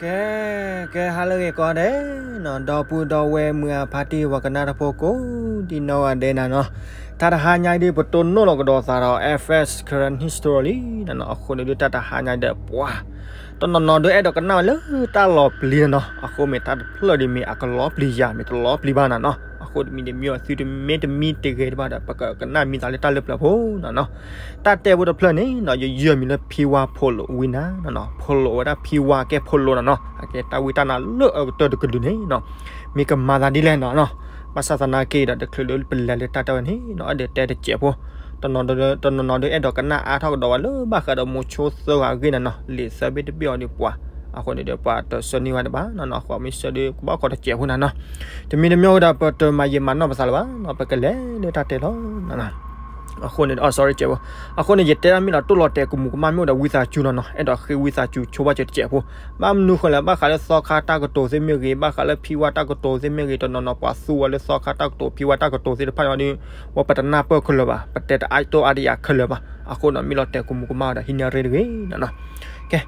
ကဲ ကဲ ဟါလၢအဂ့ၤကိးဂၤဒဲးနီၤ, ဒီပုၢ်ဒီဝဲၢ်မုၢ်အဖါတံၢ် ပှၤကနၣ်တၢ်ဖိကိးဒံနီၢ်ဂၤဒဲးနၤနီၤ, တၢ်တဟါညါအံၤဒုး ပတိၢ်နီၣ်လီၤကဒီးသးဒီး F S Karen History လံနၤနီၤ, အဃိန့ၣ်ဒုး တၢ်တဟါညါအံၤဒီး ပှၤ တနီၤနီၤဒုးအဲၣ်ဒိးကနၣ်ဝဲလၢတၢ်လီၤပျံၤနၤနီၤ, အဃိမ့ၢ်တၢ်တဖျၢၣ်ဒ်မ့ၢ်အကလီၤပျံၤယၤ မ့ၢ်တလီၤပျံၤဘၣ်နၤနီၤ, အဃိတမံၤတမံၤအီၤ သုတမ့ၢ်တမံတဂ့ၤတဘၣ်ဒီး ပကကနၣ်မံသးလၢတၢ်လၢပျၢၤဖိနၤနီၤ, တၢ်တဲဖိတဖျၢၣ်န့ၣ်နီၤ ယယုၢ်အမံၤလၢဖံဝါဖိလိာ်ဝံနၤနီၤ, ဖိလိာ်ဝဲဒၣ်ဖံဝါကဲဖိလိာ်နၤနီၤ, အကဲတၢ်ဝံတၢ်နါလၢအကတၢၢ်တကလုာ်န့ၣ်နီၤ, မ့ၢ်ကမၤသးဒ်လဲၣ်နၤနီၤ, ဘၣ်ဆၣ်သနာ်က့ဒီး တချုးလၢပလဲၤလၢတၢ်တဲဝဲန့ၣ်နီၤ အဲၣ်ဒိးတဲတစဲးဖိ, တနီၤနီၤဒုးအဲၣ်ဒိးကနၣ်အါထီၣ်ကဒီးဝဲလၢဘၣ်ဃးဒီးမိၤဆိသၢဂၤအဂ့ၢ်နၤနီၤ, လံာ်သၢဘ့ၣ်တဘ့ၣ်အီၤဒုးပှၤ, အဃိန့ၣ်ဒီးပှၤတဆှၢန့ၢ်ဝဲတဘၣ်နၤနီၤ, အဃိမ့ၢ်ဆှၢဒုးကဘၣ်ခီတစဲးဖိနၤနီၤ, တမံၤတမံၤအဃိဒီး ပတမၤယံာ်မၤနီၢ်ပသးလၢၤဘၣ်နီၤ, ပကလဲၤလၢတၢ်တဲလီၤနၤနီၤ. အဃိန့ၣ် အ sorry စဲးဖိ, အဃိန့ၣ် ယတဲဒၣ်မ့ၢ်လီၤတိၢ်လီၤတဲာ်ကမူးကမၣ်မ့ၢ်အိၣ်ဒီးဝံသးစူၤနၤနီၤ, အဲၣ်ဒိးဃ့ဝံသးစူၤဆိဘၣ်စၢၤတစဲးဖိ, ဘၣ်မနုၤဃိလဲၣ် ဘၣ်ဃးလၢသီခါတၢ်ကတိၤသ့ၣ်မ့ၢ်ဂ့ၤ, ဘၣ်ဃးလၢဖံဝါတၢ်ကတိၤသ့ၣ်မ့ၢ်ဂ့ၤ, တနီၤနီၤပှၤသူဝဲလၢသီခါတၢ်ကတိၤ ဖံဝါတၢ်ကတိၤသ့ၣ်တဖၣ်န့ၣ်ဒီး ဝဲပတနၢ်ပၢၢ်ခဲလၢာ်ဘၣ်, ပတဲတအါတိၢ်အါတယၤခဲလၢာ်ဘၣ်, အဃိန့ၣ် မ့ၢ်လီၤတဲာ်ကမူးကမၣ်ဝဲဒီး ဟံးန့ၢ်ရ့တဂ့ၤနၤနီၤ. ကဲ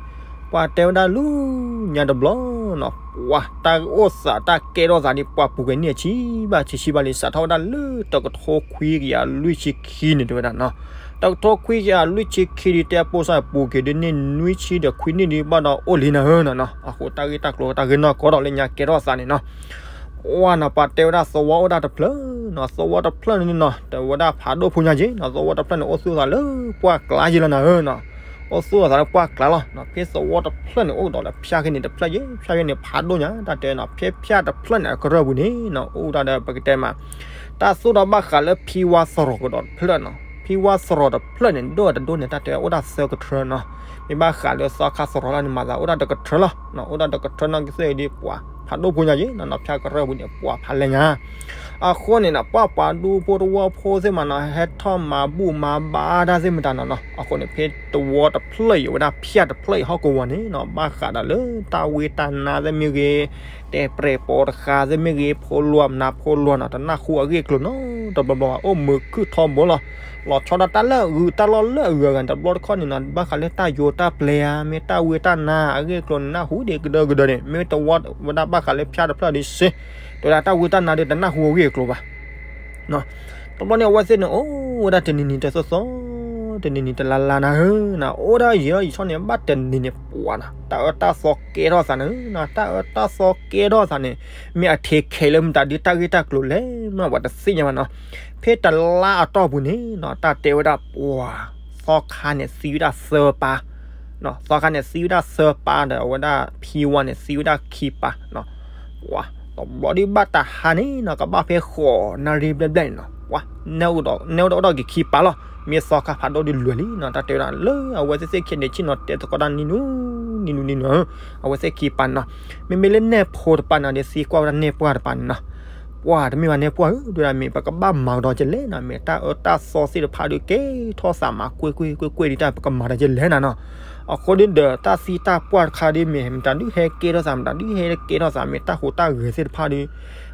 ပှၤတဲဝဲဒၣ်လၢညါတဘျီနီၤ, ပှၤတၢ်အိၣ်သးတၢ်ကဲထီၣ်သးန့ၣ် ပှၤပူၤကွံာ်နံၣ်အဆံဘၣ်ဆံးဆံးဘၣ်လံ, စးထီၣ်ဝဲဒၣ်လၢတကထိခွံကယၤလွံၢ်ဆံခံန့ၣ် တဲဝဲဒၣ်နီၤ, တကထိခွံကယၤလွံၢ်ဆံခံဒုး တဲပိာ်စၢ်ပူၤကွံာ်ဒုးန့ၢ်နွံဆံဒီးခွံနံၣ်ဒုး ဘၣ်ဒီးအိၣ်လံနၤဧၢနီၤနီၤ, အဃိတၢ်ဂ့ၢ်တၢ်ကျိၤတၢ်ဂ့ၢ်နီၢ်ကီဒီးလၢညါကဲထီၣ်သးန့ၣ်နီၤ ပှၤနီၤ ပှၤတဲဝဲဒၣ်သဝီအိၣ်ဒၣ်တဖျၢၣ်နီၤ, သဝီတဖျၢၣ်န့ၣ်နီၤ တဲဝဲဒၣ်ဖးဒိၣ်ဖိညါက့ၤနီၤ, သဝီတဖျၢၣ်န့ၣ်အိၣ်သူၣ်သးလၢပှၢ်ကျါက့ၤလီၤနၤဧၢနီၤ, အိၣ်သူၣ်သးလၢပှၢ်ကျါလီၤ, ဖဲသဝီတဖျၢၣ်န့ၣ် အိၣ်ကဒီးလၢဖၠၣ်က့ၤန့ၣ်တဖျၢၣ်က့ၤ, ဖၠၣ်က့ၤန့ၣ်ဖးဒိၣ်ညါ, တၢ်တဲနီၤ ဖဲဖၠၣ်တဖျၢၣ်န့ၣ် အကရၢၢ်ပူၤန့ၣ်နီၤ အိၣ်ဒၣ်ဒီးပကတဲမး တၢ်သူၣ်ထီၣ်ဘၣ်ဃးလၢဖံဝါသရိာ်ကဒီးတဖျၢၣ်နီၤ, ဖံဝါသရိာ်တဖျၢၣ်န့ၣ် ဒိၣ်တဒိၣ်န့ၣ် တၢ်တဲအိၣ်ဒၣ်သၢကထၢနီၤ, မ့ၢ်ဘၣ်ဃးလၢသီခါသရိာ်လီၤန့ၣ် မၤသးအိၣ်ဒၣ်တကထၢလီၤ, အိၣ်ဒၣ်တကထၢနီၤ ကသ့ၣ်ဒ်ပှၤဖးဒိၣ်ဖိညါက့ၤနီၤ, ဖၠၣ်ကရၢၢ်ပူၤန့ၣ် ပှၤဖးလဲၢ်ညါ အဃိန့ၣ်နီၤ ပှၤပှၤဒူဖိတဝီဖိသ့ၣ်မးနီၤ ဟဲထီၣ်မၤဘူၣ်မၤဘါတၢ်သ့ၣ်မတၤနီၤနီၤ, အဃိန့ၣ် ဖဲသဝီတဖျၢၣ်အံၤ ဝဲဒၣ်ဖၠၣ်တဖျၢၣ်အံၤဟီၣ်ကဝီၤန့ၣ်နီၤ ဘၣ်ဃးဒီးလၢတၢ်ဝံတၢ်နါသ့ၣ်မ့ၢ်ဂ့ၤ, တဲပြဲးပိာ်တဃာ်သ့ၣ်မ့ၢ်ဂ့ၤ, ဖိလွှာ်မနုၤဖိလွှာ်နီၤ တနၢ်ဟူအဂ့ၢ်အကျိၤနီတဘျီဘျီဘၣ်, အိၣ်မုာ်ခုၣ်ထီဘိလီၤ, လီၤဆီဒၣ်တၢ်လၢအဂုၤ တၢ်လီၢ်လၢအဂုၤအဂၤန့ၣ် တဘျီတခီၣ်န့ၣ်နီၤ ဘၣ်ဃးလၢတၢ်ယိၤတၢ်ပျဲၤဧါ မ့ၢ်တၢ်ဝံတၢ်နါအဂ့ၢ်အကျိၤန့ၣ် နၢ်ဟူဒံးကဒၢကဒၢန့ၣ် မ့ၢ်သဝီဝဲဒၣ်ဘၣ်ဃးလၢဖၠၣ်တဖျၢၣ်ဒ်စ့ၢ်, တဲဝဲဒၣ်တၢ်ဝံတၢ်နါဒီးတနၢ်ဟူအဂ့ၢ်အကျိၤဘၣ် တဘျီန့ၣ် အဝဲသ့ၣ်န့ၣ် အိၣ်ဝဲဒၣ်တနံၤနံၤတသီသီ, တနံၤနံၤတလါလါနၤဧၢ, အိၣ်ဒၣ်ယံာ်ထီၣ်ယံာ်ထီၣ်န့ၣ် ဘၣ်တနံၤန့ၣ် ပှၤနီၤ တၢ်အၢတၢ်သီကဲထီၣ်သးန့ၣ်, တၢ်အၢတၢ်သီကဲထီၣ်သးန့ၣ် မ့ၢ်အထံခဲလၢမတၤဒုး တၢ်ဂ့ၢ်တၢ်ကျိၤလဲၣ်မး ပှၤတသ့ၣ်ညါဘၣ်နီၤ, ဖဲတလါအတီၢ်ပူၤန့ၣ်နီၤ တၢ်တဲဝဲဒၣ်ပှၤ သီခါန့ၣ်သံဝဲဒၣ်သၢပၢ် သီခါန့ၣ်သံဝဲဒၣ်သၢပၢ်ဒီး အဝဲဒၣ်ဖံဝါန့ၣ်သံဝဲဒၣ်ခံပၢ်, ပှၤ တဘျီဒုးဘၣ်တဟါန့ၣ်နီၤ ကဘၣ်ဖဲဃိးနၣ်ရံၣ်ဘျဲၣ်ဘျဲၣ်န့ၣ်နီၤ, ပှၤ နဲအိၣ်ဒီးအိၣ်ဒီးက့ၤခံပၢ်လီၤ, မ့ၢ်သီခါဖးဒိၣ်ဒုးလွဲၢ်လံနီၤ, တၢ်တဲဝဲဒၣ်လၢအဝဲသ့ၣ်သ့ၣ်ခံန့ၣ် ဆ့ၣ်နီၤတဲသကိးတၢ်နံၤနံၤ နံၤနံၤနံၤနံၤ အဝဲသ့ၣ်ခံပၢ်န့ၣ်နီၤ, မ့မ့ၢ်လၢနဲၣ်ဖိတပၢ်န့ၣ်ဒီး သံကွၢ်ဝဲဒၣ်နဲၣ်ပှၢ်တပၢ်န့ၣ်နီၤ ပှၤတမ့ၢ်ဘၣ်နဲၣ်ပှၢ်ဧၢ, ဒ်ဝဲဒၣ်မ့ၢ်ပကဘၣ်မၤကဒီးကလဲၣ်နီၤ, မ့ၢ်တၢ်အၢတၢ်သီသ့ၣ်တဖၣ်ဒုးကဲထီၣ်သးမးကွ့ၢ်ကွ့ၢ်ကွ့ၢ်ကွ့ၢ်ဒ်တၢ်ပကမၤဒီးကလဲၣ်နၤနီၤ, အဃိဒုးဒီးတၢ်သံတၢ်ပှၢ်တခါဒ်မ့ၢ် မတၤဒုးဟဲကဲထီၣ်သး မတၤဒုးဟဲကဲထီၣ်သး မ့ၢ်တၢ်ဟူးတၢ်ဂဲၤသ့ၣ်တဖၣ်ဒုး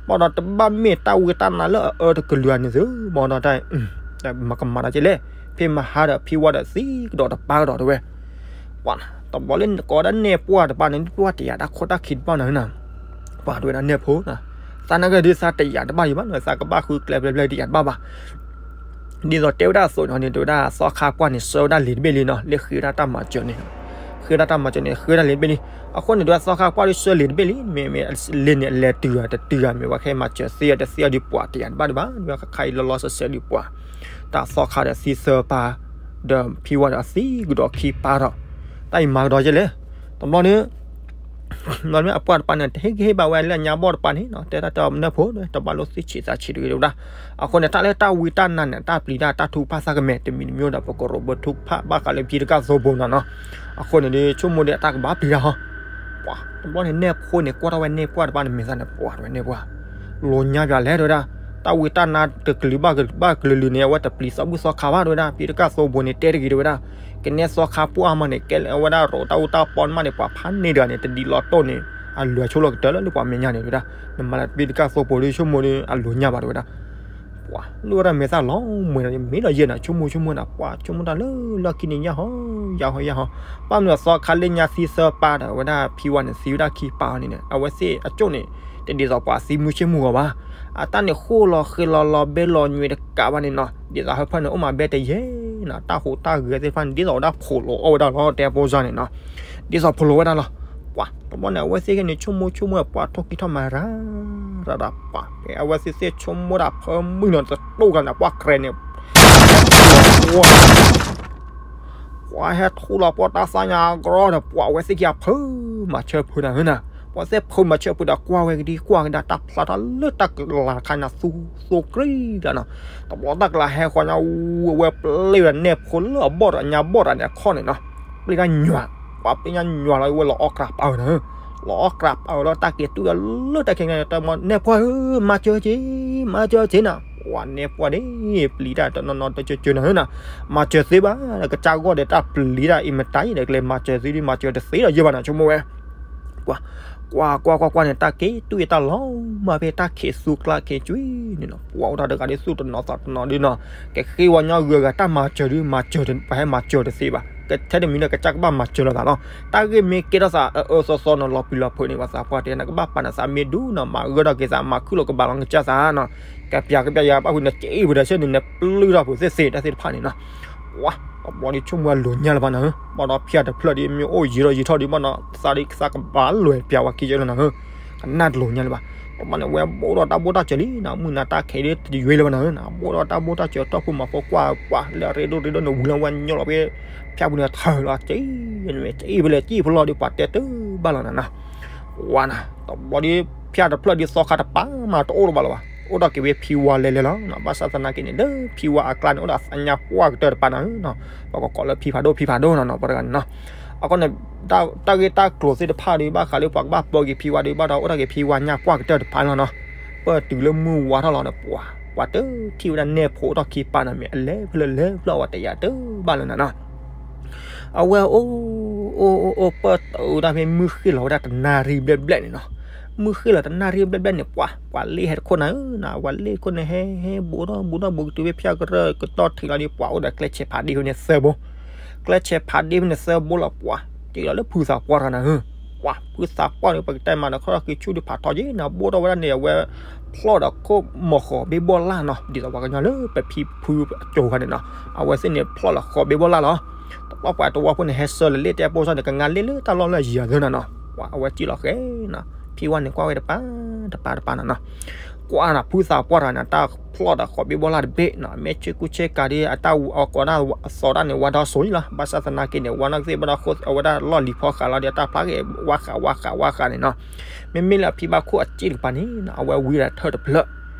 ဘၣ်ဒီးတဘၣ်မ့ၢ်တၢ်ဝံတၢ်နါလၢအအၢတကလုာ်ဧါန့ၣ်သု, ဘၣ်ဒီးတၢ် မၤကမၤဒီးကလဲၣ်, ဖဲမဟါဒီးဖံဝါဒီးသံကဒီးတပၢ်ကဒီးတဲဝဲ ပှၤ တဘျီလၢကိးဒၣ်နဲၣ်ပှၢ်တပၢ်န့ၣ် ပှၢ်တယာ်တၢ်ခိၣ်တၢ်ခံတဘၣ်နီၤ, ပှၤတဲဝဲဒၣ်နဲၣ်ဖိနီၤ, သးနာ်က့ဒုးသးတယာ်တဘၣ်ယံၤဘၣ်နီၤ, သးကဘၣ်ဃုကျဲဘျဲဘျဲတယာ်တဘၣ်ဘၣ် ဒ်သိးတဲဝဲဒၣ်အသိးန့ၣ် တဲဝဲဒၣ်သီခါပှၢ်န့ၣ် ဆှၢဝဲဒၣ်လံာ်တဘ့ၣ်လံနီၤ, လၢဃ့ဝဲဒၣ်တၢ်မၤစၢၤန့ၣ်, ဃ့ဝဲဒၣ်တၢ်မၤစၢၤန့ၣ် ဃ့ဝဲဒၣ်လံာ်တဘ့ၣ်လံ, အဃိန့ၣ် တဲဝဲဒၣ်သီခါပှၢ်ဒုးဆှၢလံာ်တဘ့ၣ်လံ, မ့ၢ်မ့ၢ်လံာ်န့ၣ် အလဲၤတုၤဧါတတုၤဧါ, မ့ၢ်ဝဲခဲမၤစၢၤသ့ဧါတသ့ဧါဒုး ပှၤတယာ်တဘၣ်ဒံးဘၣ်, ဝဲခါခါအံၤလီၤလီၤဆဲးဆဲးဒုးပှၤ တၢ်သီခါဒီးသံသၢပၢ် ဒီးဖံဝါဒီးအသံကဒီးခံပၢ်ဒီး တၢ်အံၤမၤကဒီးကလဲၣ်, တဘျီန့ၣ် ဘျီန့ၣ်အပှၢ်တပၢ်န့ၣ် တဟ့ၣ်ဂံၢ်ဟ့ၣ်ဘါဝဲလၢအညါဘီၣ်တပၢ်န့ၣ်နီၤ, တဲတၢ်တဲအီၤနဲၣ်ဖိ တဘၣ်လိၣ်သ့ၣ်ဆံးသးဆံးတဂ့ၤတဲဝဲဒၣ်, အဃိန့ၣ် တၢ်လၢတၢ်ဝံတၢ်နါန့ၣ် တၢ်ပျံၤတၢ်တၢ်ထုကဖၣ်သၣ်ကမဲာ် တမံၤတမံၤဒီး ပကရိးဘၢထုကဖၣ်ဘၣ်ဃးလၢဖံတကၢ်သိဖိနီၤနီၤ, အဃိန့ၣ်ဒုး ဆိကမိၣ်ဒီးတၢ်ကဘၣ်ပျံၤတၢ်ဟီ ပှၤ တဘျီန့ၣ်နဲၣ်ဖိန့ၣ် ကွၢ်ထီၣ်ဝဲနဲၣ်ပှၢ်တပၢ်န့ၣ် မ့ၢ်သးန့ၣ် ပှၤတဲဝဲနဲၣ်ပှၢ် လိာ်ညါပၠးလဲၣ်တဲဝဲဒၣ်, တၢ်ဝံတၢ်နါတကလုာ်ဘၣ်ကလုာ်လၢန့ၣ် အဝဲတပျံၤသီဘူၣ်သီခါဘၣ်တဲဝဲဒၣ်, ဖံတကၢ်သိဖိန့ၣ် တဲတဂ့ၤတဲဝဲဒၣ်, ကနဲသီခါပှၢ်မးန့ၣ် ကဲလၢအဝဲဒၣ်ရိးတၢ်အူတၢ်ပီန့ၣ်မးန့ၣ် ပှၤဖးန့ၢ်တဂၤန့ၣ် တဒ်လီၤတိၢ်န့ၣ် အလွဲၤဆိလီၤကတၢၢ်လၢလၢပှၤမဲာ်ညါန့ၣ်တဲဝဲဒၣ်, နမၤလၢဖံတကၢ်သိဖိဒုးဆိကမိၣ်ဒီး အလိာ်ညါပၠးတဲဝဲဒၣ်, ပှၤ လၢဝဲဒၣ်မဲာ်သၣ်လီၤမွဲၤဒီး မ့ၢ်ဒီးယဲၢ်နီၤ ဆိကမိၣ်ဆိကမိၣ်နီၤ ပှၤဆိကမိၣ်တၢ်လၢလီၢ်ခံန့ၣ် ယၢ်ဟီ ယၢ်ဟီ ယၢ်ဟီ, ဘၣ်မနုၤသီခါလၢညါသံသၢပၢ်ဒီး အဝဲဒၣ်ဖံဝါန့ၣ်သံဝဲဒၣ်ခံပၢ်န့ၣ် အဝဲသ့ၣ်အကၠိၣ်န့ၣ် တဒ်သိးပှၤသံမုၢ်ဆ့ၣ်မုၢ်ဂီၤဘၣ်. အတၢ်န့ၣ်ဃိၣ်လီၤဃ့လီၤလီၤဘဲလီၤညွဲတကးဘၣ်န့ၣ်နီၤ ဒ်သိးဟၢဖၢၣ်န့ၣ် အိၣ်မးဘဲတယဲၢ်နီၤ တၢ်ဟူးတၢ်ဂဲၤသ့ၣ်တဖၣ်န့ၣ် ဒ်သိးဝဲဒၣ်ဖိးလိာ်အီၣ်ဝဲဒၣ်လီၤ တဲပိၢ်စၢ်န့ၣ်နီၤ ဒ်သိးဖိးလိာ်ဝဲဒၣ်လီၤ. ပှၤ တဘျီန့ၣ် အဝဲသ့ၣ်ခဲန့ၣ် ဆိကမိၣ်ဆိကမိၣ် ပှၤထိၣ်ကံၢ်ထီၣ်မၤရၤ ရၤဒၣ်ပှၤ ဖဲအဝဲသ့ၣ်ဆိကမိၣ်တၢ်ဖၢမုၢ်နီၤ တတိၢ်ကလၢန့ၣ် ပှၤကြဲးန့ၣ် ပှၤ ပှၤဟဲထူၣ်လီၤပှီၢ်တၢ်သၣ်ညါကရီဒီး ပှၤအဝဲသ့ၣ်ခံဂၤဖၢ မၤစၢၤဖုနၤဧၢနီၤ, ပှၤသ့ၣ်ဖၢမၤစၢၤဖုဒီး ကွၢ်ဝဲကဒံကွၢ်ကဒါ တၢ်ဖျါထီၣ်လၢတၢ်ကလၤတခါန့ၣ် သူသူကြ့ဒၣ်နီၤ, တဘျီတၢ်ကလၤဟဲဃီညါ အဝဲပျဲဝဲဒၣ်နဲၣ်ဖိလၢအဘီၣ်ဒီးညါဘီၣ်ဒီးန့ၣ်အခီၣ်န့ၣ်နီၤ, ပျဲတၢ်ညွၤ, ပှၤပျဲညါညွၤလီၤ အဝဲလီၤအီၣ်ကြးပာ်ဝဲနၤဧၢ, လီၤအီၣ်ကြးပာ်ဝဲလီၤ တၢ်က့ၤတူၢ်ဝဲလၢတၢ်ခဲကနံၣ် တၢ်မၤနဲၣ်ဖိဧၢ မၤစၢၤက့ၤ, မၤစၢၤက့ၤနၤ, ပှၤနဲၣ်ဖိဒ် ပျံၤတၢ်တနီၤနီၤတကၠၢကၠၢနၤဧၢနီၤ, မၤစၢၤသ့ဘၣ်, ကစၢ်ဂီၢ်ဒီးတၢ်ပျံၤတၢ်အံၤမတၤအံၤဒီး ကလဲၤမၤစၢၤသ့ဒ် မၤစၢၤတသ့ဒီးယဲၢ်ဘၣ်နီၤ ဆိကမိၣ်ဝဲ ပှၤ, ကွၢ်ကွၢ်ကွၢ်ကွၢ်န့ၣ် တၢ်က့ၤတူၢ်ယတၢ်လီၤမၢ်ဖဲတၢ်ခံးသူကျါခံးကွံာ်န့ၣ်နီၤ, ပှၤအိၣ်တၢ်တဂၤဒ်သူၣ်တနီၤသးတနီၤဒ်နီၤ, ကဃ့ဝဲညီဂုၤဂၤတၢ်မၤစၢၤဒ် မၤစၢၤ ပှၤဟဲမၤစၢၤတသ့ဘၣ်, ထဲတမံၤဒီးကစၢ်ကဘၣ်မၤစၢၤလိာ်သးလီၤ, တၢ်ဂ့ၢ်မ့ၢ်ကဲထီၣ်သးအအၢသီသီနီၤ လီၤပျံၤလီၤဖုးန့ၣ် ပှၤသးပှၢ်တဲနၤ ကဘၣ်ပာ်နသးမ့ၢ်ဒူနီၤ မၤဂၢၢ်ထီၣ်က့ၤသး မၤခုၣ်လီၤကဘၣ်လီၤကစၢ်သးနီၤ, ကပျးကပျးယၤဘၣ်ဖုးန့ၣ် က့ၤအံၤပဒီးဆၢန့ၣ် နပျုၢ်ထီၣ်ဖုးသ့ၣ်သ့ၣ်တၢ်သ့ၣ်တဖၣ်န့ၣ်နီၤ ပှၤ, တဘျီဒ်ဆိကမိၣ်အလိၤညါလၢၤဘၣ်နၤဧၢ, ဘၣ်ဒီးဖၠၣ်တဖျၢၣ်ဒ်မ့ၢ်အိၣ်ယံၤထီၣ်ယံၤထီၣ်ဒ်ဘၣ်နီၤ သးဒ်သးကဘၣ်လွဲၢ်ပျးဝဲခံကလၢနၤဧၢ, ကနၣ်တလိၤညါလၢၤဘၣ်, တဘျီန့ၣ် ဝဲဘိၣ်ထီၣ်တၢ်ဘိၣ်တၢ်စၢၤလံနီၤ မုၢ်နၤတၢ်ခဲအံၤဒ်တယွ့လၢၤဘၣ်နၤဧၢ, ဘိၣ်ထီၣ်တၢ်ဘိၣ်တၢ်စၢၤ တီၢ်ဖုမၤဖိကွၢ်ပှၤ လၢအရ့ဒိၣ်ရ့ဒိၣ်န့ၣ် ဝံၤလီၤဝဲညီလီၤဖဲ ဖၠၣ်ပူၤန့ၣ်ထၢၣ်လီၤ က့ၤ, က့ၤဖဲလဲၣ်က့ၤဖဲလဲၣ်ဒ်ပှၤတဲတဘၣ်လီၤနၤနီၤ ဝါနၤ, တဘျီဒ်ဖၠၣ်တဖျၢၣ်ဒ်သီခါတပၤမးတအိၣ်လၢၤဘၣ်လီၤဘၣ်, အိၣ်ဒီးက့ၤဝဲဖံဝါလဲၤလဲၤလီၤ, ဘၣ်ဆၣ်သနာ်က့န့ၣ် လၢဖံဝါအကျါန့ၣ် အိၣ်ဒီးအသးညါပှၢ်ကတၢၢ်တပၤနၤဧၢ, ပှၤကကိးလၢဖံဖးဒိၣ်ဖံဖးဒိၣ်နီၤနီၤ ပှၤတဂၤန့ၣ်နီၤ, အဃိန့ၣ် တၢ်ဂ့ၢ်တၢ်ကျိၤသ့ၣ်တဖၣ်ဒီး ဘၣ်ဃးလၢပှၤကဘၣ်ပၢက့ၤဖံဝါဒီး ဘၣ်ဒီးအိၣ်ဒီးက့ၤဖံဝါညါပှၢ်ကတၢၢ်တပၤလီၤနီၤ, ပၢၢ်တုၤလၢမုၢ်ဝါထီၣ်လီၤဒီးပှၤ, ပှၤတထံၣ်ဝဲဒၣ်နဲၣ်ဖိအိၣ်ထီၣ်ခံပၤနီၤ မ့ၢ်အလဲၤဖဲလဲၣ်လဲၤဖဲလဲၣ်ဝဲတယာ်တဘၣ်လၢၤနၤနီၤ အဝဲအိၣ်, အိၣ်အိၣ်အိၣ်ပၢၢ်တုၤဒၣ်ဖဲမုၢ်ဃ့ၢ်လီၤဝဲဒၣ်တနၣ်ရံၣ်ဘျဲၣ်ဘျဲၣ်န့ၣ်နီၤ, မုၢ်ဃ့ၢ်လီၤတနၣ်ရံၣ်ဘျဲၣ်ဘျဲၣ်န့ၣ် ပှၤ, ပှၤလ့ၢ်ဟဲတခိၣ်နၤဧၢနီၤ, ပှၤလ့ၢ်ခိၣ်န့ၣ် ဟဲ, ဟဲဘူးထီၣ်ဘူးထီၣ်ဘူးကတုၤဖဲဖၠၣ်ကရၢၢ်ကတီၢ်ထံးလီၤဒီး ပှၤအိၣ်ဒီးကျဲဆဲးဖးဒ့ဖဲန့ၣ်သၢဘိ, ကျဲဆဲးဖးဒ့ဖဲန့ၣ်သၢဘိလီၤ ပှၤ, က့ၤလီၤလၢဖုသးပှၢ်တဂၤနၤဧၢ, ပှၤ, ဖုသးပှၢ်န့ၣ် ပကတဲမးန့ၣ် ခီၣ်ထီၣ်က့ၤဆူၣ်ဒုးဖးထီက့ၤနၤ ဘူးထီၣ်ဝဲဒၣ်န့ၣ် အဝဲ ဖျီၣ်ဒီးခိၣ်မီၤဃီၤဘ့ဘီၣ်လၢ်နီၤ, ဒ်သိးပှၤကညီလၢပဖံဖုအစိၤခါန့ၣ်နီၤ, အဝဲသ့ၣ်န့ၣ် ဖျီၣ်လီၤဃီၤဘ့ဘီၣ်လၢ်လီၤ, တဘျီပှၤတဝီဖိန့ၣ် ဟဲဆှၢလီၤလ့ၣ်တဲပိၢ်စၢ်န့ၣ် ကငါလ့ၣ်လၢတၢ်လီၢ်လၢအယံၤအသၢနၤနီၤ, ပှၤအဝဲစံၣ်လီၤဃဲနီၤ, ဖံဝါန့ၣ်ကွၢ်ဝဲတပၤ, တပၤတပၤနၤနီၤ, ကွၢ်နၤဖုသးပှၢ်တဂၤန့ၣ် တၢ်ဖျီၣ်ဒီးဃီၤဘ့ဘီၣ်လၢ်တဘ့ၣ်နီၤ, မ့ၢ်ဆ့ကူဆ့ကၤဒီး အတၢ်အီၣ်ကိးဒၣ်အသီဒၣ်န့ၣ် ဝါဒီးစိၤလီၤ, ဘၣ်ဆၣ်သနာ်က့န့ၣ် ဝါနီၢ်ကသ့ၣ်ဘၣ်ဒီးဃိအဝဲဒၣ်လီၢ်လံၤဖီဃာ်လီၤဒီး တၢ်ဖျါက့ၤ ဝါဃာ်ဝါဃာ်ဝါဃာ်န့ၣ်နီၤ, မ့မ့ၢ်လၢအဖံဘၣ်ခိၣ်အစ့ၣ်တကပၤန့ၣ် အဝဲဝံဒီးထၢၣ်တဖျၢၣ်,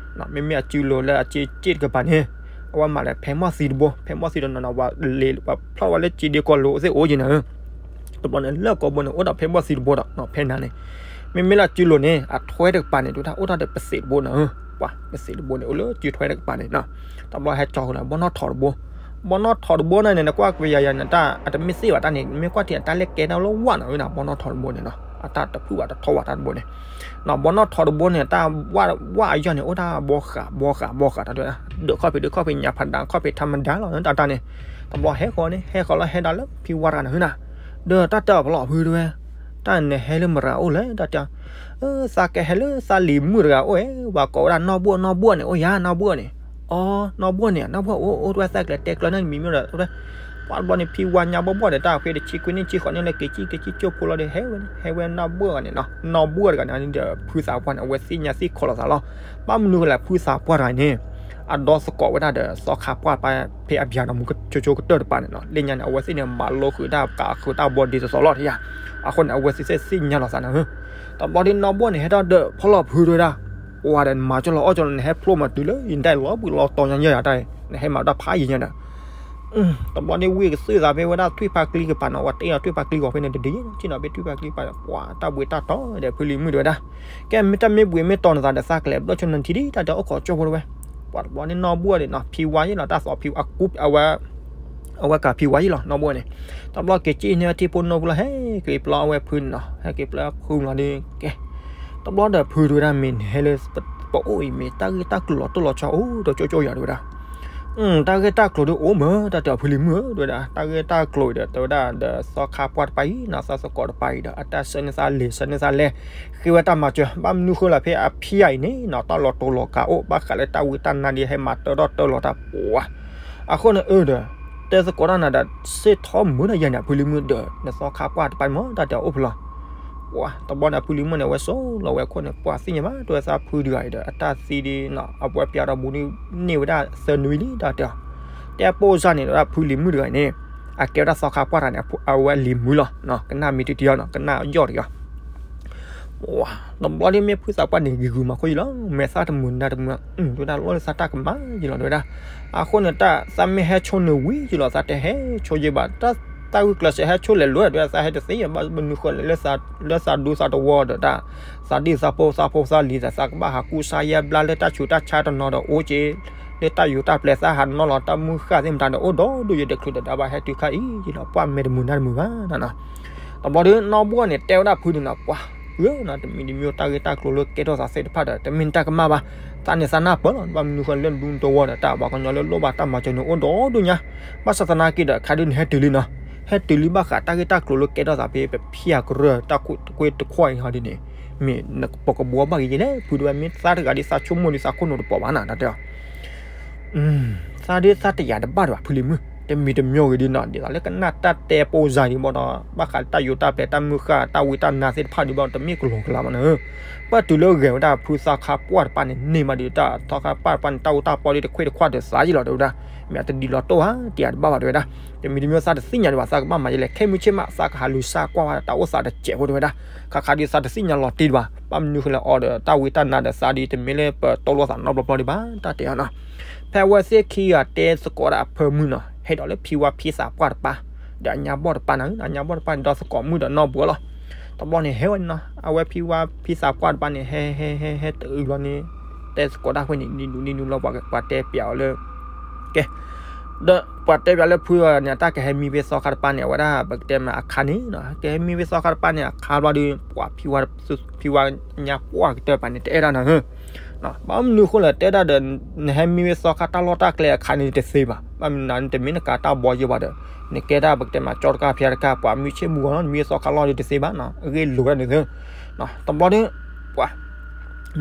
မ့မ့ၢ်အစုလိၤလၢအစ့ၣ်စ့ၣ်တကပၤန့ၣ် အဝဲမၤလၢဖဲမီၢ်သံတဘိ, ဖဲမီၢ်သံတနီၤနီၤ ဝဲလ့ၣ် ဝဲဖျီၣ်ဝဲလၢစ့ၣ်ဒ့ကီၢ်လိၤသ့ၣ်အိၣ်က့ၤနၤဧၢ, တဘျီန့ၣ် လၢကိာ်ဘိန့ၣ် အိၣ်ဒီးဖဲမီၢ်သံတဘိဒီး ဖဲနၤန့ၣ်, မ့မ့ၢ်လၢအစုလိၤန့ၣ် အထွဲတကပၤန့ၣ် ဒုးတၢ်အိၣ်ထီၣ်ဒီးပသ့းတဘိနၤဧၢ, ပှၤ ပသ့းတဘိန့ၣ် အိၣ်လၢစုထွဲတကပၤန့ၣ်နီၤ, တဘျီဟဲကၠီဃုာ်လၢ ဘီနီၣ်ထိးတဘိ, ဘီနီၣ်ထိးတဘိန့ၣ်န့ၣ် နကွၢ်ကွံာ်ယၤယၤန့ၣ် တၢ်အတမ့ၢ်သ့ၣ်ဘၣ်တၢ်န့ၣ် မ့ၢ်ကွၢ်ထံၣ်အတၢ်လဲၣ်ကဲထီၣ်လၢဝၣ်နီၤဧၢနီၤ ဘီနီၣ်ထိးတဘိန့ၣ်နီၤ, အတၢ်တဖုၣ်ဘၣ်တထီဘၣ်တၢ်တဘိန့ၣ်, ဘီနီၣ်ထိးတဘိန့ၣ် တၢ်ဝၣ်အယီၢ်န့ၣ် အိၣ်တၢ်ဘီဃးဘီဃးဘီဃးတၢ်ဒၣ်, ဒုးခီၣ်ဖံးဒုးခီၣ်ဖံးညၣ်ဖးဒၣ်ခီၣ်ဖံးထါမဒါလီၤ တၢ်တၢ်န့ၣ်, တဘျီဟဲဃီၤန့ၣ် ဟဲဃီၤလီၤဟဲဒၣ်လၢဖံဝါတဂၤနၤဧၢနီၤ, ဒီးတၢ်တဲအီၤဖီလီၤဖုတဝဲ, တၢ်နဟဲလၢမတၤဂၤအိၣ်လဲၣ် တၢ်တဲ, သးကဟဲလၢသးလံၤမုၣ်တဂၤအိၣ်ဧဲ, ပှၤကိးဝဲဒၣ်နီၢ်ဘှီၣ်နီၢ်ဘှီၣ်န့ၣ် အိၣ်ယၤနီၢ်ဘှီၣ်န့ၣ်, အီ နီၢ်ဘှီၣ်န့ၣ် နီၢ်ဘှီၣ်အိၣ်အိၣ်တဝဲသးကလဲၤတဲကျၢၤန့ၣ်မံၤမ့ၢ်ဒီး ပှၤတဘျီန့ၣ် ဖံဝါညါဘီၣ်ဘီၣ်န့ၣ် တၢ်ဖဲတဆံခွံနံၣ်ဆံဃိးနံၣ်လၢက့ၤကံၣ်က့ၤကံၣ်ကၠိဖိလီၤဒီး ဟဲဝဲန့ၣ် ဟဲဝဲနီၢ်ဘှီၣ်တဂၤန့ၣ်နီၤ, နီၢ်ဘှီၣ်တဂၤန့ၣ်ဒီး ဖုသးပှၢ်န့ၣ် အဝဲသ့ၣ်ညါသ့ၣ်ခီလီၤသးလီၤ, ဘၣ်မနုၤဃိလဲၣ် ဖုသးပှၢ်တဂၤန့ၣ် အဒီသကိးဝဲဒၣ်ဒီးသီခါပှၢ်ပၢ်ဖဲအပျၤဒီးမူကၠိကၠိကတၢၢ်တပၤန့ၣ်နီၤ, လၢညါန့ၣ် အဝဲသ့ၣ်န့ၣ် မၤလိဃုာ်တၢ်ကးဃုာ်တၢ်ဘီဒ့တသီလီၤတယၤ, အဃိန့ၣ် အဝဲသ့ၣ်သ့ၣ်ညါလီၤသးနၤဧၢ, တဘျီဒ်နီၢ်ဘှီၣ်န့ၣ် ဟဲထီၣ်ဒီးဖီလီၤဖုတဝဲဒၣ်, ပှၤဒီးနမၤကၠီလီၤအီၣ်ကၠီလီၤ နဟဲဖျိမးတုၤလၢယဒၣ်လီၤဘှံးလီၤတီၤညါညါတၢ်, နဟဲမၤတၢ်ဖးယံၤညါဒီး တဘျီန့ၣ်ဝံကသုၣ်သးဖဲဝဲဒၣ်ထွံၣ်ဖးကျံကပၤနီၤ, ဝဲတ့ၢ်လီၤထွံၣ်ဖးကျံဂီၤဖဲန့ၣ်တဒ်, ဆ့ၣ်နီၤဖဲထွံၣ်ဖးကျံကပၤဒီး ပှၤတၢ်ဘှံးတၢ်တီၤဒီးဖုလံၤမုၣ်တဝဲဒၣ်, ကဲမ့ၢ်တၢ်မ့ၢ်ဘှံးမ့ၢ်တီၤနသးဒီးသးကလဲၤဘျီၣ်ဆိနထံဒ်တၢ်တဲအိၣ်ခိးကၠိဖိတဝဲ, ပှၤတဘျီန့ၣ်နီၢ်ဘှီၣ်န့ၣ်နီၤ ဖံဝါယံၤလီၤ တၢ်သီဖံဝါကူ အဝဲ အဝဲကးဖံဝါယံၤလီၤ နီၢ်ဘှီၣ်န့ၣ်, တဘျီက့ၤကံၣ်န့ၢ်ဝဲထံဖိနိဖိလီၤ ဟဲက့ၤပျီအဝဲဖုန့ၣ်နီၤ, ဟဲက့ၤပျီဖုလီၤဒီးကဲ, တဘျီဒီးဖုတဝဲဒၣ်မ့ၢ်နဟဲလၢ ပအိၣ်အံၤမ့ၢ်တၢ်ဂ့ၢ်တၢ်ကျိၤလီၤတိၢ်လီၤဆီအိၣ်ဒီးကၠိကၠိယၤ တဲဝဲဒၣ်. တၢ်ဂ့ၢ်တၢ်ကျိၤဒ်အိၣ်မး တၢ်တဲအီၤ ဖုလံၤမုၣ်ဧၢ တဲဝဲဒၣ်, တၢ်ဂ့ၢ်တၢ်ကျိၤအံၤဒီး တဲဝဲဒၣ်ဒီးသီခါပှၢ်တပၢ်အံၤနီၤ, သီသကိးတပၢ်အံၤဒီး အတၢ်ဆှၢန့ၢ်သးလံာ် ဆှၢန့ၢ်သးလဲၢ် ဃ့ဝဲတၢ်မၤစၢၤ, ဘၣ်မနုၤဃိလဲၣ် ဖဲအဖံအံၤန့ၣ်နီၤ တၢ်လီၤတိၢ်လီၤကးအိၣ် ဘၣ်ဃးလၢတၢ်ဝံတၢ်နါဒ်ဟဲမၤတၢထီၣ်တၢလီၤတၢ်ပှၤ အဃိန့ၣ်အၢဒီး တဲသကိးတၢ်နၤဒီး စ့ၢ်ထီၣ်မုာ်ဒီးယၤန့ၣ် အဖုလံၤမုၣ်ဒီး နသီခါပှၢ်တပၢ်မး တၢ်တဲအီၤအိၣ်ဖဲလဲၣ်. ပှၤတဘျီန့ၣ် အဖုလံၤမုၣ်န့ၣ် အဝဲစိာ်လီၤဝဲအခိၣ်န့ၣ် ပှၤသ့ၣ်ညါဘၣ် တဲဝဲသးဖုတဂၤအံၤဒီး အတၢ်သံဒ်နီၤ အဝဲပျးဒီးဘူးန့ၢ်ဝဲဒၣ်သၢနွံလံ တၢ်တဲအီၤ. တဲပိၢ်စၢ်န့ၣ် တဲဝဲဒၣ်ဖုလံၤမုၣ်တဂၤအံၤန့ၣ် အကဲဝဲဒၣ်သီခါပှၢ်တဂၤန့ၣ် အဝဲလံၤမုၣ်လီၤ. ကနၣ်မ့ၢ်တံၢ်တံၢ်အီၤနီၤ ကနၣ်ယီၢ်တံၢ်အီၤ တဘျီဒ်မ့ၢ်ဖုသးပှၢ်န့ၣ် ဂ့ၤဂုာ်မၤခိၣ်ယံလီၤ, မဲာ်သၣ်တမုာ်နါတမုာ် တဲဝဲဒၣ် လီၢ်လၢသးတၢ်ကမၣ်ယံလီၤ တဲဝဲဒၣ်. အဃိန့ၣ် တၢ်သးမ့ၢ်ဟဲဆိန့ၣ်ဝံၤယံလီၤ သးတဟဲဆိယဲဘၣ်, တၢ်သးဂုာ်ကျဲးစၢးဟဲဆိလဲၤလိၤဒီး သးဟဲတသ့ဘၣ်, မနုၤဃိလဲၣ် လၢသးဒူသးတဝီဒီးတၢ် သးဒ့သးဖိသးဖိသးလံၤဒီး သးကဘၣ်ဟးကူစါယဲဘျါလၢတၢ်ဆူးတၢ်ဆါတနီၤဒီး အိၣ်က့ၤလၢတၢ်ယူးတၢ်ပျဲၤ သးဟးနီၤလီၤ တၢ်မုၢ်ဃၢ်သ့ၣ်မတၤဒီး အိၣ်ဒီးဒိၣ်ယဲဒီးချုးဒီးဒါဘၣ် ဟဲတုၤခါအံၤယံလီၤ ပှၢ်မဲာ်တမုာ်နါတမုာ်ဘၣ်နီၤ. တဘျီဒီးနီၢ်ဘှီၣ်န့ၣ် တဲဝဲဒၣ်ဖုန့ၣ်နီၤ ပှၤဧၢနီၤ တမံၤတမံၤတၢ်ဂ့ၢ်တၢ်ကျိၤလၢကဲထီၣ်သးသ့ၣ်တဖၣ်ဒီး တမ့ၢ်နတၢ်ကမၣ်ဘၣ်, သးန့ၣ်သးနၢ်ပၢၢ်လီၤ, ဘၣ်မနုၤဃိလၢဒူတဝီဒီး တၢ်ပှၤကညီလၢလိၣ်ဘၣ်တၢ်မၤစၢၤန့ၣ်အိၣ်ဒီးဒိၣ်ညါ, ဘၣ်ဆၣ်သနာ်က့ဒီး ခါဒုးနဟဲတုၤလံနီၤ, ဟဲတုၤလံဘၣ်ဃးတၢ်ဂ့ၢ်တၢ်ကျိၤလၢကဲထီၣ်သးဖဲ ပဖံအကရၢၢ်တၢ်ကွ့တခွီအံၤဟီဒ်န့ၣ် မ့ၢ်ပကဘှီဘၣ်က့ၤယဲလဲၣ် ဖုတဲဝဲ မ့ၢ်သးတဂၤဒ်သးဆိကမိၣ်ဒ်သးခိၣ်နူာ်တပိာ်ဘၣ်နီၤ တၢ်တဲအီၤ သးဒ်သးတယာ်တဘၣ်ဒီးဘၣ် ဖုလံၤမုၣ် တမံၤတမံၤဂ့ၤဒ်နီၤ ဒ်သိးလၢကနၣ်တၢ်တဲပိၢ်စၢ်ဒံးဘၣ်ဒီး ဘၣ်ဃးတၢ်ယူးတၢ်ပျဲၤတၢ်မုၢ်ဃၢ်တၢ်ဝံတၢ်နါသ့ၣ်တဖၣ်ဒံးဘၣ် တမ့ၢ်ကလီကလီဘၣ်နီၤ. ပၢၢ်တုၤလၢဂဲၤဝဲဒၣ်ဖုသီခါပှၢ်တပၢ်န့ၣ် န့ၢ်မးဒ်တၢ်သီခါပှၢ်တပၢ်န့ၣ် တၢ်အိၣ်တၢ်ပီဒ်တခွ့တခွါဒီးသးယံလီၤ တဲဝဲဒၣ်, မ့ၢ်အတဒ်လီၤတိၢ်ဧါ တယာ်တဘၣ်ဘၣ် တဲဝဲဒၣ်, တမံၤတမံၤသးတသ့ၣ်ညါဒံးဘၣ် သးကဘၣ်မၤယဲလဲၣ် ခဲမုၢ်ဆ့ၣ်မး သးကဟးလူၤစါကွၢ်ဝဲတၢ်အိၣ်သးတစဲးဖိ တဲဝဲဒၣ်, ခါခါဒ်သးတသ့ၣ်ညါလီၤတံၢ်ဒံးဘၣ် ဘၣ်မနုၤဃိလဲၣ် အီၤဒီးတၢ်ဝံတၢ်နါဒီးသးဒ်တမ့ၢ်လၢပတီၢ်လိာ်သးနီတဘျီဘျီဒံးဘၣ် တၢ်တဲအီၤနီၤ. ဖဲအဝဲသ့ၣ်ခံဂၤတဲသကိးဒၣ်အဖၢမုၢ်နီၤ ဟဲဒီးလၢဖံဝါဖံသးပှၢ်တပၢ် ဒီးအညါဘီၣ်တပၢ်နီၤ, အညါဘီၣ်တပၢ်န့ၣ် ဒီးသကိးမုၣ်ဒီးနီၢ်ဘှီၣ်လီၤ. တဘျီန့ၣ်ဟဲဝဲနီၤ အဝဲဖံဝါဖံသးပှၢ်တပၢ်န့ၣ် ဟဲဟဲဟဲဟဲတအုးလီၤန့ၣ် တဲသကိးဒၣ်ဝဲန့ၣ် နံၤနူနံၤနူလီၤ ပှၤတဲပျးအီၤလၢ ကဲ ဒီးပှၤတဲပျးလၢဖုအီၤန့ၣ် အတၢ်ကဟဲမံဖဲသီခါတပၢ်န့ၣ် အဝဲဒၣ်ပကတဲမးအခါန့ၣ် ကဟဲမံဖဲသီခါတပၢ်န့ၣ် အခါဘျီဒီး ပှၤဖံဝါ ဖံဝါညါပှၢ်ကတၢၢ်တပၢ်န့ၣ် တအဲၣ်ဒၣ်နီၤ ဘၣ်မနုၤဃိလဲၣ် တဲဒၣ်ဒီး နဟဲမံဝဲသီခါတၢ်လီၢ်တၢ်ကျဲအခါန့ၣ်တသ့ဘၣ်, ဘၣ်မနုၤနတမ့ၢ်နကးတၢ်ဘီယဲဘၣ်ဒီး နကဲဒၣ်ပကတဲမး ကၠီတကၢ်ဖဲတကၢ် ပှၤမုၢ်ဆ့ၣ်မုၢ်ဂီၤလီၤ နမံဝဲသီခါလီၢ်ဒီးတသ့ဘၣ်နီၤ အဂ့ၢ်လိာ်ဝဲဒၣ်န့ၣ်သ့. တဘျီဒီး ပှၤ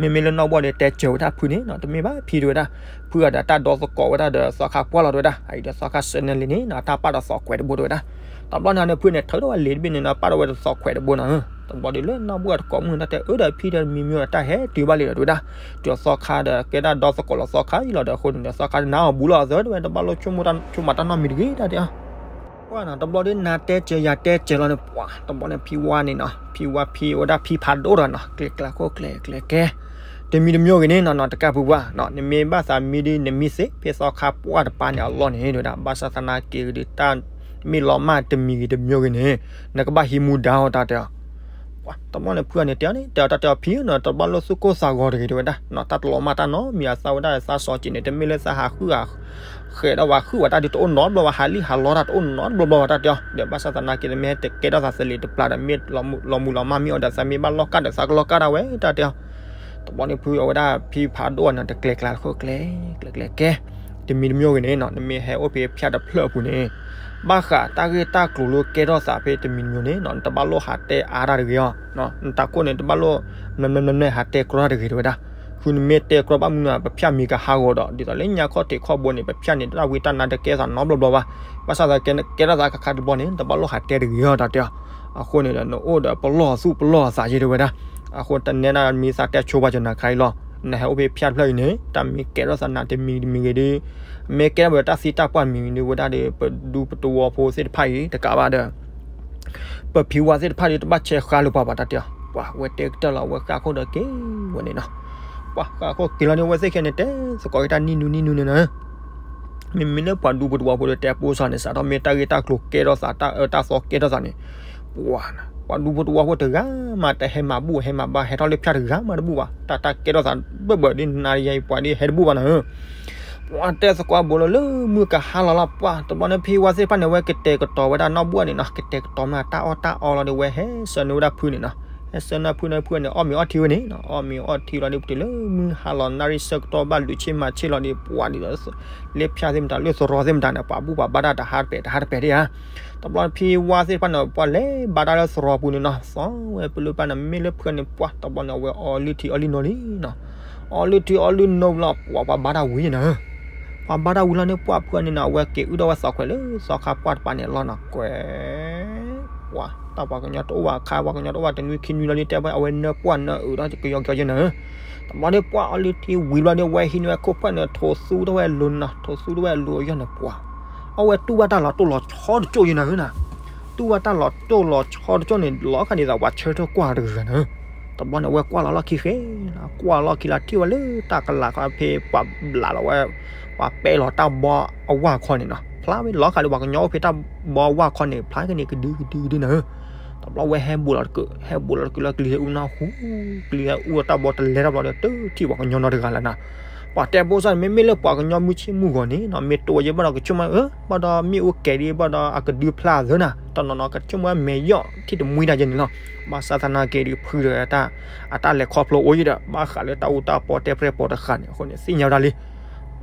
မ့မ့ၢ်လၢနီၢ်ဘီၣ်ဒီးတဲစၢၤဝဲဒၣ်ဖုန့ၣ်နီၤ တမ့ၢ်ဘၣ်ဖံတဲဝဲဒၣ်, ဖုအီၤဒီးတၢ်ဒီသကိးဝဲဒၣ်ဒီးသီခါပှၢ်လီၤတဲဝဲဒၣ်, အအံၤဒီးသီခါဆှၢန့ၢ်လံန့ၣ်နီၤ တၢ်ပာ်ဒီးသီခွဲးတဘိတဲဝဲဒၣ်. တဘျီန့ၣ်န့ၣ် ဖုန့ၣ် ထုးထီၣ်ဝဲလံာ်တဘ့ၣ်န့ၣ်နီၤ ပာ်ဒီးဝဲသီခွဲးတဘိနီၤ. တဘျီဒီးလၢနီၢ်ဘီၣ်တကိးမုၣ်န့ၣ် တၢ်တဲအၢဒီးဖံဒီးမံမံအီၤတၢ်ဟဲတုၤဘၣ်လံဒီးတဲဝဲဒၣ်, တုၤသီခါဒီးကဲဒၣ်ဒီသကိးလီၤသီခါအံၤလီၤဒီးအဃိန့ၣ်ဒီး သီခါတနါအီၤဘူးလီၤအသၢတဲဝဲ တဘၣ်လိၣ်ဆိကမိၣ်တၢ်နီတမံၤတဂ့ၤတၢ်တဲအီၤ ပှၤနီၤ တဘျီဒီးနၤတဲစၢၤယၤတဲစၢၤလီၤန့ၣ် ပှၤ တဘျီန့ၣ် ဖံဝါန့ၣ်နီၤ ဖံဝါဖံဝဲဒၣ်ဖံဖးဒိၣ်ဒီးနီၤ ကျဲၤကျဲၤခိၣ်ကျဲၤကျဲၤကဲ တမံၤတမံၤဂ့ၤန့ၣ်နီၤနီၤ တကးပူၤပှၤနီၤ နမ့ၢ်ဘၣ်သးမံဒ်နမံသ့ ဖဲသီခါပှၢ်တပၢ်န့ၣ်အလီၢ်န့ၣ် တဲဝဲဒၣ် ဘၣ်ဆၣ်သနာ်က့ဂ့ၤဒီး တၢ်မ့ၢ်လီၤမၢ်တမံၤဂ့ၤတမံၤဂ့ၤန့ၣ် နကဘၣ်ဟံးမူဒါအီၤတၢ်တဲအီၤ ပှၤ တဘျီန့ၣ် ဖုအီၤန့ၣ် တဲအီၤန့ၣ် တဲအီၤတၢ်တဲအီၤဖံနီၤ တဘၣ်လိၣ်သူၣ်ကိၢ်သးဂီၤတဂ့ၤ တဲဝဲဒၣ် တၢ်တလီၤမၢ်တၢ်နီတမံၤ အသးဝဲဒၣ်သးစီၤက့ၤန့ၣ် တမ့ၢ်လၢသးဟးဃု ဃဲးဒီးဝဲဃုဝဲတၢ်ဒုးတအိၣ်နီတဘျီဘၣ် ဟးလံဟးလီတၢ်တအိၣ်နီတဘျီဘၣ် တၢ်တဲအီၤ ဒီးဘၣ်ဆၣ်သနာ်က့ တမ့ၢ်ဟဲတကဲထီၣ်သးသလံးတပျၢ်ဒီး မ့ၢ်လီၤမုၢ်လီၤမၢ်မ့ၢ်အီၤဒီး သးမ့ၢ်ဘၣ်လီၢ်ကၢ်ဒီး သးကလီၢ်ကၢ်ဒၣ်ဝဲ တၢ်တဲအီၤ တဘျီန့ၣ် ဖုအီၤဝဲဒၣ်ဖံဖးဒိၣ်အီၤန့ၣ် တကျဲၤကျဲၤတခိၣ်ကျဲၤ ကျဲၤကျဲၤကဲ တမံၤတမံၤဂ့ၤန့ၣ်နီၤ နမ့ၢ်ဟဲအိၣ်ဖဲဖၠၣ်တဖျၢၣ်အပူၤန့ၣ် ဘၣ်ဃးတၢ်ဂ့ၢ်တၢ်ကျိၤလၢကဲထီၣ်သးဖဲတမံၤတမံၤန့ၣ်နီၤ နတဘၣ်လိၣ်ဟးတဲအါတၢ်တဂ့ၤအီၤ နတၢ်ခိၣ်န့ၣ် တဘၣ်လိၣ် မနုၤမနုၤဟးတဲကြီတၢ်တဂ့ၤ တဲဝဲဒၣ် ဃုနမ့ၢ်တဲကြီဘၣ်မနုၤ ပဖၠၣ်မံၤကဟးဂီၤဒီး ဒ်သိးလၢညါခီၣ်ထံးခီၣ်ဘိန့ၣ် ပဖၠၣ်န့ၣ် တၢ်ဝံတၢ်နါတကဲထီၣ်သးနီတဘျီဘျီဘၣ် ဘၣ်ဆၣ်သနာ်က့ ကဲထီၣ်သးခါခါတဘျီန့ၣ် နတဘၣ်လိၣ်ဟးတဲတဂ့ၤအီၤ တၢ်တဲအီၤ အဃိန့ၣ်ဒီး နအိၣ်ဒီးပလီၢ်သူၣ်ပလီၢ်သးယဲ တဲဝဲဒၣ် အဃိတနဲဒၣ်မ့ၢ်သးတဲဆိပာ်စၢၤနၤခါအံၤလီၤ နဟဲအိၣ်ဖဲဖၠၣ်တဖျၢၣ်အံၤန့ၣ် တၢ်မ့ၢ်ကဲထီၣ်သးနၤတမံၤတမံၤဂ့ၤဒီး မ့ၢ်ကဲထီၣ်ဝဲတၢ်သံတၢ်ပှၢ်တမံၤဂ့ၤဒီး ဝဲဒၣ်ဒီး ပဒူပတဝီဖိသ့ၣ်တဖၣ်အံၤ တကးဘၣ်ဒီး ပဖံဝါသ့ၣ်တဖၣ်ဒီး တဘၣ်ဆဲးဃါလၢပှၤဘၣ် တၢ်တဲအီၤ ပှၤဝဲတဲကတၢၢ်လီၤ ဝဲဃၣ်ခိၣ်ဒီးက့ၤဝဲန့ၣ်နီၤ ပှၤဃၣ်ခိၣ်က့ၤလီၤန့ၣ် အဝဲသ့ၣ်ခဲန့ၣ် တဲသကိးက့ၤတၢ်နံၣ်နူနံၣ်နူန့ၣ်နီၤ မ့မ့ၢ်လၢပှၤဒူပတဝီဖိဒီး တဲပိၢ်စၢ်န့ၣ် စးထီၣ်မ့ၢ်တၢ်ဂ့ၢ်တၢ်ကျိၤကဲထီၣ်သး တၢ်အၢတၢ်သီကဲထီၣ်သးန့ၣ် ပှၤ ပှၤဒူဖိတဝီဖိတဂၤမး တဟဲမၤဘူၣ်ဟဲမၤဘါ ဟဲထီၣ်လၢဖၠၣ်တဂၤမးတဘူၣ်ဘၣ် တၢ်တၢ်ကဲထီၣ်သးဘၢၣ်ဘၢၣ်ဒ်နၤယၤအံၤ ပှၤဒ်ဟဲတဘူၣ်ဘၣ်နီၤ ပှၤတဲသကိးဘိလီၤလၢမုၢ်ကဟါလီၤလီၤ ပှၤတဘျီန့ၣ် ဖံဝါသ့ၣ်တဖၣ်န့ၣ် ဝဲကတဲာ်ကတီၤဝဲဒၣ်နီၢ်ဘှီၣ်န့ၣ်နီၤ ကတဲာ်ကတီၤမးတၢ်အီၣ်တၢ်အီလီၤဒီး ဝဲဟဲဆှၢန့ၢ်ဝဲဒၣ်ဖုန့ၣ်နီၤ ဟဲဆှၢနၢ်ဖုနၢ်ဖုန့ၣ် အီၣ်မ့ၤအီထံဝဲန့ၣ်နီၤ, အီၣ်မ့ၤအီထံလီၤဒီး ပတုၤလၢမုၢ်ဟါလီၤ နၣ်ရံၣ်ဆၢကတီၢ်ဘၣ် လူၤဆ့မၤဆ့လီၤဒီး ပှၤဒ်သိး လၢဖၠါသ့ၣ်မတၤ လၢသရီသ့ၣ်မတၤန့ၣ် ပှၤဘူၣ်ပှၤဘါတၢ်တဟါတပဲာ်တဟါတပဲာ်ဒံးဧါ. တဘျီဖံဝါသ့ၣ်တဖၣ်န့ၣ် ပှၤလဲၤဘါတၢ်လၢသရီပူၤန့ၣ်နီၤ, သီဝဲပလုၢ်ပာ်န့ၣ် မ့ၢ်လၢဖုန့ၣ် ပှၤတဘျီန့ၣ် အဝဲအီလုၢ်ထံအီလုၢ်နိလံနီၤ, အီလုၢ်ထံအီလုၢ်နိလီၤ ပှၤပှၤဘါတၢ်ဝံၤန့ၣ် ပှၤဘါတၢ်ဝံၤလီၤန့ၣ် ပှၤဖုန့ၣ်နီၤ အဝဲက့ၤအုၣ်ထီၣ်ဝဲသီခွဲးလၢသီခါပှၢ်တပၤန့ၣ်လီၤနီၤ, ကွဲး ပှၤ တၢ်ပှၤကညီတအိၣ်ဘၣ်ခါ ပှၤကညီတအိၣ်ဘၣ်တနွံခံနွံလီၤဒီး တဲဝဲအဝဲနၢပှၢ်နၢအုးဒီး ကယီကယီယဲန့ၣ်, တဘျီဒီးပှၤအီလုၢ်ထံဝံၤဘျီဒီး ဝဲဟံးန့ၢ်ဝဲခိၣ်ဖၢၣ်န့ၣ် ထိးသူထီၣ်ဝဲအလိၤနီၤ, ထိးသူထီၣ်ဝဲအလိၤအယီၢ်န့ၣ်ပှၤ အဝဲတူၢ်ဘၣ်တၢ်လီၤတိၢ်လီၤဆီတကၠိၢ်ယဲန့ၣ်နီၤ, တူၢ်ဘၣ်တၢ်လီၤတိၢ်လီၤဆီတကၠိၢ်န့ၣ် လီၤခါဒ်သိးပှၤဆၢထၢၣ်ကွၢ်တဂၤန့ၣ်, တဘျီန့ၣ် အဝဲကွၢ်လီၤလီၢ်ခံဃဲနီၤ, ကွၢ်လီၢ်ခံလီၤ ထံၣ်ဝဲလၢတၢ်ကလၤခီဖဲပှၤဘျးလီၤဝဲ ပှၤပဲလီၤတၢ်ဘီအဝၢ်ခီန့ၣ်နီၤ, ဖျါဝဲလီၤခါလၢပှၤကညီအိၣ်ဖဲတၢ်ဘီအဝၢ်ခီန့ၣ် ဖျါက့ၤန့ၣ်ကဒုကဒုကဒုန့ၣ်, တဘျီဝဲဟဲဘူးလီၤတကုး ဟဲဘူးလီၤတကုးလၢကလံၤဟဲအူနီၢ်ဟူ, ကလံၤဟဲအူတၢ်ဘီတလဲထီၣ်ဘျီဒီး တထံၣ်ပှၤကညီနီတဂၤလၢၤနီၤ, ပှၤတဲဘိၣ်စၢ်န့ၣ် မ့မ့ၢ်လၢပှၤကညီမုၢ်ဆ့ၣ်မုၢ်ဂီၤန့ၣ်နီၤ မ့ၢ်တိၢ်ဝဲယဲဘၣ်ဒီးကဆိကမိၣ်ဧၢ ဘၣ်ဒီးမ့ၣ်အူကဲၤဒံးဘၣ်ဒီးအကဒုဖျါသၢနၤ တနီၤနီၤကဆိကမိၣ်ဝဲမဲာ်ယီၢ်ထံၣ်တမှံတၢ်ယဲန့ၣ်လီၤ, ဘၣ်ဆၣ်သနာ်က့ဒီးဖုဒီး အတၢ်လဲၤခီဖျိအိၣ်ယဲဒီး ဘၣ်ဃးလၢတၢ်အူတၢ်ပီတဲပြဲၣ်ပိာ်တဃာ်န့ၣ် အဃိန့ၣ် သ့ၣ်ညါဝဲဒၣ်လံ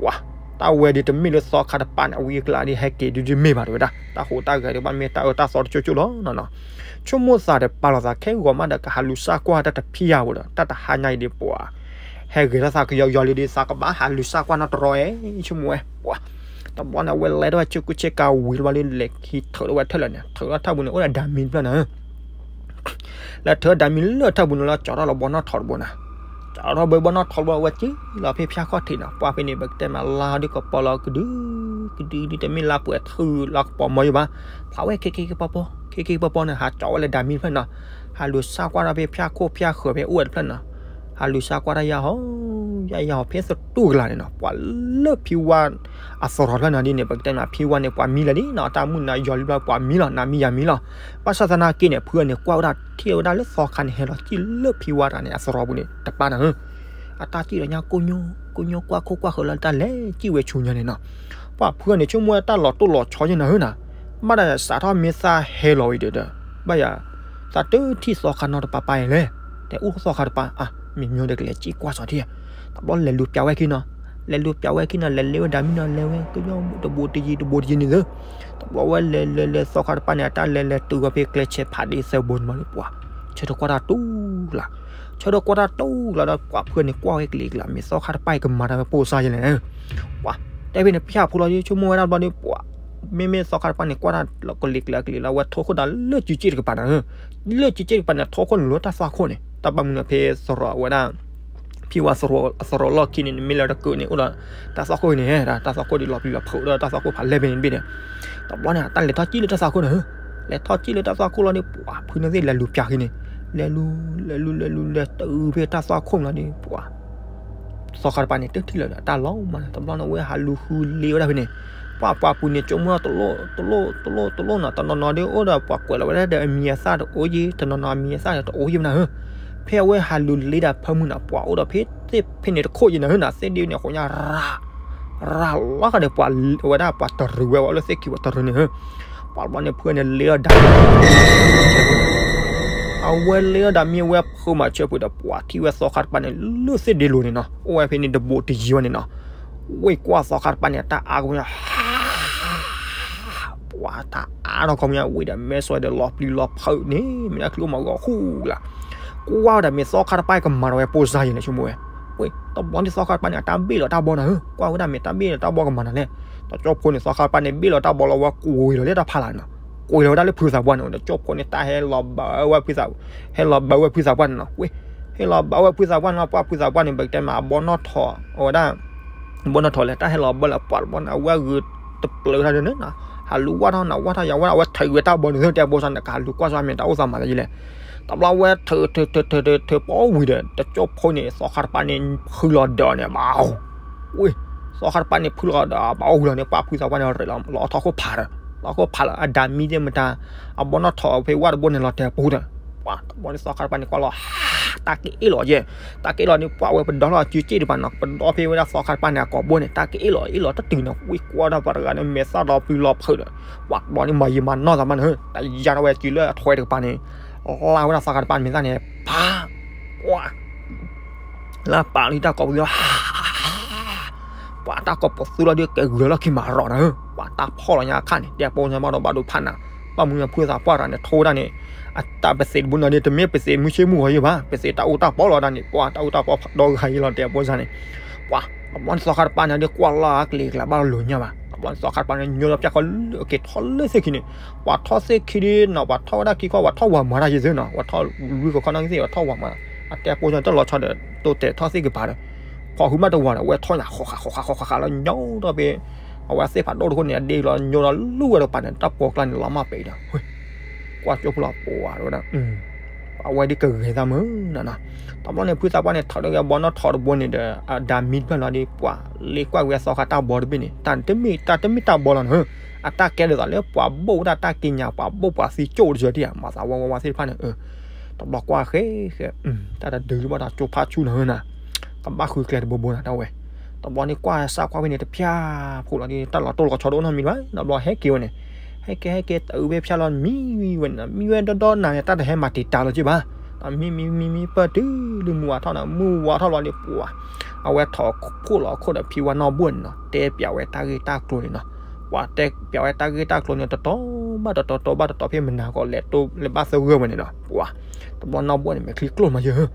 ပှၤ တၢ်ဝဲဒ်တမ့ၢ်လၢသီခါတပၤန့ၣ် အဝံအကျါဒ်ဟဲက့ၤဒ်ဒ်မ့ၢ်ဘၣ်တဝဲဒၣ် တၢ်ဟူးတၢ်ဂဲၤဒ်ဘၣ်မ့ၢ်တၢ်အၢတၢ်သီတကၠိကၠိလီၤနီၤနီၤ, ဆိကမိၣ်သးဒီးပာ်လီၤသး ခဲဂီၤမးဒီးကဟးလူၤစၢ်ကွၢ်တၢ်တဖံးယၤဧိၤဒီး တၢ်တဟါညါအံၤဒ်ပှၤ ဟဲဂဲၤထီၣ်သးကယီကယီလံဒီး သးကဘၣ်ဟးလူၤစၢ်ကွၢ်နီတရီၤဧါ ဆိကမိၣ်ဝဲ ပှၤ တဘျီန့ၣ် အဝဲလဲၤထီၣ်ဝဲဆ့ကူဆ့ကၤဝံၤတဘျီဒီး လဲၤခံထုးထီၣ်ဝဲထၢၣ်လၢာ်န့ၣ် ထုးထီၣ်ထၢၣ်ပူၤန့ၣ် အိၣ်ဒီးဒၤမံတဖျၢၣ်န့ၣ် လဲၤထုးဒၤမံလၢထၢၣ်ပူၤန့ၣ်လီၤ ကၠီထီၣ်လီၤဘီနီၣ်ထိးတဘိန့ၣ်, ကၠီထီၣ်ဘီဘီနီၣ်ထိးတဘိ အဝဲကံလီၤဖဲဖၠါခီၣ်ထံးနီၤ, ပှၤဖဲန့ၣ် ပကတဲမးလါဒုးကပီၤလီၤကဒု ကဒုဒု တမ့ၢ်လါပှဲၤထုးလီၤကပီၤမီၤယိဘၣ်, ဖးဝဲခဲက့ကပီၤပီၤ ခဲက့ကပီၤပီၤန့ၣ် ဟးကၠီဝဲလၢဒၤမံတဖျၢၣ်နီၤ, ဟးလူၤစၢ်ကွၢ်ထီၣ်ဖဲဖၠါခိၣ်ဖၠါဃၢၤဖဲအိၣ်ဝဲတဖျၢၣ်နီၤ, ဟးလူၤစၢ်ကွၢ်တၢ်ယၢ်ဟီ ယၢ်ယၢ်ဟီဖဲသတူၢ်ကလာ်န့ၣ်နီၤ, ပှၤလၢဖံဝါ အသရိာ်တဖျၢၣ်န့ၣ်ဒ်န့ၣ် ပကတဲမး ဖံဝါန့ၣ် ပှၤမံလၢာ်လံနီၤ, တၢ်မုၢ်နၤယီၤလံဘျီ ပှၤမံလီၤ နၤမံယၤမံလီၤ, ဘၣ်ဆၣ်သနာ်က့န့ၣ် ဖုန့ၣ် ကွၢ်ဝဲဒၣ်ထံၣ်ဝဲဒၣ်လၢသီခါန့ၣ် ဟဲလီၤစံၣ်လၢဖံဝါတဂၤန့ၣ် အသရိာ်ပူၤန့ၣ် တပၢ်နၤဧၢ, အတၢ်စံၣ်လီၤညါကိၣ်ညိ ကိၣ်ညိကွၢ်ခိၣ်ကွၢ်ဃၢၤလၢတၢ်လဲၤစံၣ်ဝဲဆူညါန့ၣ်နီၤ, ပှၤဖုန့ၣ် ဆိကမိၣ်ဝဲတၢ်လီၤတိၢ်လီၤဆီယဲနၤဧၢနၤ, ဘၣ်ဒီးစးထီၣ်မ့ၢ်သၣ်ဟဲလီၤဝံၤဒီး ဘၣ်ယၤ သးတထံၣ်သီခါနီတပၤပၤလဲၣ်, တဲအိၣ်သီခါတပၤ အါ မ့ၢ်မ့ၢ်ဒီးကလဲၤစံၣ်ကွၢ်စီၤထံၣ်, တဘျီလဲၤလူၤပျးဝဲခံနီၤ, လဲၤလူၤပျးဝဲခံနီၤ လဲၤလဲဝဲဒၣ်မံနီၤ လဲၤဝဲကညီတဘိတယံၤတဘိတယံၤန့ၣ်သၢ, တဘျီဝဲလဲၤလဲၤလဲၤသီခါတပၤန့ၣ် အတၢ်လဲၤလဲၤတုၤဝဲဖဲကျဲဆဲးဖးဒ့သၢဘိန့ၣ်မးလၢပှၤ ဆၢထၢၣ်ကွၢ်တၢ်တူၢ်လၢ်, ဆၢထၢၣ်ကွၢ်တၢ်တူၢ်လၢ်ဒီး ပှၤဖုန့ၣ်ကွၢ်ဝဲကလံၤကလး မ့ၢ်သီခါတပၤအံၤကမၤတၢ်ဝဲပိၢ်စါယဲလဲၣ်, ပှၤ တဲဖဲန့ၣ် ပျၢ်ဖိလီၤ ဆိကမိၣ်ဝဲဒၣ်ဘျီဒီး ပှၤ မ့မ့ၢ်သီခါတပၤန့ၣ် ကွၢ်တၢ်လီၤကလံၤကလးကလံၤလီၤ အဝဲထိခိၣ်ဒၣ်လၢစုစ့ၣ်တကပၤနၤဧၢ, လၢစုစ့ၣ်တကပၤန့ၣ် ထိခိၣ်န့ၣ်လၢတၢ်သွၣ်ခိၣ်န့ၣ် တၢ်ဘၣ်မနုၤဖဲသရိာ်ဝဲဒၣ် ဖံဝါသရိာ်လီၢ်ခံန့ၣ် မ့ၢ်လၢတကုးန့ၣ် အိၣ်ဒီးတၢ်သွၣ်ခိၣ်န့ၣ် တၢ်သွၣ်ခိၣ်ဒ်လီၤပျံၤလီၤဖုးဒီးတၢ်သွၣ်ခိၣ်ဖးလဲၢ်ဖဲန့ၣ်တဘ့ၣ်န့ၣ်, တဘျီန့ၣ် တၢ်လဲၤထီၣ်စံၣ်လၢတၢ်သွၣ်ခိၣ်န့ၣ်ဧၢ, လဲၤထီၣ်စံၣ်လၢတၢ်သွၣ်ခိၣ်လီၤဒီး ပှၤဖုန့ၣ်သ့ၣ်လဲၤလူၤပျးခံန့ၣ်, လဲၤလူၤ လဲၤလူၤ လဲၤလူၤ လဲၤတုၤဖဲတၢ်သွၣ်ခိၣ်န့ၣ်လီၤဒီး ပှၤ သီခါတပၤန့ၣ် တထံၣ်လၢၤဒီးတၢ်လီၤမးန့ၣ် တဘျီန့ၣ် အဝဲဟးလူၤဃုလ့ဝဲဒၣ်ဖဲန့ၣ်, ပှၤပှၤပူၤန့ၣ် ကၠိမိၣ်တလိၣ် တလိၣ် တလိၣ် တလိၣ်နီၤ တနီၤနီၤဒီးအိၣ်ဒီးပှၤကွဲးလီၤဝဲဒၣ်ဒီးအမံၤအသၣ်တအိၣ်ယံၤ တနီၤနီၤအမံၤအသၣ်ဒီးတအိၣ်ယံၤမးနၤဧၢ, ဖဲအဝဲဟးလူၤလ့ဒၣ်ဖၢမုၢ်နၤ ပှၤအိၣ်ဒီးဖဲသ့ၣ်ဖဲန့ၣ်တခိၣ်ယံၤနၤဧၢနၤ သ့ၣ်ဒ့န့ၣ် အဃိညါ ရၤ ရၤလီၤဃာ်ဒီးပှၤ အဝဲဒၣ်ပှၤတရူးဝဲ ပှၤလၢသ့ၣ်ခံပှၤတရူးန့ၣ်ဧၢ, ပှၤတဘျီန့ၣ် ဖုန့ၣ်လ့ဒီးဒၣ် အဝဲလ့ဒီးဒၣ်မ့ၢ်ဝဲဖုမၤဆၢပှဲၤဒီး ပှၤထံၣ်ဝဲသီခါတပၤန့ၣ် လၢသ့ၣ်ဒ့လိၤန့ၣ်နီၤ အိၣ်ဝဲဖဲန့ၣ်တဘိးတယံၤဝဲန့ၣ်နီၤ, ဝ့ၢ်ကွၢ်သီခါတပၤန့ၣ် တၢ်အါကမၣ် ပှၤတၢ်အါထီၣ်ခီမ့ၢ်ဝံၤဒီး မဲာ်ဆွဲဒီးလီၤပျံၤလီၤဖုးန့ၣ် မ့ၢ်ဒၣ်ချံအိၣ်မးဂီၤဃူလၢ်, ကွၢ်ဝဲဒၣ်မ့ၢ်သီခါတပၤကမၤဒီးဝဲပိၢ်စါယံၤလဲၣ် ဆိကမိၣ်ဝဲ, ဝ့ၢ်တဘျီန့ၣ်သီခါတပၤန့ၣ် အတၢ်ဘ့ၣ်လီၤတၢ်ဘီနၤဧၢ, ကွၢ်ဝဲဒၣ်မ့ၢ်တၢ်ဘ့ၣ်လီၤတၢ်ဘီကမၤနၤလဲၣ်, တကၠိဖိန့ၣ် သီခါတပၤန့ၣ် ဘ့ၣ်လီၤတၢ်ဘီလီၤဝဲကွံာ်လီၤလၢတၢ်ဖးလၢ်န့ၣ်နီၤ, ကွံာ်လီၤဝဲဒၣ်လၢဖုသးပှၢ်န့ၣ် တကၠိဖိန့ၣ် တၢ်ဟဲလီၤဘၢဝဲဖုသး, ဟဲလီၤဘၢဝဲဖုသးပှၢ်န့ၣ်နီၤ, ဝ့ၢ် ဟဲလီၤဘၢဝဲဖုသးပှၢ်န့ၣ်နီၤ, ပှၤဖုသးပှၢ်န့ၣ် ပကတဲမး အဘီနီၣ်ထိး အဝဲဒၣ် ဘီနီၣ်ထိးလဲၣ် တၢ်ဟဲလီၤဘၢလၢပှၤတဘီန့ၣ် အဝဲဂုာ်တပျုာ်တၢ်ဒ်န့ၣ်နီၤ, ဟးလူၤဝၢ်ထီၣ်နၤ ဝၢ်ထီၣ်ယၤဝဲဒၣ် အဝဲထုးဝဲတၢ်ဘီန့ၣ် သ့ၣ်တဲဘိစါန့ၣ် ကဟးလူၤကွၢ်စါမ့ၢ်တၢ်အိၣ်သးမၤသးယံၤလဲၣ်, တဘျီဝဲထုးထုးထုးထုးထုးပီဝံၤဒီး တကၠိဖိန့ၣ် သီခါတပၤန့ၣ် ဖုလီၤဒီးန့ၣ် ဘၣ် ဝ့ၢ် သီခါတပၤန့ၣ် ဖုလီၤဒီး ဘၣ်အိၣ်ဝံၤလီၤန့ၣ် ပှၤဖုသးပှၢ်န့ၣ် ရ့ၣ်လီၤ လီၤအထီၣ်ခိၣ်ဖးဒီး လီၤခိၣ်ဖးလီၤ အဒၣ်မံသ့ၣ်မတၤ အဘီနီၣ်ထိးဖဲဝၣ်တဘိန့ၣ် လီၤတဲာ်ပူၤဒီး ပှၤတဘျီန့ၣ် သီခါတပၤန့ၣ် ကွၢ်လီၤ တၢ်က့ၤအ့ၣ်လီၤယဲၢ်, တၢ်က့ၤအ့ၣ်လီၤန့ၣ် ပှၤဝဲပဒီလီၤစုစ့ၣ်တပၤနီၤ ပဒီဖဲဝဲဒၣ်သီခါတပၤန့ၣ် အကိာ်ဘိန့ၣ် တၢ်က့ၤအ့ၣ်လီၤ အ့ၣ်လီၤတတုၤန့ၣ် ဝ့ၢ်ကွၢ်ဒီးပှၤတဂၤန့ၣ် မဲာ်သၣ်ဒီးပျံၤလီၤဖုးဒီး ပှၤတဘျီန့ၣ် မၤယံာ်မၤနီၢ်သးမးန့ၣ် တၢ်ယါထီၣ်ဝဲစုလၢအထွဲတကပၤန့ၣ် လါဝဲဒၣ်သီခါတပၤန့ၣ်မ့ၢ်သၣ်န့ၣ် ပၢ်, ပှၤ လၢပာ်လံတၢ်ကိးပသူလီၤ, ပှၤတၢ်ကိးပသူလီၤဒီးကဲဂုာ်လီၢ်ခံမၤရီၤနၤဧၢ, ပှၤတၢ်ဖီၣ်လီၤညါအခါန့ၣ် တဲပိာ်ညါဘၣ်ဒီးဘၣ်ဒိဖးနၤ, ဘၣ်မနုၤဖုသးပှၢ်တဂၤန့ၣ် ထီၣ်ဝဲဒၣ်န့ၣ် အတၢ်ပသံးတဘိန့ၣ်ဒီး တမ့ၢ်ပသံးမုၢ်ဆ့ၣ်မုၢ်ဂီၤယဲဘၣ်, ပသံးတၢ်အိၣ်တၢ်ပီလီၤဒၣ်န့ၣ် ပှၤတၢ်အိၣ်တၢ်ပီဒီဂၤယဲလီၤ တဲပိာ်စၢ်န့ၣ်, ပှၤ တဘျီန့ၣ်သီခါတပၤန့ၣ်ဒီးကွၢ်လီၤအကလံၤကျါဘၣ်လိာ်ညါဘၣ်, တဘျီန့ၣ်သီခါတပၤန့ၣ် ညိလီၤပၠၣ်ခီလၢက့ၤထီၣ်လၢသ့ၣ်ခံန့ၣ်, ပှၤထီၣ်သ့ၣ်ခံဒီးနီၤ ပှၤထီၣ်ဝဲဒၣ်ခံခီ ပှၤထီၣ်ဝၤမၤတၢ်ယဲသ့နီၤ, ပှၤထီၣ်လွံၢ်ကခီနီၣ်ဂံၢ်သ့ၣ် ပှၤထီၣ်ဝၤမၤ, အတဲပိာ်ညါတၢ်လီၤဆီဒီး တိတဲာ်ထီၣ်သ့ၣ်ကပၤဒီး ဖီၣ်ဃုမးတဝၤဒီး အဝဲထီၣ်ညါဃီဃးဃီဃးဃီဃးဃးလီၤ ညီဒီးဖဲ အဝဲသ့ၣ်ဖးဒိၣ်တခိၣ်န့ၣ် အဒ့လီၤ ညီဒီးလူၢ်ဝဲဒီးပၤန့ၣ် တၢ်ပိာ်ကျါန့ၣ် လီၤမၢ်ပဲာ်ဒီး ကွၢ်ကၠိဖိလီၤပှၤဝဲဒၣ်, အဝဲဒ်ကဂဲၤသးမုာ်နီၤနီၤ, တဘျီန့ၣ်ဖုသးပှၢ်န့ၣ် ထီၣ်ဒီးကဘီနီၣ်ထီၣ်တဘိန့ၣ်ဒီး အဒါမံတဖျၢၣ်လီၤဒီး ပှၤလ့ကွၢ်ဝဲသီခါတၢ်ဘီတဘ့ၣ်န့ၣ် တၢ်တမ့ၢ်တၢ်တမ့ၢ်တၢ်ဘီလီၤနၤဧၢ, အတၢ်ကဲဒ်သိးလၢပှၤဘိၣ်ဝဲဒၣ်တၢ်ကံးညာ် ပှၤဘိၣ်ပှၤသံကၠိၣ်တစၢၤဒံးဧါ, မၤသးဝဲဝဲဝဲသ့ၣ်တဖၣ်န့ၣ် တဘျီကွၢ်ဃဲဃဲ, တၢ်တဒုးဘၣ်ဒီးကၠိဖးဆူၣ်နၤဧၢနၤ, ကဘၣ်ဃုကျဲတဘိဘိနၤတၢ်ဝဲ, တဘျီန့ၣ်ကွၢ်စၢ်ကွၢ်ဝဲန့ၣ်တဖၠၣ်ဖိလီၤဒီး တၢ်လီၤတိၢ်လီၤဆီတအိၣ်နီတမံၤဘၣ်, တဘျီဟဲက့ၤဝဲန့ၣ်, ဟဲက့ၤဟဲက့ၤတအုးဝဲဖၠၣ်လီၤ မံဝဲန့ၣ် မံဝဲဒီဒီနၤန့ၣ် တၢ်တဟဲမၤတံာ်တာ်လီၤက့ဘၣ်, မံမံမံမံပၢၢ်တုၤလၢမုၢ်ဝါထီၣ်နၤ မုၢ်ဝါထီၣ်လီၤဒီးပှၤ အဝဲထီၣ်ဖှိၣ်လီၤအခိၣ်ဒီးဖံဝါနီၢ်ဘှီၣ်န့ၣ်နီၤ တဲပၠးဝဲတၢ်ဂ့ၢ်တၢ်ကျိၤန့ၣ်နီၤ, ပှၤတဲပၠးဝဲတၢ်ဂ့ၢ်တၢ်ကျိၤန့ၣ် တတီၤဘၣ်တတီၤ တီၤဘၣ်တတီၤ ဖဲမနၤကီးလဲၤတိၢ်လၢဘၣ်သဂၢၢ်ဝဲန့ၣ်နီၤ, ပှၤ တဘျီနီၢ်ဘှီၣ်န့ၣ် မဲာ်ချံကျိၣ်မးယဲဧၢ,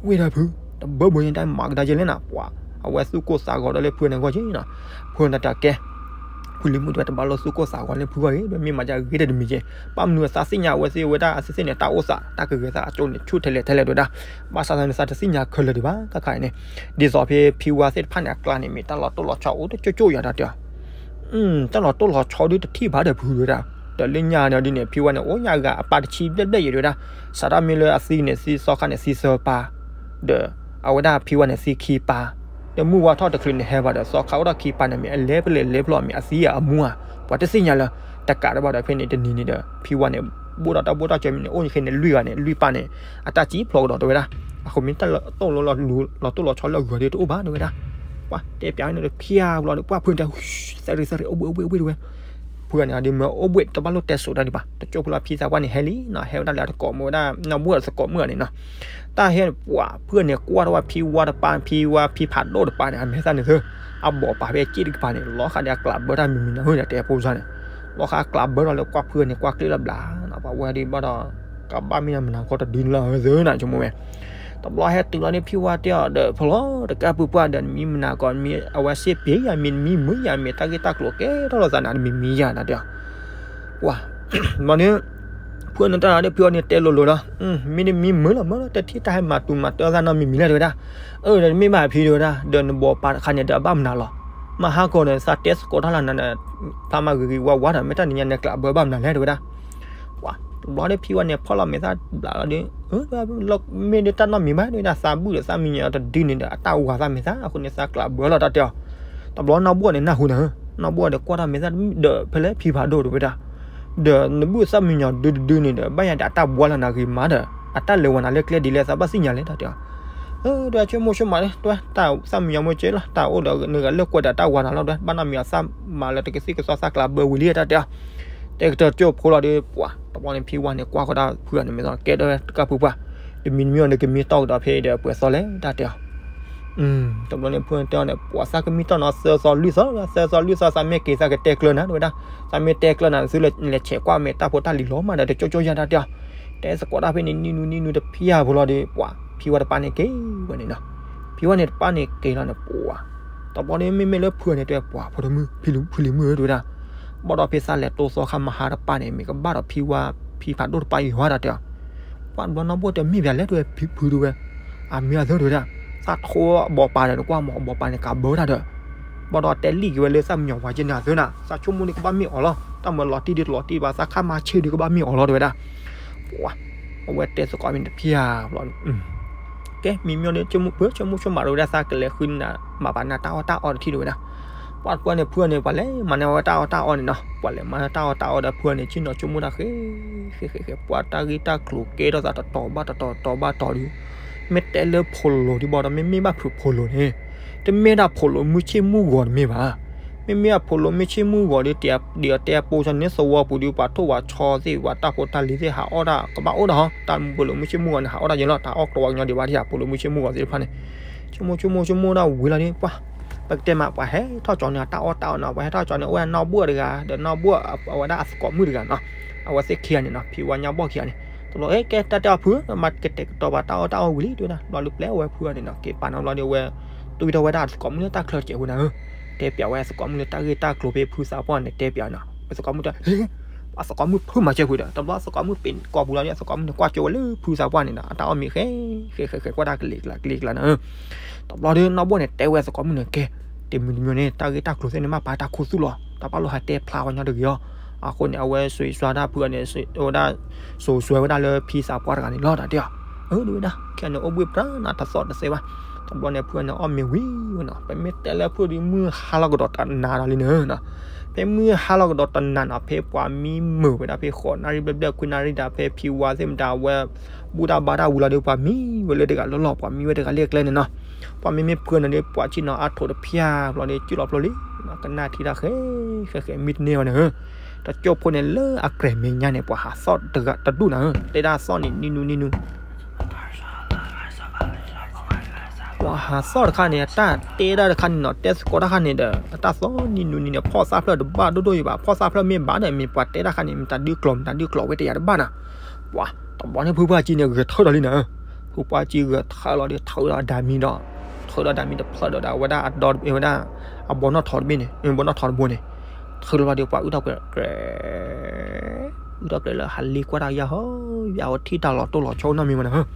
ဝ့ၢ်ဒၣ်ဖု, တဘၢဘၢညါတၢ်မၤကဒါယဲလဲၣ်နၤ ပှၤ, အဝဲသူၣ်ကိၢ်သးဂီၤဒီးလၢဖုန့ၣ်ဂီၢ်က့နီၤ, ဖုန့ၣ်တၢ်ကဲ ဖုလံၤမုၣ်တဝဲတဘၣ်လိၣ်သူၣ်ကိၢ်သးဂီၤလၢဖုဂီၢ်ဂ့ၤ မ့ၢ်မၤယါဂ့ၤတမံၤက့, ဘၣ်မနုၤသးသ့ၣ်ညါအဝဲသ့ၣ်ဝဲဒၣ်အသ့ၣ်သ့ၣ်န့ၣ် တၢ်အိၣ်သး တၢ်ကဂဲၤသးအကၠိန့ၣ် ဆူၣ်ထဲလဲၣ်ထဲလဲၣ်တဝဲဒၣ်, ဘၣ်ဆၣ်သးန့ၣ် သးတသ့ၣ်ညါခဲလၢာ်ဒံးဘၣ် ခါခါအံၤန့ၣ်, ဒ်သိးဖဲဖံဝါသ့ၣ်တဖၣ်န့ၣ် အကျါန့ၣ် မ့ၢ်တၢ်လီၤတိၢ်လီၤဆီအိၣ်တကၠိကၠိယၤတၢ်တဲအီၤ တၢ်လီၤတိၢ်လီၤဆီဒုတထံၣ်ဘၣ်ဒီးဖုတဝဲဒၣ်, ဒီးလၢညါန့ၣ်ဒ်န့ၣ် ဖံဝါန့ၣ်အိၣ်ညါဂၤအပၢ်တဆံဘျဲၣ်ဘျဲၣ်ယဲတဝဲဒၣ်, စးထီၣ်မ့ၢ်လၢအသံန့ၣ် သံသီခါန့ၣ် သံသၢပၢ်, ဒီး အဝဲဒၣ်ဖံဝါန့ၣ်သံခံပၢ်, ဒီးမုၢ်ဝါထီၣ်တချုးန့ၣ်ဟဲဘၣ်ဒီး သီခါအိၣ်ဒီးခံပၢ်န့ၣ် မ့ၢ်အလဲၤဖဲလဲၣ်လဲၤဖဲလဲၣ် မ့ၢ်အသံအမူဧါ, ပှၤတသ့ၣ်ညါလၢၤ, တကးဒံးဘၣ်ဒီးဖဲန့ၣ်တနံၤန့ၣ်ဒီး ဖံဝါန့ၣ် ဘိၣ်ဒီးတၢ်ဘိၣ်တၢ်စၢၤမ့ၢ်န့ၣ် အိၣ်န့ၣ်ခဲန့ၣ်လွံၢ်ဂၤန့ၣ် လွံၢ်ပၢ်န့ၣ် အတၢ်စံၣ်ဖျိးကဒီးတဝဲဒၣ်, အဃိမ့ၢ်တၢ်လီၤတိၢ်လီၤ လီၤတိၢ်လီၤဆီလၢအဂၤဒီးတအိၣ်ဘၣ်တဝဲဒၣ်, ပှၤတဲပၠးန့ၣ်တဖၠၣ်ဘျီဒီး ပှၤဖုန့ၣ်တဲ သရံၣ်သရံၣ် အိၣ်ဘှံးအိၣ်ဘှံးအိၣ်ဘှံးတဝဲ, ဖုဂၤန့ၣ်ဒီးမ့ၢ်အိၣ်ဘှံးတဘၣ်လိၣ်တဲစိာ်တၢ်ဒံးဘၣ်, တကၠိဖိလၢဖံသးပှၢ်န့ၣ်ဟဲလံနီၤ ဟဲဝဲဒၣ်လၢအတကိးမုၣ်ဝဲဒၣ် နီၢ်ဘှီၣ်သကိးမုၣ်န့ၣ်နီၤ, တၢ်ဟဲန့ၣ် ပှၤဖုန့ၣ်ကွၢ်ထီၣ်ဝဲဖံဝါတပၢ် ဖံဝါဖံဖးဒိၣ်တပၢ်န့ၣ် အမဲာ်သၣ်န့ၣ်သၢ, အဘီၣ်ပာ်ဖဲစ့ၣ်တကပၤန့ၣ် လီၤဃာ်ဒီးအကျးဘၢတၢ်မံၤမံၤနၤဧၢ တဲပိာ်စၢ်န့ၣ်, လီၤဃာ်အကျးဘၢလီၤလၢကွၢ်ဖုန့ၣ် ကွၢ်ကျ့လီၤဘျးနီၤ ပှၤဝဲဒၣ်ဘၣ်ဒီး ကဘၣ်မ့ၢ်မနၤကီတဒုန့ၣ်လီၤသၢနၤ ဆိကမိၣ်ဝဲ တဘျီဟဲတုၤလီၤန့ၣ် ဖံဝါတဲအီၤဒီး ဖျီတကးပူၤပှၢ်ဒီး နမံမနၤကီ နမံအဝဲစ့ၢ်ပ့ၤယၤ မ့ၢ်နမံမုာ်ယၤ မ့ၢ်တၢ်ဂ့ၢ်တၢ်ကျိၤကဲထီၣ်လိာ်သးနၤ နမံမံယၤနၤတဲအီၤ, ပှၤ ဘျီန့ၣ် ဖုန့ၣ်တၢ်ဒီး ဖုအီၤန့ၣ်တဲလိၤလိၤလီၤ, မ့ၢ်နမံမုာ်လီၤမုာ်လီၤ တထံၣ်တၢ်ဟဲမၤတူၤမၤတၢ်သးနီတမံၤမံၤလဲၣ်တဲဝဲဒၣ်, အၢ ဒီးမ့ၢ်ဘၣ်ဖံတဲဝဲဒၣ် ဒီးနဘီၣ်ပာ်တခါန့ၣ်ဒီး အဘၣ်မနုၤလီၤ, မဟါကီန့ၣ် သးတဲသကိးတၢ်လၢနၤဒီး ဖးမၤဂ့ၤဂ့ၤဝါဝါဒီး မ့ၢ်တၢ်နံၤညါန့ၣ် ကျးဘၢဘၣ်မနုၤလဲၣ်တဲဝဲဒၣ် ပှၤ တဘျီဒီးဖံဝါန့ၣ် ဖီၣ်လီၤမဲာ်သၣ်ဘျးလီၤဒီး မ့ၢ်ဒ်တၢ်နီတမံၤဘၣ်တဲဝဲဒၣ် သးဘုၣ်ဒီးသးမံညီၤတဒုန့ၣ်ဒီး အတၢ်ဝါသးမဲာ်သၣ်အဃိန့ၣ် သးကျးဘၢလီၤတၢ်တဲအီၤ, တဘျီနီၢ်ဘှီၣ်န့ၣ်နၢ်ဟူနၤဧၢ, နီၢ်ဘှီၣ်ဒီးကွၢ်ထီၣ်မဲာ်သၣ်ဒီးဖဲလဲၣ်ဖံဖးဒိၣ်တဲဝဲဒၣ်, ဒီးနဘုၣ်သးမံညီၤဒုတဒုန့ၣ်ဒီး ဘၣ်ယၤဒီးအတၢ်ဘှါလီၤနၤဂ့ၤမးဒီး အတၢ်လဲၤဝဲနၤလၢကျဲဒ်လဲၣ် သးဘၣ်သ့ၣ်ညါလဲၣ်တၢ်တဲအီၤ အၢ ဒီးဆိကမိၣ်ဆိကမးလၢ တဝဲ တၢ်သးမံညီၤမ့ၢ်ကဲလီၤ တၢ်အိၣ်ဒီးနဂၤလၢကွဲးဒီးတၢ်ဝါနၤလီၤ တဝဲ ဘၣ်နီတမံၤအသးမၤလၢတကသံၣ်ကသီသးကျးဘၢဝံၤလံတၢ်တဲအီၤ, တဲကတၢၢ်ကၠိဖိလီၤဒီး ပှၤ တဘျီန့ၣ်ဖံဝါန့ၣ် ကွၢ်ဃီဒၣ်ဖုဂၤန့ၣ်မ့ၢ်သီ ကဲဒီးတကးပူၤပှၢ်, တမံၤတမံၤအီၤန့ၣ်ကမံတီၢ်ကဒီးဖဲဒီးပှဲၤသီလဲၣ်တၢ်တဲအီၤ တဘျီန့ၣ်ဖုတဲအီၤန့ၣ် ပှၤသးကမံတီၢ်နီၤ သၢသီလွံၢ်သီ သၢသီလွံၢ်သီ သးမ့ၢ်က့ၤသးကတဲကျၢၤနၤ တဝဲဒၣ်, သးမ့ၢ်တဲကျၢၤနၤ သုလဲၤဆဲးကွၢ်မဲာ်တၢ်ဖိတၢ်လံၤလီၤမးဒီး တကၠိကၠိယၤတၢ်တဲအီၤ, တဲသကိးတၢ်ဖဲန့ၣ် နံၣ်နူနံၣ်နူတဖၠၣ်ဖိလီၤဒီး ပှၤ ဖံဝါတပၢ်န့ၣ်က့ၤဝဲန့ၣ်နီၤ, ဖံဝါန့ၣ်တပၢ်န့ၣ်က့ၤလီၤန့ၣ် ပှၤ တဘျီန့ၣ်မ့မ့ၢ်လၢဖုန့ၣ်တဲ ပှၤဖိတမုၣ် ဖံလံၤမုၣ်ဧၢတဝဲဒၣ်, ဘၣ်ဒီးဖဲသးလဲၤတိၢ်သီခါမဟါတပၢ်န့ၣ် မ့ၢ်ကဘၣ်ဒီးဖံဝါ ဖံဖးဒိၣ်တပၢ်အံၤဟီတၢ်တဲအီၤ, ပှၤတဘျီနီၢ်ဘှီၣ်တဲမ့ၢ်ဘၣ်လဲၣ်တဝဲဖုတဝဲ, အမ့ၢ်အသၢတဝဲဒၣ်, သးထိအဘီၣ်ပာ်ဒီးနကွၢ်မး အဘီၣ်ပာ်န့ၣ်ကးဘၢတၢ်ဒီး, ဘၣ်ဒီးတဲလံက့ၤဝဲလၢသးမံညီၤဝါက့န့ၣ်အသၢနၤ သးဆိကမိၣ်န့ၣ်ကဘၣ်မ့ၢ်အီၤလီၤ တၢ်မၤလီၤတံၢ်ဒ်တလီၤတံၢ်ဘၣ် သးခါမၤဆ့ၣ်ဒ်ကဘၣ်မ့ၢ်အီၤလီၤတဝဲဒၣ်, ပှၤ အဝဲတဲသကိးမ့ၢ်တဖၠၣ်ဘျီ ကဲ မံမ့ၢ်န့ၣ် ဆိကမိၣ်ဆိကမးတဝဲဒၣ် သးကလဲၤဃုနၤ မၤဘၣ်နၤတၢ်အီၣ်တၢ်အီတထံၣ်တဝဲဒၣ်, ပှၤတပှၢ်န့ၣ် ဖုန့ၣ် ပှၤလဲၤမၤန့ၢ်ဝဲတၢ်အီၣ်တၢ်အီန့ၣ်နီၤ ပှၤလဲၤမၤန့ၢ်တၢ်အီၣ်တၢ်အီဒီးဖုန့ၣ် ဆ့ၣ်နီၤဆိကမိၣ်တၢ်ဃဲ ဃဲဃဲဃဲ ပှၤတၢ်ဂ့ၢ်တၢ်ကျိၤကဲထီၣ်သးတတီၤဘၣ်တတီၤတတီၤဘၣ်တတီၤဒီး, မ့ၢ်တဲလၢဖိလိၤဒ်ဘၣ်ဒီး မ့မ့ၢ်ဘၣ်ဖုးဖိလိၤန့ၣ်, တမ့ၢ်ဒၣ်ဖိလိၤမုၢ်ဆ့ၣ်မုၢ်ဂီၤတမ့ၢ်ဘၣ်, ဖ မ့မ့ၢ်အဖိးလိာ်မုၢ်ဆ့ၣ်မုၢ်ဂီၤဒီး တ့ၢ်အီၤတဲအပိစၢၤန့ၣ် သဝီပူၤဒီး ပှၤထိၣ်ပှၤဆီသ့ၣ် ပှၤတၢ်ဖိတၢ်လံၤသ့ၣ် ဟးအီၣ်တၢ်ကဘၣ်အိၣ်ဒီးဟီ, တၢ်ဖိးလိာ်မုၢ်ဆ့ၣ်မုၢ်ဂီၤန့ၣ် ဟးအီၣ်တၢ်ယဲလီၤ, တၢ်အီၣ်ကျိၤဝဲကညီဒံးဘၣ် တ့ၢ်အီၤဖိးလိာ်မုၢ်ဆ့ၣ်မုၢ်ဂီၤသ့ၣ်တဖၣ်န့ၣ်, ဆိကမိၣ်ဆိကမိၣ်ဆိကမိၣ်ဒၣ်ဝံၤလီၤဒီး ပှၤ ပကတဲမး ပှၤဟဲထီၣ်ကၠီန့ၣ် တၢ်အီၣ်တၢ်အီနီၤ, ပှၤဟဲထီၣ်ကၠီန့ၣ် အိၣ်ဝဲဒၣ်နီၢ်ဘှီၣ်တဂၤ ဒီးနီၢ်ဘှီၣ်အဝဲဒၣ်အသကိးမုၣ်တဂၤနီၤ, အဝဲသ့ၣ်ခံဂၤန့ၣ်နီၤ, ဖံဝါညါဘီၣ်ခံဂၤန့ၣ်, တဘျီ အဲ ကဲတၢ်တဲအီၤဖုဧၢ, မၤကတဲာ်ကတီၤပှၤတၢ်အီၣ်တၢ်အီဝံၤလံ တဲဝဲဒၣ်, ဘျီဒီးပျဲဝဲဖုဂၤန့ၣ်နီၤ, က့ၤပာ်နီၤဘျီဒီး အဝဲ တွံၢ်ထီၣ်ဝဲဒၣ်အသကိးမုၣ်လၢတၢ်ချၢစဲးဖိန့ၣ်ဧၢ, တဲပျးဝဲအသကိးမုၣ်လၢတၢ်ချၢစဲးဖိန့ၣ်ဧၢ, တဲပျးန့ၣ် အသကိးမုၣ်တ အသကိးမုၣ်ဖုမၤစဲးဖိဒီး တဘျီအသကိးမုၣ်ပ့ၤကိာ်ပူၤလီၤဒီး အသကိးမုၣ်န့ၣ် ကွၢ်ကၠိဝဲလၢဖုသးပှၢ်န့ၣ်ဒီး အတၢ်အီၣ်မ့ၤဃဲ ဃဲဃဲဃဲကွၢ်တၢ်ကလံၤကျါကလံၤကျါန့ၣ်ဧၢ, တဘျီဒီးနီၢ်ဘှီၣ်န့ၣ် တဲဝဲအသကိးမုၣ်န့ၣ် ကဲ တမံၤတမံၤန့ၣ် တၢ်ဂ့ၢ်တၢ်ကျိၤသ့ၣ်န့ၣ် မ့ၢ်ပာ်တၢ်ခူသူၣ်လီၤ, တၢ်ဘၣ်လိၣ်ဟးတဲဖျါဝဲညီတဂ့ၤအီၤ, အဃိန့ၣ် အဝဲစွ့စွါတၢ်ဖုဂၤန့ၣ် ဝဲဒၣ် စိာ်စွဲဝဲဒၣ်လၢဖံသးပှၢ်တဂၤန့ၣ်လီၤ တၢ်တဲအီၤ, အၢ ဒ်ဝဲဒၣ် ခဲန့ၣ်အိၣ်ဘှ့ၣ်ပြၢနၤ တသီၣ်တသဲဘၣ်, တဘျီန့ၣ်ဖုဂၤန့ၣ် အီၣ်မ့ၤဝံၤဝဲနီၤ, ပမ့ၢ်တဲလၢဖုဒီးမုၢ်ဟါလီၤကဒီးတနၤဒီးလံန့ၣ်နီၤ, ဖဲမုၢ်ဟါလီၤကဒီးတနၤနီၤ ဖဲပှၤမံမုာ်ဝဲဒၣ်ဖဲဃိးနၣ်ရံၣ်ဘျဲၣ်ဘျဲၣ်ခွံနၣ်ရံၣ်ဒီး ဖဲဖံဝါသ့ၣ်မတၤ အဝဲ ဘူၣ်တၢ်ဘါတၢ်ဝံၤလီၤဒီး ပှၤမံဝဲလၢတဂၤလၢလီၢ် ပှၤမံဝဲတဂၤလၢကျဲန့ၣ်နီၤ, ပှၤမ့မ့ၢ်ဖုဂၤန့ၣ်ဒီး ပှၤဆ့ၣ်နီၤအါထိးတဖျၢၣ်ဘျီဒီး ကၠံၣ်လီၤဖျိလံ, ကနၣ်ထံတၢ်ဃဲ ဃဲဃဲမံတန့ၢ်ဘၣ်န့ၣ်ဧၢ, တကၠိဖိန့ၣ်လၢအကြဲၤမဲာ်ညါန့ၣ် ပှၤဟးသီၣ်တဂၤတဒူၣ်န့ၣ်ဧၢ, တဲဒၣ်သီၣ်န့ၣ် နံၤနူနံၤနူ ပှၤဟးသီၣ်တခါန့ၣ် အတၢ်တဲဒၣ်တခါန့ၣ်နီၤ တဲသကိးတၢ်ခါန့ၣ်ဒီး အတၢ်သီၣ်နံၤနူနံၤန့ၣ် ဖီၣ်သၣ်ဖျၢၣ်တဘၣ်ဒိၣ်ဒိၣ်ယံၤဘၣ်, ဖီၣ်သၣ်ဖျၢၣ်မ့ၢ်ဘၣ်ဒီး မ့ၢ်ပှၤတဲတၢ်ခါန့ၣ် မတၤဒုးကျိၤ မတၤဒုးကျိၤဝဲတယၤတဘၣ်နီၤ, ပှၤ တဘျီန့ၣ်ဖုပှၢ်ကၠံန့ၣ် ဂဲၤထၢၣ်ဒီးလံန့ၣ်ဧၢ, ဖုပှၢ်ကၠံဂဲၤထၢၣ်လီၤဒီး ထုးဒီးဒၤမံဒီး ထုးဒီးဒၤမံတဖျၢၣ်ဒီး အဝဲဒၣ်အဒီ အဝဲဒၣ် အဘီနီၣ်ထိးတဘ့ၣ်န့ၣ် ဘီနီၣ်ထိးတဘိန့ၣ် ထုးလီၤဘျီဒီး ပှၤအုၣ်ထီၣ်ကျဲ အုၣ်ထီၣ်ကျဲလၢဟးလ့ကွၢ်တၢ်ယါဟီ ယါဝဲထံၣ်တၢ်လီၤတိၢ်လီၤဆီနီတမံၤဘၣ်န့ၣ်ဧၢ,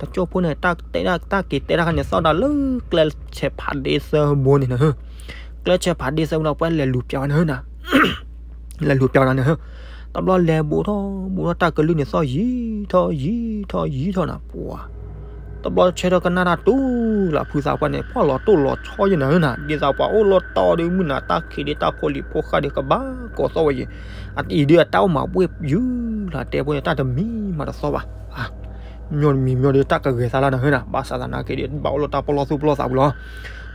တကၠိဖိန့ၣ် တၢ်တဲဒၣ်တၢ်က့ၤတဲတၢ်ခါန့ၣ် သီၣ်ဒၣ်လၢကျဲဆဲးဖးဒ့သၢဘိန့ၣ်န့ၣ်ဧၢ, ကျဲဆဲးဖးဒ့သၢဘိန့ၣ် ပှၤလဲၤလူၤပျးဝဲန့ၣ်ဧၢနၤ လဲၤလူၤပျးဝဲဒၣ်န့ၣ်ဧၢ, တဘျီလဲၤဘူးထီၣ်ဘူးထီၣ် တၢ်ကလုၢ်န့ၣ်သီၣ်ယံၤထီၣ်ယံၤထီၣ်ယံၤထီၣ်နၤ ပှၤ တဘျီဆၢထီၣ်ကနၣ်တၢ်တူၢ်လၢဖုသးပှၢ်န့ၣ် ပှၤလီၤတိၢ်လီၤဆီယဲၢ်နၤဧၢနၤ ဒ်သိးပှၤအိၣ်လီၤတီၢ်ဒီးမုၢ်နၤ တၢ်ခံးဒ်တၢ်ဖိလံၤဖိဃၢ်ဒီးကဘၣ်ကိးသီၣ်ဝဲယံၤ, အအံၤဒုးအတၢ်အိၣ်မၤဘှ့ၣ်ယုၢ် လၢတဲဖိန့ၣ် တၢ်တမံၤမၤတသီၣ်ဘၣ် မ့ၢ်တမံၤမ့ၢ်ဒီး တၢ်ကဂဲၤသးလီၤနၤဧၢနၤ ဘၣ်ဆၣ်သနာ်က့ဒီး ဘၣ်အိၣ်လၢတၢ်ပလီၢ်သူၣ်ပလီၢ်သးပူၤလီၤ.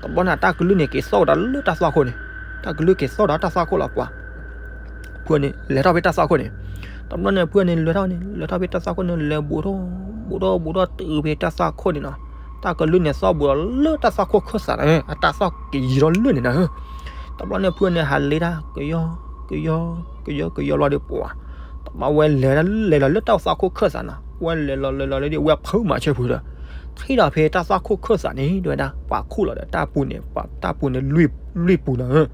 တဘျီန့ၣ် တၢ်ကလုၢ်န့ၣ် က့ၤသီၣ်ဝဲဒၣ်လၢတၢ်သွၣ်ခိၣ်န့ၣ်, တၢ်ကလုၢ်က့ၤသီၣ်ဒီးတၢ်သွၣ်ခိၣ်လီၤပှၤ, ဖုန့ၣ် လဲၤထီၣ်ဖဲတၢ်သွၣ်ခိၣ်န့ၣ်, တဘျီန့ၣ် ဖုန့ၣ် လဲၤထီၣ်န့ၣ် လဲၤထီၣ်ဖဲတၢ်သွၣ်ခိၣ်န့ၣ် လဲၤဘူးထီၣ် ဘူးထီၣ်ဘူးထီၣ်တုၤဖဲတၢ်သွၣ်ခိၣ်န့ၣ်နီၤ, တၢ်ကလုၢ်န့ၣ်သီၣ်ဘူးဒီးလၢတၢ်သွၣ်ခိၣ်ခၢၣ်သးန့ၣ် အတၢ်သွၣ်က့ၤယံၤထီၣ်လၢန့ၣ်နၤဧၢ တဘျီန့ၣ် ဖုန့ၣ် ဟးလ့တၢ် ကယီ ကယီ ကယီ ကယီလီၤဒီးပှၤ, တဘျီဝဲလဲၤလဲၤလီၤလၢတၢ်သွၣ်ခိၣ်ခၢၣ်သးနီၤ, ဝဲလဲၤလီၤလဲၤလီၤလၢဒ်ဝဲဖုမၤဆၢဖုဒီး, ထံၣ်ဒီးဖဲတၢ်သွၣ်ခိၣ်ခၢၣ်သးန့ၣ် ဒ်ဝဲဒၣ် ပှၤခူၣ်လီၤဒီးတၢ်ပူၤန့ၣ် တၢ်ပူၤန့ၣ် လွံၢ်ပူၤနၤဧၢ,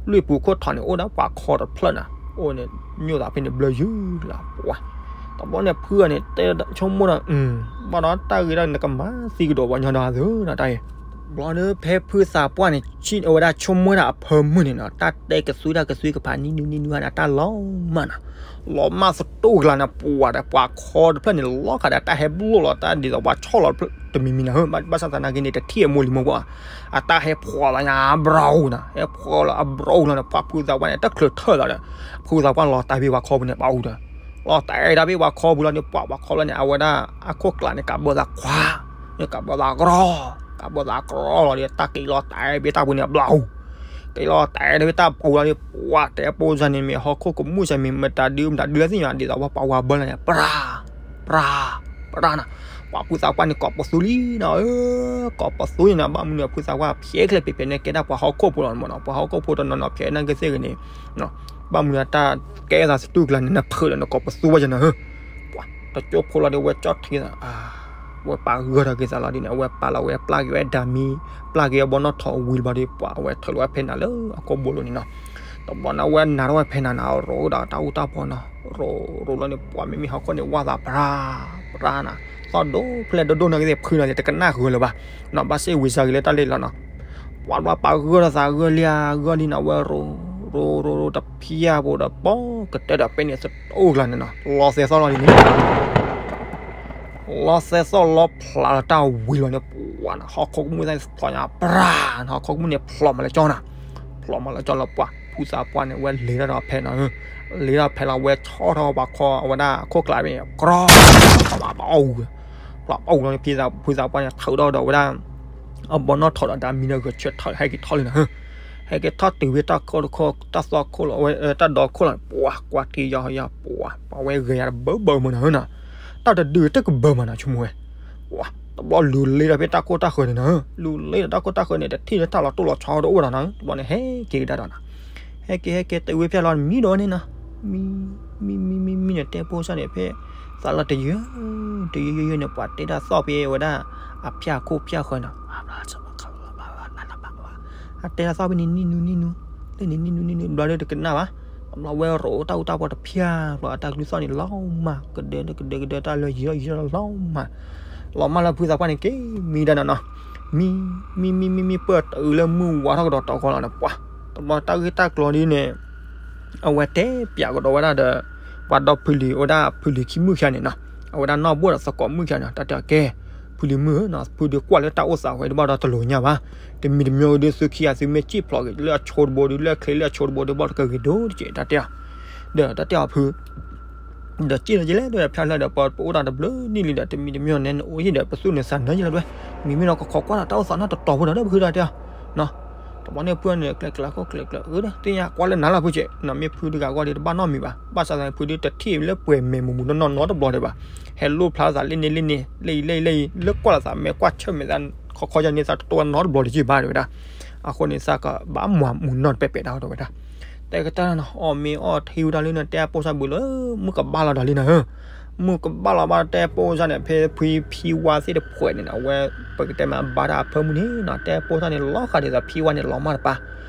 လွံၢ်ပူၤခိၣ်ထီၣ်န့ၣ် အိၣ်ဒီးပှၤခီတဖျၢၣ်နၤ, အိၣ်န့ၣ် ညိၣ်သးဖဲန့ၣ်ဘျၢယုၢ်လီၤပှၤ, တဘျီန့ၣ် ဖုန့ၣ် တဲဆိကမိၣ်ဒီး ဘၣ်ဒီးတၢ်ဂ့ၤဒၣ်န့ၣ် နကမၤသံကဒီးပှၤညီဒီးသၢနၤတၢ်အံၤ, ဘျီဒီးဖဲဖုသးပှၢ်န့ၣ် အဝဲဒၣ်ဆိကမိၣ်ဒၣ်အဖၢမုၢ်န့ၣ်နီၤ, တၢ်တဲကသွံတၢ်ကသွံကဖးနံၤနုၤနံၤနုၤန့ၣ် တၢ်လီၤမၢ်နီၤ, လီၤမၢ်သတူၢ်ကလာ်န့ၣ် ပှၤဒီးပှၤခီတဖျၢၣ်န့ၣ် လီၤခးဒီးတၢ်ဟဲဘျီၣ်လီၤတၢ်ဒ်သိးပှၤဆီၣ်လီၤတမံၤမံၤနၤဧၢ, ဘၣ်ဆၣ်သနာ်က့န့ၣ် တထံၣ်အမိၢ်လံၤမိၢ်ပှၢ်, အတၢ်ဟဲဖှီၣ်လီၤညါအဘြီၣ်နၤ, ဟဲဖှီၣ်လီၤအဘြီၣ်လီၤန့ၣ် ပှၤဖုသးပှၢ်န့ၣ် တချုးထၢၣ်လီၤဒီး ဖုသးပှၢ်လီၤတၢ်ဖဲပှၤခီပူၤန့ၣ် ပှၤအူဒီး လီၤတဲာ်တၢ်ဖဲပှၤခီပူၤလီၤန့ၣ် ပှၤပှၤခီလီၤန့ၣ် အဝဲဒၣ်အခိၣ်ကျးန့ၣ် ကးဘၢသးခွါ, န့ၣ်ကးဘၢသးကြီ, ကးဘၢသးကြီလီၤဒီး တၢ်က့ၤလီၤတဲာ်ဖဲတၢ်ပူၤန့ၣ် အဘျီၣ်, က့ၤလီၤတဲာ်ဖဲတၢ်ပူၤလီၤန့ၣ် ပှၤတဲပိစၢ်န့ၣ် မ့ၢ်ဟီၣ်ခိၣ်ကမူၣ်စၢ်မ့ၢ်မတၤဒုမတၤဒုလၢသ့ၣ်ညါ ဒ်သိးပှၤပှၤဝါဘၢလီၤန့ၣ် ပြၤ ပြၤ ပြၤနၤ, ပှၤဖုသးပှၢ်န့ၣ် ကိးပသူလံနၤဧၢ, ကိးပသူန့ၣ်နၤ ဘၣ်မနုၤဖုသးပှၢ်ဖျဲးချဲဖျဲးဖျဲးန့ၣ် ကဲဒၣ်ပှၤဟီၣ်ခိၣ်ဖိလီၤမၢ်နီၤ, ပှၤဟီၣ်ခိၣ်ဖိတနီၤနီၤဖျဲးနာ်က့သ့ၣ်ဂ့ၤန့ၣ် ဘၣ်မနုၤတၢ်ကဲသးသတူၢ်ကလာ်န့ၣ် နဖုးဒီးနကိးပသူဘၣ်ယၤနၤဧၢ, ပှၤတကၠိဖိလီၤဒီး ဝဲကၠီထံသး ဝဲပာ်ဂၢၢ်ထီၣ်က့ၤသးလီၤဒ်န့ၣ် အဝဲပာ်လီၤဝဲပျၢ်က့ၤဝဲဒၤမံ ပျၢ်က့ၤဝဲဘီနီၣ်ထိးဝံၤလီၤဒီး ပှၤအဝဲထုးလီၤဝဲဖဲနၤလၢအကိာ်ဘိလိၤန့ၣ်နီၤ, တဘျီန့ၣ် အဝဲနၤထီၣ်ဝဲဖဲနၤနၤ ရိးဒီးတၢ်အူတၢ်ပီနီၤ, ရိး ရိးလီၤန့ၣ် ပှၤမ့မ့ၢ်ဟီၣ်ခိၣ်န့ၣ် ဝၢ်သးပြၤ ပြၤနၤ, သီၣ်ဒိၣ်ဖျဲၣ်ဒိၣ်ဒိၣ်နာ်က့သ့ၣ်ဖုနၤသ့ၣ် တကနၣ်ဃုာ်လၢၤဘၣ်, နီၤ ဘၣ်စ့ၣ်ဝံၤစါဂ့ၤလၢတၢ်လ့ၣ်လီၤနီၤ, ပှၤဘျီပာ်ဂၢၢ်ထီၣ်သးဂၢၢ်လံဧါ ဂၢၢ်လံနၤဝဲရိး ရိးရိးရိးတဖျၢၣ်ဖိဒီး ပီၣ်ကတၢၢ်ဒီးပဲန့ၣ်သတိၣ်ကျါန့ၣ်နီၤ လီၤသဲသီၣ်လီၤဒ်န့ၣ် လီၤသဲသီၣ်လီၤဖျးလီၤတၢ်ဝံၤလီၤန့ၣ် ပှၤနၤ ဟီၣ်ခိၣ်ကမူၣ်သ့ၣ်ဖျိညါပြၤနၤ ဟီၣ်ခိၣ်ကမူၣ်န့ၣ်ဖျိးမးလၢကၠီနၤ, ဖျိးမးလၢကၠီလၢပှၤ ဖုသးပှၢ်န့ၣ် ဝဲလဲၤထီၣ်ဒီးဖဲနၤ, လဲၤထီၣ်ဖဲလီၤ ဝဲဆီၣ်ထီၣ်ပှၤခီအဝဲဒၣ်အခိၣ်ကျးဖဲန့ၣ် ကြီ ပှၤဘၣ်အူ ပှၤဘၣ်အူလီၤန့ၣ် ဖုသးပှၢ်န့ၣ် ထုးထီၣ်ဒီးဝဲဒၣ် အဘီနီၣ်ထိးဒီးဒၤမံဒီး ဂဲၤဆၢထၢၣ်ဟဲက့ၤထီၣ်လံနၤ, ဟဲက့ၤထီၣ်တုၤဖဲတၢ်ခိၣ်တခိၣ် တၢ်သီခိၣ်လီၤဝဲ တၢ်ဒီခိၣ်လီၤန့ၣ် ပှၤကွၢ်တ့ၢ်ယီၤယီၤ ပှၤ ပှၤဝဲဂဲၤယၤတဘၢဘၢမုၢ်နီၤဧၢနီၤ, တၢ်တဒုးတကဘၢမးနီၤ ဆိကမိၣ်ဝဲ ပှၤ တဘျီလူၤလ့ဒီးဖဲတၢ်ခိၣ်တၢ်ဃၢၤန့ၣ်နီၤဧၢ, လူၤလ့ဒီးတၢ်ခိၣ်တၢ်ဃၢၤန့ၣ် တထံၣ်လၢတၢ်လီၤတိၢ်လီၤဆီတအိၣ်ဒီးနီၤဧၢ, တဘျီန့ၣ် ဟဲက့ၤကဒါဒီးနီၤ, ဟဲက့ၤဟဲက့ၤတုၤဝဲဖဲလီၤမံဒီးဝဲန့ၣ်နီၤ, မံ မံ မံ မံ မံန့ၣ် တဲပိၢ်စၢ်န့ၣ် ဖဲ သးလီၤတယၢ တယၢယၢယၢန့ၣ် ပှၤတဲတၢ်သီၣ်ဖဲဝဲဒၣ် အဖၠၣ်ခိၣ်ဖၠၣ်ဃၢၤနီၤ အတဲတၢ်သီၣ်ဖဲန့ၣ် နံၣ်နူနံၣ်နူ လၢန့ၣ်နံၣ်နူနံၣ်နူ ဘျီဒီးတကနၣ်ဘၣ်, ဘျီဝဲရိးတၢ်အူတၢ်ပီတဖၠၣ် ဘျီအတၢ်ကလုၢ်သီၣ်န့ၣ်လီၤမၢ် ကဒၢကဒၢကဒၢတၢ်လၢယံာ်လီၤယံာ်လီၤမၢ်, လီၤမၢ်လၢဖုသးပှၢ်န့ၣ်က့ၤမံဒၣ်နီၤနီၤ, မံ မံ မံ မံ မံ ပၢၢ်တုၤလၢမုၢ်ဝါထီၣ်ကဒီးတီၤကီလီၤန့ၣ် ပှၤ တဘျီတၢ်ဂ့ၢ်တၢ်ကျိၤဒ်န့ၣ် အဝဲတဲပၠးကဒီးဝဲဒၣ်ဒီး ပှၤဒီဖုလံၤအိၣ်ဒၣ်ဖုလံၤခံမုၣ်ခံဂၤန့ၣ်နီၤ, အဝဲဒၣ်နီၢ်ဘိၣ်ဒီးသကိးမုၣ်ခံဂၤန့ၣ် တၢ်တဲအီၤကဲ ဖုလံၤမုၣ်ဧၢနီၤ ဖုဒုးကွၢ်လၢတၢ်အိၣ်သးဝဲတဘၣ်ဒီးတလိၤညါဘၣ်, တမံၤတမံၤဒုးသုခံဂၤ သုမ့ၢ်စံၣ်ဖျိးက့ၤလၢအဆိတဘိဒုး လၢအချ့လၢအဆိတဘိဒုး ဘၣ်တကဂ့ၤဒိၣ်တက့ၢ် တၢ်တဲအီၤ, ဒီးတၢ်တဲအီၤဖု ဒီးစံၣ်လီၤကလဲၣ်ဒီးဖၠၣ်လၢဒီး ပအိၣ်တၢ်တဘျုးနံၣ်လံဒီး တမံၤတမံၤန့ၣ် နအိၣ်ဟံၣ်ဒီး ပသူၣ်န့ၣ်သးနၢယလီၤဒွဲ, မ့မ့ၢ်ဒီးကခိးကွၢ်ဒီးတၢ်အိၣ်သးနီတတီၤဖိဒီး ဒီးဖုတၢ်တဲအီၤ တဘျီန့ၣ်ဖုန့ၣ် ကျဲကျဲခိၣ်ကျဲကျဲ အၢ သ့ၣ်ညါကွၢ်လၢနၤလီၤဖုကဲးနီၤ မ့ၢ်ဖုတဂၤဂီၢ်ဒီးတဘၣ်နီတမံၤဘၣ်, ဘၣ်ဆၣ်သးန့ၣ် ဖုဒုးတထံၣ်လၢပှဲၤမဲာ်မူးမူးနီၢ်နီၢ်နီတဘျီဒံးဘၣ်, ဟဲလိၣ်ဖျါသးလၢန့ၣ်လၢန့ၣ် လၢအံၤလၢအံၤလၢအံၤ လၢကွၢ်လီၤသးမဲာ်ကွၢ်ဆၢၣ်မဲာ်သး ခီခီယါန့ၣ် သးတတိၢ်ဝဲနီတဘျီဒံးဘၣ်တဲဝဲဒၣ်, အဃိန့ၣ် သးကဘၣ်မၤမူးနီၢ်တပဲာ်ပဲာ်တၢ်တဲဝဲဒၣ်, တဲကတၢၢ်နီၤ အီၣ်မ့ၤအီၣ်ထံဝဲဒၣ်လၢန့ၣ် တဲပိၢ်စၢ်ဘုးလၢ မုၢ်ကဘၣ်လီၤဒီးလံနီၤဧၢ မုၢ်ကဘၣ်လီၤဘၣ်တဲပိၢ်စၢ်န့ၣ် ဖဲဖုဖံဝါသ့ၣ်တဖှဲးန့ၣ်နီၤ အဝဲ ပကတဲမးဘါတၢ်အဖၢမုၢ်န့ၣ်နီၤ တဲပိၢ်စၢ်န့ၣ် လီၤဃာ်ဒ်သိးဖံဝါန့ၣ် လီၤမၢ်တပၢ်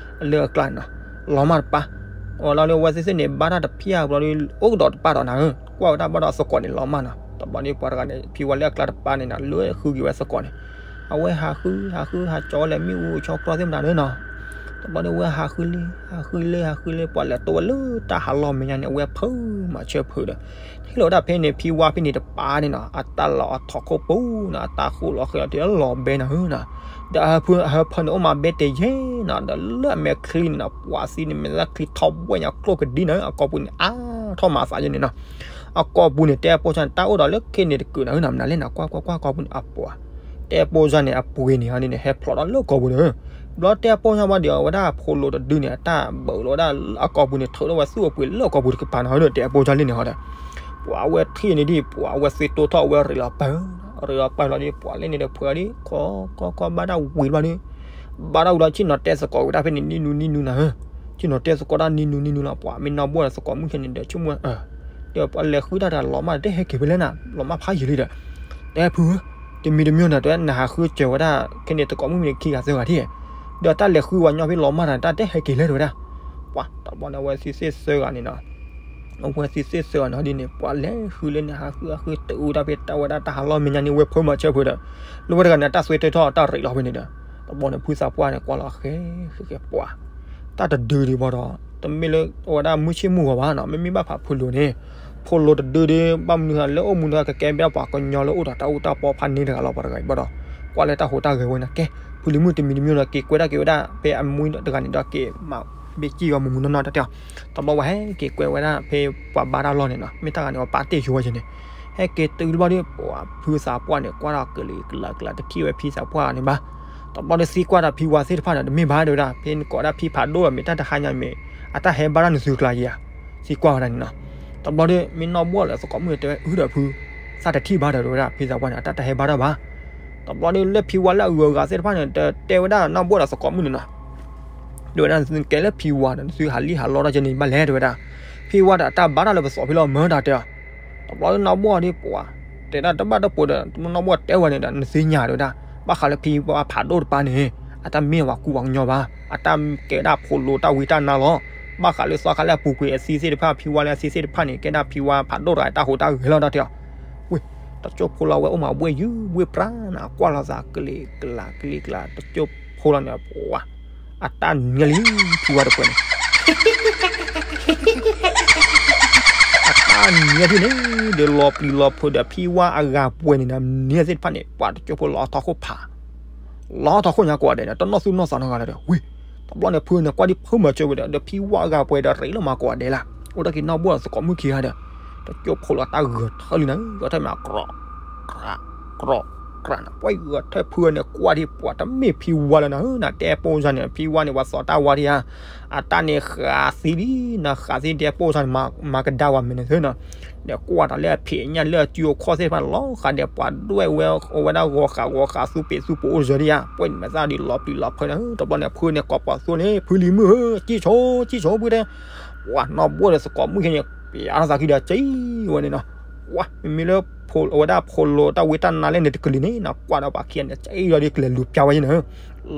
လၢအကျါန့ၣ်နီၤ လီၤမၢ်တပၢ်, အဝဲလီၤဒီးအဝဲသ့ၣ်သ့ၣ်န့ၣ် ဘါတၢ်တဖျၢၣ်ဘျီဒီး အိၣ်ကဒီးတပၢ်ဒီးနၤဧၢ ကွၢ်ဝဲဒၣ်ဘၣ်ဒီးသကိးန့ၣ် လီၤမၢ်နီၤ တဘျီဒီးပှၤတဂၤန့ၣ် ဖံဝါလၢအကျါတပၢ်န့ၣ်နီၤ လၢဃုက့ၤဝဲသကိးန့ၣ် အဝဲဟးဃု ဟးဃုဟးကၠီဝဲလဲၤမ့ၣ်အူဆီကျီသ့ၣ်မတၤန့ၣ်နီၤ တဘျီဒီးအဝဲဟးဃုလံ ဟးဃုလံ ဟးဃုလံ ပှၤလဲၤတိဝဲလၢတၢ်ဟးလီၢ်မဲာ်ညါန့ၣ် အဝဲဖုးမၤဆၢဖုးဒီး ဟ့ၣ်လီၤဝဲဒၣ်ဖဲန့ၣ် ဖံဝါဖဲန့ၣ်တပၢ်န့ၣ်နီၤ အတၢ်လီၤအထီခိၣ်ပူၤနီၤ အတၢ်ဃိၣ်လီၤဃဲၤလီၤတုၤလၢလီၤဘဲနီၤဧၢနီၤ ဒီးအဟၢဖၢန့ၣ်အိၣ်မးဘဲတယဲၢ်နီၤ ဒီးလၢအမဲာ်ချံန့ၣ်နီၤ ပှၤသံန့ၣ် မ့ၢ်လၢချံထီၣ်ဘှဲၣ်ညါကျိၣ်ကဒံနီၤ အကိာ်ပူၤန့ၣ် အါထီၣ်မၤသးယဲန့ၣ်နီၤ အကိာ်ပူၤန့ၣ် တဲပိၢ်စၢ်န့ၣ် တၢ်အိၣ်ဒီးလၢခဲန့ၣ်တကုာ်နီၤဧၢနီၤ မနုၤလဲၣ်နီၤ ကွၢ်ကွၢ်ကွၢ် အကိာ်ပူၤန့ၣ် အပှၤ တဲပိၢ်စၢ်န့ၣ် အပှ့ၤန့ၣ်ဟီဒ်န့ၣ် ဟဲဖျိးထီၣ်လၢကိာ်ပူၤန့ၣ် ဘျီတဲပိၢ်စၢ်ဘၣ်ဒီး အဝဲဒၣ်ဖိလိၤတဒုန့ၣ် အတၢ်ဘၢးလီၤဝဲဒၣ်အကိာ်ပူၤန့ၣ် ထုးထီၣ်ဝဲသူၣ်အပှ့ၤလၢအကိာ်ပူၤတကပၤနီၤဧၢဒီး တဲပိၢ်စၢ်လံန့ၣ်ဟီဒီး ပှၤအဝဲထံၣ်န့ၣ်ဒ် ပှၤအဝဲသ့တိၢ်ထီၣ်အဝဲရ့းလီၤပၢၤ ရ့းလီၤပၢၤလီၤဒ် ပှၤလၢန့ၣ်ဒီးဖှဲးဒ် ခီခီခီဘၣ်တၢ်ဝံၤဘျီဒ် ဘၣ်တၢ်ဝံၤဒီး ဆ့ၣ်နီၤတဲသကိးဝဲဒၣ်ဖဲန့ၣ် နံၣ်နူနံၣ်နူနီၤဧၢ ဆ့ၣ်နီၤတဲသကိးတၢ်နံၣ်နူနံၣ်နူလီၤ ပှၤမ့ၢ်နီၢ်ဘှီၣ်ဒီးသကိးမုၣ်ခဲန့ၣ်ဒီး ဆိကမိၣ် ဒီးပှၤလဲၤဃုတၢ်တဂၤလီၤမၢ်တဟဲက့ၤဖဲလဲၣ်နၤ လီၤမၢ်ဖးယံာ်လံဒီး တဲဖုဧၢ တမံၤတမံၤန့ၣ် တဲနဟးဃုစၢၤဝဲဒၣ် ခဲန့ၣ်သကိးမုၣ်မ့ၢ်ခံဂၤသၢဂၤထံၣ် ဒီးတၢ်လဲၤဃုဝဲညီဖဲလီၤမၢ်တၢ် တၢ်တဟဲက့ၤလဲၣ်တဲဝဲဒၣ် ပှၤတဘျီန့ၣ် အဝဲသ့ၣ်သ့ၣ်သၢဂၤန့ၣ်နီၤ အဝဲသ့ၣ်သ့ၣ်သၢဂၤန့ၣ်ဒ်န့ၣ် ပှၤလဲၤဃုလၢန့ၣ် ဟးဃုဟးဃုတုၤဝဲဒၣ်ဖဲတၢ်ဝဲဒၣ်တၢ်ဟးလီၢ်မဲာ်ညါန့ၣ် ဝဲဖၢမၤဆၢဖုးဒီး လၢဝဲတဂၤန့ၣ် တၢ်သွဲတၢၢ်ထီၣ်တၢ်ရ့းလီၤဖဲန့ၣ်ဒီး တဘျီန့ၣ် ဖုသးပှၢ်န့ၣ် ကွၢ်လီၤဃဲဃဲဃဲပှၤ တၢ်တဒုဒံးဘၣ်ဒီး တမ့ၢ်လၢအဝဲဒၣ်မုၢ်ဆ့ၣ်မုၢ်ဂီၤဘၣ်နီၤ မ့မ့ၢ်ဘၣ်ဖးဖုလိၤန့ၣ် ဖိလိၤတဒုဒံး ဘၣ်မနုၤဃိလၢအိၣ်မူတဂၤ ကကဲဘၣ်ပှၤကညီလၢအိၣ်ဒီးတၢ်အူတၢ်ပီဖးန့ၢ်တဂၤလီၤ ပှၤတဂၤအံၤဘၣ်ဒီး ကွၢ်လၢတၢ်ဟူးတၢ်ဂဲၤဝဲန့ၣ် ကဲ ဖုလံၤမုၣ်တမံၤတမံၤဒီး က့ၤကွဲဒၣ်က့ၤဝဲဒၣ် ဖဲအမူတဂၤန့ၣ်ဒီး က့ၤမၤဘ့ၣ်စံၣ်ဂီၤမူးမူးနီၢ်နီၢ်တၢ်တဲအီၤ တဘျီဝဲဟဲက့ၤကွဲဝဲဒၣ်ဖဲပှၤဘါတၢ်လီၢ်န့ၣ်နီၤ မ့ၢ်တၢ်ဂၤန့ၣ် ပှၤပာ်တ့ၢ်ယိဝဲက့ၤန့ၣ် ဟဲက့ၤတုၤတဘျီဒီး ပှၤဖုသးပှၢ်န့ၣ် ကွၢ်ဒီးကလံၤကလးကလး တထံၣ်ဝဲဖံသးပှၢ်န့ၣ်ဘၣ် တဘျီဒီးသံကွၢ်ဒီးဖံဝါသ့ၣ်တဖၣ်န့ၣ် တမ့ၢ်ဘၣ်တဲဝဲဒၣ် ဖဲနကိးဒၣ်ဖံဖးဒိၣ်ဒီး မ့ၢ်တၢ်တဟါညါမ့ၢ် အတၢ်ဟဲဘါတၢ်နသုကျါယၤ သံကွၢ်ဝဲဒၣ်န့ၣ်နီၤ တဘျီဒီး မ့ၢ်နီၢ်ဘှီၣ်ဒီးသကိးမုၣ်တဲဝဲ အုဒီးဖု သးတထံၣ်ဘၣ်ဒီးတဲဝဲဒၣ် ဖံသးပှၢ်န့ၣ် အတၢ်တဟဲဘါတၢ်ဘၣ် တဘျီဒီး လၢဖံဝါလၢအဂုၤအဂၤသ့ၣ်တဖၣ်န့ၣ် တတဲဝဲဒၣ်နီၢ်ဘှီၣ်ဒီးသကိးမုၣ်န့ၣ်နီၤ တဲဝဲဒၣ် နသုကဲလၢဖံဝါဒီး နသုဟးလံဟးလီတၢ်ကဲန့ၣ် ဘၣ်လဲၣ်တဲဝဲဒၣ် ဖံဝါဒီးအတၢ်ဘါတၢ်လၢပသိးဖဲလီၤမၢတၢ်တဲအီၤ တဘျီဒီးနီၢ်ဘှီၣ်ဒီးပှၤ တဲဒၣ်တဘၣ်တပိၤဒီး နီၢ်ဘှီၣ်တဲဝဲန့ၣ်ဒီး နသ့ၣ်ညါတဲဝဲဒၣ် ဘၣ်ဃးလၢဖံဝါဖးဒိၣ်တပၤန့ၣ် အတၢ်မ့ၢ်ပှၤကူပှၤကညီဘၣ် အတၢ်ကဲဒၣ်ဖိလိၤတၢ်ဝံတၢ်နါလီၤ ဘၣ်ဃးလၢသီခါလၢအပူၤကွံာ်အသံသ့ၣ်တဖၣ် ဖံဝါလၢအသံသ့ၣ်တဖၣ်န့ၣ် ကဲဒၣ်ဖံဝါဖးဒိၣ်တဂၤတၢ်ဟူးတၢ်ဂဲၤလီၤတၢ်တဲအီၤ ဝ့ၢ် တကၠိဖိလီၤဝဲအိၣ်မးဘှဲၣ်ယုၢ်ဘှဲၣ်ပြါနၤ ကွၢ်လီၤသးကလံၤကလးကလံၤကလး တကၠိဖိလီၤန့ၣ် ပှၤ အတၢ်နံၤလံ ဖံဝါတပှဲၤန့ၣ် အတၢ်နံၤထံၣ်န့ၣ် ဒီးလီၤပျံၤလီၤဖုးဒီးဖံဝါအဂၤပှဲၤန့ၣ်ဒီး နံၤသ့ၣ်တဖၣ်န့ၣ် ပှၤတကၠိဖိလီၤထီၣ်ခိၣ်ဖး လီၤထီၣ်ခိၣ်ညါကိးဂၤဒဲးဒီး တနီၣ်သူၣ်နီၣ်သးနီတဂၤလၢၤဒီး ဝ့ၢ် တဘျီန့ၣ် ဖုန့ၣ်ကွၢ်ဒ်ဖုမၤစၢၤဝဲဒီး ဒီးဖံဝါအဂၤပှဲၤဒီးရ့းလီၤမးကိးဂၤဒဲးလၢ် အိၣ်တၢ်က့ၤနီၢ်ဘှီၣ်ဒီးသကိးမုၣ်ခံဂၤဒီး တကၠိဖိလီၤတၢ်ဂၢၢ်ထၢလံန့ၣ် ဂၢၢ်ထၢမး ကြီး ကြီး ကြီး အဝဲဒၣ်တၢ်ကဲထီၣ်ကဲထီၣ်အကြးန့ၣ် ပှၤဂဲၤထၢၣ်ဖုန့ၣ် ကွၢ်ဒံးပှၤတမ့ၢ်ဖံဝါလၢၤနၤဧၢနၤ တဲပိၢ်စၢ်န့ၣ် ဖံဝါန့ၣ် ပှၤသီတၢ်ဝါဒံးဧါ, အတၢ်န့ၣ်ဃးသံလံနၤ ဃးသံတဲပိၢ်စၢ်န့ၣ် မၤကဒါဝဲမ့ၢ်န့ၣ်သ့နီၤ, ဒီးကွၢ်တၢ်လၢအဖံးညၣ်လၢအစုအခီၣ်သ့ၣ်တဖၣ်လီၤဃးဒီးပှၤဒွဲၣ်ဝဲ အဝဲဒၣ်ဂီၤဃးဂီၤဃးသူပ့ၤသူပိၤအိၣ်စၢၤဒံးဧါ, ပှဲၤန့ၣ်မ့ၢ်သၣ်ဒ်လီၤပျံၤလီၤဖုးနၤဧၢ, တဘျီန့ၣ် ဖုန့ၣ်ကိးပှၤသူန့ၣ် ဖုလံၤမုၣ်ဧၢ စံၣ်ဆိ စံၣ်ဆိဖုတဲ ပှၤနီၢ်ဘိၣ်ဒီးသကိးမုၣ်ခဲန့ၣ် ပျးထီၣ်သးခံဒီးစံၣ်ဝဲန့ၣ်နီၤ, ပှၤမ့မ့ၢ်လၢ အဝဲဒၣ်ဖိလီၤတၢ်ဝံတၢ်နါလဲၣ်န့ၣ်တကလုာ်န့ၣ်နီၤ ကွၢ်ဒီးပှၤခံဂၤန့ၣ် စံၣ်လီၤဒ်ကလဲၤလူၤပျးဝဲယဲန့ၣ်,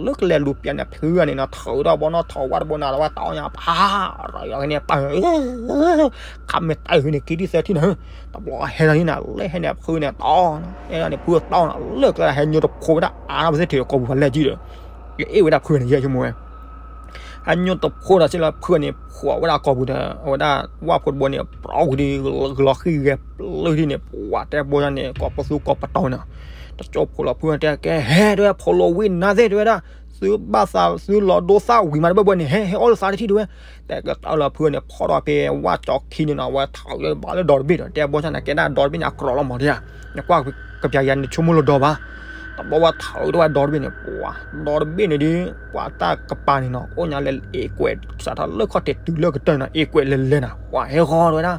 လၢကလဲၤလူၤပျးန့ၣ် ဖုဂၤန့ၣ်နီၤ ထုးထီၣ်ဘီနီၣ် ထုးဝဲတဘီနီၣ် တဝဲတီအီၣ်ညါ ပှၤ ရၤယီၤကန့ၣ် ပှၤ ခးမဲာ်တၢ်ဖုန့ၣ် က့ၤဒ်သၢထံၣ်န့ၣ်, တဘျီဟဲလီၤန့ၣ် လၢဟဲန့ၣ် ဖုန့ၣ်တီ အဲၣ်ဒိးန့ၣ် ဖုတီနီၤ လၢကျဲဟဲညိတဖိဝဲဒၣ်အါထီၣ်ပသ့ၣ်ထံးကိာ်ပူၤဖးလဲၢ်ကံဒီး ယအ့ၣ်ဝဲဒၣ်ဖုန့ၣ် ယဲၢ်ဆိကမိၣ်ဝဲ ဟဲညိတဖိဒီးစ့ၢ်လီၤ ဖုန့ၣ် ဖှီၣ်ဝဲဒၣ်ကိာ်ပူၤဒီး အဝဲဒၣ်ဝၣ်ဖိတဘိန့ၣ် ပြီဝံၤဒီး ဂလီၤဃံၣ်ဂဲၤပျုၢ်ထံၣ်န့ၣ် ပှၤတဲပိၢ်စၢ်န့ၣ် ကိးပသူကိးပတီၤန့ၣ်, တကၠိဖိလီၤဖုန့ၣ်တဲ ကဲဟဲတဲဝဲ ဖိလီၤဝံနါသ့ၣ်တဲဝဲဒၣ်, သုဘၣ်သးသုလီၤဒိသၣ်ဝံၤမးတဘၣ်ဘၣ်န့ၣ် ဟဲဟဲအီၣ်လၢသးတထံၣ်တဲဝဲ, တဲကတၢၢ်လီၤဖုန့ၣ် ဖီၣ်ထီၣ်ဖဲဝၣ်ကၠီခံန့ၣ်နီၤ အဝဲထးဘၣ်လၢဒီတဘ့ၣ်ဒီး တဲပိၢ်စၢ်န့ၣ် ကဲဒၣ်ဒီတဘ့ၣ်န့ၣ် အကြီလီၤမးဒံးဧါ, နကွၢ်ကပျးယၤန့ၣ် ဆိကမိၣ်လၢဒီဘၣ် တဘျီဝဲထးဝဲဒၣ်ဒီတဘ့ၣ်န့ၣ် ပှၤ ဒီတဘ့ၣ်န့ၣ်ဒီး ပှၤတၢ်ကပၤန့ၣ်နီၤ အိၣ်ညါလၢအ့ၣ်ကွဲး စးထီၣ်လၢခီၣ်ထံးတုၤလၢကတၢၢ်နီၤ အ့ၣ်ကွဲးလဲၤလဲၤနီၤ ပှၤဟဲဃီတဲဝဲဒၣ်,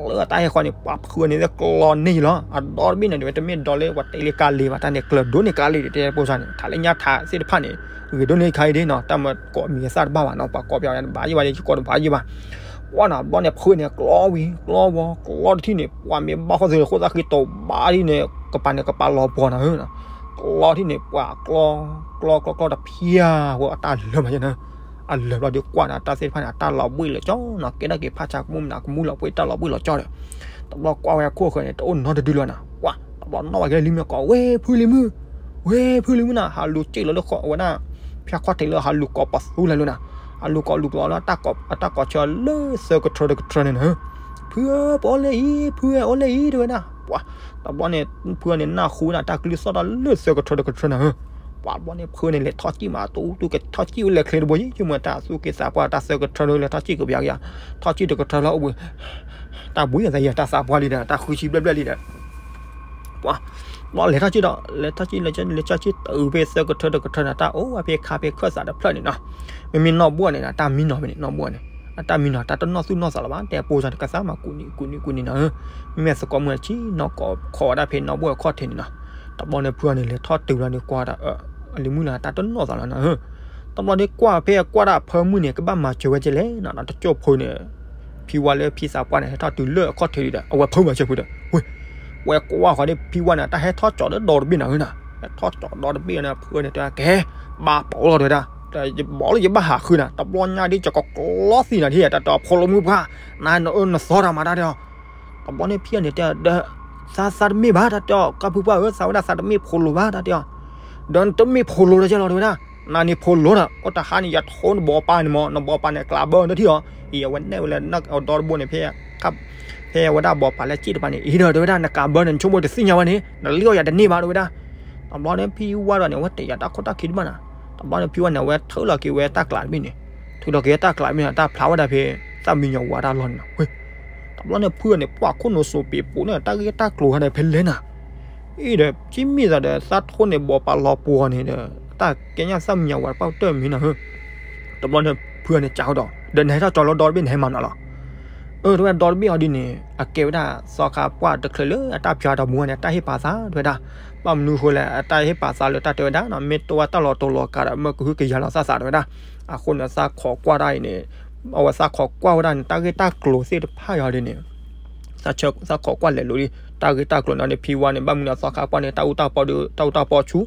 လၢအတၢ်ဟဲဃီန့ၣ် ပှၤဖုန့ၣ်လၢကျီန့ၢ်လီၤ အဒီတဘ့ၣ်န့ၣ် တမ့ၢ်ဒီလၢပှၤတဲလၢကါလ့ဘၣ် တၢ်န့ၣ်ကျၢၤဒိၣ်န့ၢ်ကါလ့ဒီး တဲပိၢ်စၢ်န့ၣ် ထးလၢညါထးသ့ၣ်တဖၣ်န့ၣ် ဂ့ၤဒိၣ်န့ၢ်ခါအံၤဒ်နီၤ တၢ်မၤကိးမံၤသၣ်တဘၣ်ဘၣ်နီၤ ပှၤကိးပျးဝဲဒၣ်ဘၣ်ယံၣ်ဘၣ်ဒီး ယကိးတဘၣ်ယံၣ်ဘၣ် ပှၤနီၤ ဘျီန့ၣ် ဖုန့ၣ် ကျီဝံၤ ကျီဝီၤ ကျီတထံၣ်န့ၣ် ပှၤမ့ၢ်ဘၣ်ဃီသုးဃိသၣ်ဃံတိၤဘၣ်ဒ်န့ၣ် ကပၤန့ၣ် ကပၤလီၤပှီၤနၤဧၢ, ကျီတထံၣ်န့ၣ် ပှၤကျီ ကျီ ကျီ ကျီတဖျၢၣ် ဝဲအတၢ်လၢာ်မးယဲနီၤ, အလၢာ်ဘျီဒီးကွၢ်နၤ တၢ်သ့ၣ်တဖၣ်န့ၣ် အတၢ်လီၤဘှံးလီၤကၠီနီၤ ကဲထီၣ်က့ၤဖးဆါကမူၣ်မနုၤကမူၣ်လီၤပှ့ၤတၢ်လီၤဘှံးလီၤကၠီဒီး တဘျီကွၢ်ဝဲအခိၣ်ဃၢၤန့ၣ် တအိၣ်နီတဒုလီၤနၤ, ပှၤ တဘျီနီၣ်ဝဲက့ၤလၢလံမ့ၢ်ကိး ဝဲဖုလံၤမုၣ် ဝဲဖုလံၤမုၣ်နၤ ဟးလူၤစ့ၢ်လီၤလၢဃီဝဲဒၣ် ဖၠါခီၣ်ထံးလၢဟးလူၤကိးပသူလဲၤလၢနၤ, ဟးလူၤကိးလူၤကျီလၢ အတၢ်ကိးဆၢလၢသၢကထၢတကထၢန့ၣ်နၤ, ဖုဧၢ ပအိၣ်လၢအံၤ ဖုဧၢ အိၣ်လၢအံၤ တဲဝဲဒၣ်, ပှၤ တဘျီန့ၣ် ဖုန့ၣ်နၢ်ဟူနၤ တၢ်ကလုၢ်သီၣ်တၢ်လၢသၢကထၢတကထၢနၤဧၢ, ပှၤတဘျီန့ၣ် ဖုန့ၣ်လဲၤထီၣ်စံၣ်မး တူတူကထီၣ်စံၣ်ဝဲလဲၤချ့တဘိယံၤ ဆိကမိၣ်တၢ်သူၣ်က့သးပှၢ် တၢ်သၢကထၢလၢလဲၤထီၣ်စံၣ်ကပျးကယၤ, ထီၣ်စံၣ်တကထၢလၢအိၣ်ဘှံး တၢ်ဘှံးအသးယၤ တၢ်သးပှၢ်လံဒီး တၢ်ဃုဆံဘျဲၣ်ဘျဲၣ်လံဒီး ပှၤ ဘျီလဲၤထီၣ်စံၣ်ဒီး လဲၤထီၣ်စံၣ် လဲၤထီၣ်စံၣ်တုၤဖဲသၢကထၢတကထၢန့ၣ် တၢ်အိၣ်ဝဲဖဲခါဖဲခၢၣ်သးတဖျၢၣ်န့ၣ်နီၤ, မ့မ့ၢ်နီၢ်ဘှီၣ်န့ၣ် အတၢ်မံနီၤဖဲန့ၣ် နီၢ်ဘှီၣ်န့ၣ် အတၢ်မံနီၤ တၢ်တနီၣ်သူၣ်နီၣ်သးလၢၤဘၣ် တဲပိၢ်စၢ်န့ၣ်ကသးမးကူးနံၤကူးနံၤကူးနံၤနီၤဧၢ, မ့မ့ၢ်သကိးမုၣ်အဆံၣ်နီၤကိးခီဝဲဒၣ်ဖဲနီၢ်ဘှီၣ်အခီၣ်ထံးန့ၣ်နီၤ, တဘျီန့ၣ်ဖုန့ၣ်လဲၤထီၣ်တုၤလီၤန့ၣ်ကွၢ်ဒီး အလံၤမုၣ်လၢတၢ်တနီၣ်သးလီၤနီၤဧၢ, တဘျီန့ၣ်ကွၢ်ဖဲကွၢ်ဒၣ်ဖၢမုၢ်န့ၣ် ကဘၣ်မၤစၢၤဝဲကလဲၣ်နီၤ တကၠိဖိန့ၣ် ဖံဝါလၢဖံသးပှၢ်န့ၣ် ဟဲထီၣ်တုၤလၢအခီၣ်ထံးဒီး အဝဲဖၢမၤစၢၤဖုဒီး ဝဲ ဝဲကွၢ်ဃီဒီးဖံဝါန့ၣ် တၢ်ဟဲထီၣ်ကၠီၤဒီးဒီတဘ့ၣ်နၤဧၢနၤ, ဟဲထီၣ်ကၠီၤဒီတဘ့ၣ်န့ၣ် ဖုန့ၣ်တဲ ကဲ ဘၣ်ပိာ်လီၤတဲဝဲဒၣ်, ယဘီလၢယဘၣ်ဟးဃုနၤ တဘျီညါဒ်ယကကျီသံနၤဒ် တၢ်တဲအီၤဖိလၢမုၢ်ပှၢ် နအၢနသီတၢ်မၤတၢ်တဲအီၤ, တဘျီန့ၣ်ဖံန့ၣ်တဲ ဒီး သးသးတမ့ၢ်ဘၣ် တၢ်တဲအီၤ ကၢ်ဖုပှၢ်ဧၢ သးဝဲဒၣ်သးတမ့ၢ်ဖိလိၤဘၣ် တၢ်တဲအီၤ, ဒီးနတမ့ၢ်ဖိလိၤလၢၤကဲလီၤတဲဝဲဒၣ်, နန့ၣ်ဖိလိၤဒီး အိၣ်တဟါန့ၣ် ယထိနဘီပာ်န့ၣ်မး နဘီပာ်န့ၣ် ကျးဘၢနတထံၣ်အီၤ, အံၤအဝဲနဲၣ်ဝဲလၢ အဒီတဘိန့ၣ် ဖဲ ဖဲဝဲဒၣ်ဘီပာ်လၢစ့ၣ်တဖၣ်န့ၣ် အံၤဒီးတဲဝဲဒၣ် နကျးဘၢန့ၣ် နဆိကမိၣ်တသ့ၣ်ညါဘၣ်န့ၣ် နလံၣ်အီၣ်ယၤတန့ၢ်ဘၣ်တဲဝဲဒၣ်, တဘျီန့ၣ်ဖံဝါဒီးန့ၣ် အဝဲတယာ်တၢ်ခိၣ်တၢ်ခံတဘၣ်နၤ, တဘျီန့ၣ်ဖံဝါန့ၣ် အဝဲထုးလီၤက့ၤဝဲတၢ်ကျးတဘ့ၣ်န့ၣ်, ထုးလီၤက့ၤတၢ်ကျးတဘ့ၣ်န့ၣ် တၢ်ဖျါဝဲဒၣ်ဖဲ သၣ်မံညီၤဝါတၢ်လီၢ်န့ၣ်နီၤ, တဘျီန့ၣ်ဖုန့ၣ် ပှၤခိၣ်နူာ်စိးပ့ၤပိာ်န့ၣ် တၢ်ဂ့ၢ်တၢ်ကျိၤဟဲဒီးဖဲလဲၣ်နၤ, အံၤဒီး ကမ့ၢ်သးဒီး သးထိန့ၣ် ဘီပာ်လီၤပှီၤန့ၣ်ဒီး တၢ်ကဲညါသၣ်မံညီၤဝါတဖၣ်တၢၢ်မံၤနၤဧၢ, တဘျီန့ၣ်ဖုန့ၣ် ကးဟီဒီး ဒီးနဟဲထီၣ်ကၠီၤလၢဒီတဘ့ၣ်န့ၣ် ဟဲမၤနၤလီၤ, အၢ တဲဝဲဒၣ်ဒီတဘ့ၣ်အီၤဒ်န့ၣ် အကဲဝဲဒၣ်သီခါပှၢ်တချုးလၢအတၢ်ဖၠါတမူန့ၣ် တၢ်ဟ့ၣ်ပာ်သးတဲဝဲဒၣ်, ဘၣ်မနုၤဃိလဲၣ် အတၢ်ဟ့ၣ်ပာ်သးလၢတၢ်တဲဝဲဒၣ်နီၤ မ့ၢ်တဝဲတၢ်လီၤတိၤလီၤကးဒီး မၢကဟုကယာ်လီၤသးသးတဲဝဲဒၣ်, အဃိန့ၣ် သးခိးကွၢ်ဒၣ်အံၤန့ၣ် အဝဲသးခိးကွၢ်ဝဲဒၣ်န့ၣ် တၢ်ဂ့ၢ်တၢ်ကျိၤသ့ၣ်တဖၣ်ယီၤဒ်န့ၣ် သးခိးကွၢ်လဲၤလိၤလံ တၢ်ဂ့ၢ်တၢ်ကျိၤန့ၣ် ဖံဝါန့ၣ် ဘၣ်မနုၤသီခါပှၢ်န့ၣ် တၢ်အူတၢ်ပီဒီး တၢ်အူတၢ်ပီဆူၣ်,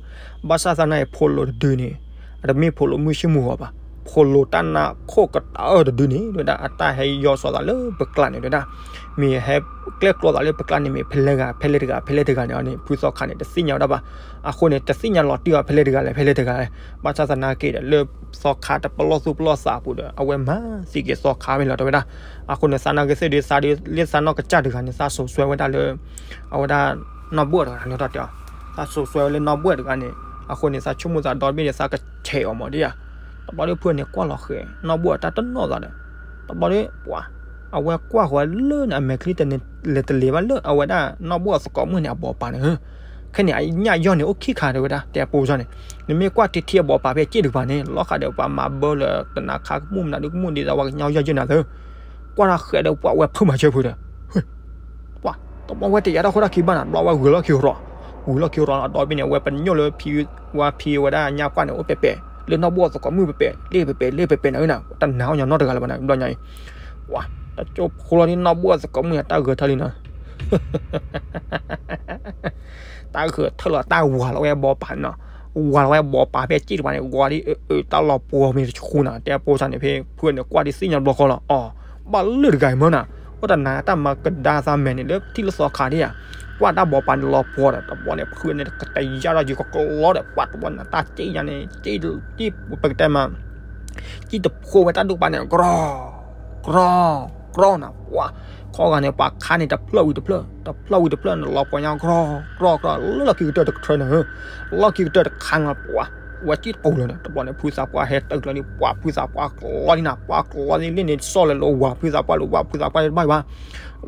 ဘၣ်ဆၣ်သနာ်က့ ဖိလိၤတဒုန့ၣ် အတမ့ၢ်ဖိလိၤမုၢ်ဆ့ၣ်မုၢ်ဂီၤဘၣ်, ဖိလိၤတၢ်နါခိၣ်ကတၢၢ်တဒုန့ၣ် တဲဝဲဒၣ် အတၢ်ဟဲယီၤစီၤသးလၢပကျါန့ၣ် တဲဝဲဒၣ်, မ့ၢ်ဟဲကျဲကျီသးလၢပကျါန့ၣ် မ့ၢ်ဖဲလဲၣ်ဂၤ ဖဲလဲၣ်တဂၤ ဖဲလဲၣ်တဂၤန့ၣ်အီၤန့ၣ် ဖုသီခါန့ၣ် တသ့ၣ်ညါဝဲဒၣ်ဘၣ်, အဃိန့ၣ် တသ့ၣ်ညါလီၤတံၢ်အီၤ ဖဲလဲၣ်တဂၤလဲၣ် ဖဲလဲၣ်တဂၤလဲၣ်, ဘၣ်ဆၣ်သနာ်က့ဒီး လၢသီခါတပလီၢ်သူၣ်ပလီၢ်သးအပူၤဒီး အဝဲမၤသံက့ၤသီခါမ့ၢ်လီၤ တဲဝဲဒၣ်, အဃိန့ၣ် သနာ်က့သ့ၣ်ဒုး သးဒုး လၢသးနီၢ်ကစၢ်တဂၤန့ၣ် သးစိာ်စွဲဝဲဒၣ်လၢ အဝဲဒၣ်နီၢ်ဘှီၣ်တဂၤန့ၣ် တဲအီၤ, သးစိာ်စွဲဝဲလၢနီၢ်ဘှီၣ်တဂၤန့ၣ်, အဃိန့ၣ် သးဆိကမိၣ်သးဒီတဘ့ၣ်န့ၣ် သးကဆဲးအီၤမးဒ်ဧါ, တဘျီဒီးဖုန့ၣ်ကွၢ်လီၤဃဲၤ နီၢ်ဘှီၣ်အတၢ်တနီၣ်သးဒီး, တဘျီဒီးပှၤ အဝဲကွၢ်ဃီၤလၢန့ၣ် အမဲာ်ချံတလဲၤတလဲၤဘၣ်လၢအဝဲဒၣ်နီၢ်ဘှီၣ်အသကိးမုၣ်န့ၣ် အဘီပာ်န့ၣ်ဧၢ, ခဲန့ၣ် အညၣ်ယီၢ်န့ၣ် အိၣ်ခံခါတဲဝဲဒၣ် တဲပိစၢ်န့ၣ်, နမ့ၢ်ကွၢ်ထံထံအဘီပာ်ဖဲစ့ၣ်တကပၤန့ၣ် လီၤဃာ်ဒီးပှၤမၤဘၢလၢတနၤခါကမူၣ်မနုၤဒုကမူၣ်ဒ်သိးပှၤကညီယီၢ်ယဲၢ်နၤသၢ ကွၢ်တၢ်ဃဲးဒီးပှၤဝဲဖုမၤစၢၤဖုဒီး ပှၤတဘျီဝဲတယာ်တၢ်ခိၣ်တၢ်ခံဘၣ်နၤ တဘျီဝဲဂုာ်လီၢ်ခံရီၤ, ဂုာ်လီၢ်ခံရီၤဒီဘ့ၣ်န့ၣ် အဝဲပညိၣ်လၢဖံဝဲဖံဝဲဒၣ်ညၣ်ကွၢ်န့ၣ် အိၣ်ပဲာ်ပဲာ် လၢနီၢ်ဘိၣ်သကိးမုၣ်ပဲာ်ပဲာ် လ့ပဲာ်ပဲာ် လ့ပဲာ်ပဲာ်နၤဧၢနၤ တနာ်အီၣ်ညီနီတဂၤလၢၤဘၣ်နၤ ဘျီညါအံၤ, ပှၤတကၠိဖိလီၤဒ်နီၢ်ဘိၣ်သကိးမုၣ်န့ၣ် တၢ်ဂဲၤထၢလံနၤ တၢ်ဂဲၤထၢလီၤတၢ်ဝၤလီၤဝဲဘီပာ်နီၤ, ဝၤလီၤဝဲဘီပာ်ဖဲစ့ၣ်တကပၤန့ၣ် ဝၤဒ်အတၢ်လီၤပှီၤမ့ၢ်တဆူနၤ တဲပိစၢ်န့ၣ် ဖဲဖုန့ၣ်ကွၢ်ဒ်သ့ၣ်ညါတဘျီဃီလီၤ အီၤ ဘၣ်လၢတဂၤအံၤမၢနၤ, အိၣ်တနာ်တၢ်မၤကဒါသးမဲာ်န့ၣ် လၢထံၣ်လၢသီခါဒ်ယါ, ကွၢ်တၢ်ဘီပာ်န့ၣ်လီၤပှီၤဒီး တဘျီန့ၣ် ဖုန့ၣ်ကတယာ်ထီၣ်ယုာ်ကကျီဒီး ပှၤတဘျီန့ၣ် တၢ်စ့ၣ်ညါန့ၣ် စ့ၣ်ပကတဲမး စ့ၣ်တဖိဝဲတၢ်ဒိၣ်ကပၤန့ၣ် ကြီ ကြီ ကြီနၤ ပှၤ ခီဂာ်န့ၣ် ပှၤခါန့ၣ် တဖျၢၣ်ဝံၤတဖျၢၣ် တဖျၢၣ်ဝံၤတဖျၢၣ်န့ၣ် လီၤပှီၤညါ ကြီ ကြီ ကြီ လၢလီၢ်ခံကတၢၢ်တကထၢနၤဧၢ, လီၢ်ခံကတၢၢ်တခါနၤ ပှၤ ဝဲစ့ၣ်တပူၤလီၤဒီး တဘျီန့ၣ် ဖုသးပှၢ်ဟဲတုၤကျီန့ၣ် ပှၤဖုသးပှၢ်ကျီလံနၤ ပှၤကျီလံလ့ၣ်န့ၣ် စီၣ်လၢလၢဝၤ ဖုသးပှၢ်လၢဝၤဖုသးပှၢ်တဘၣ်ဘၣ်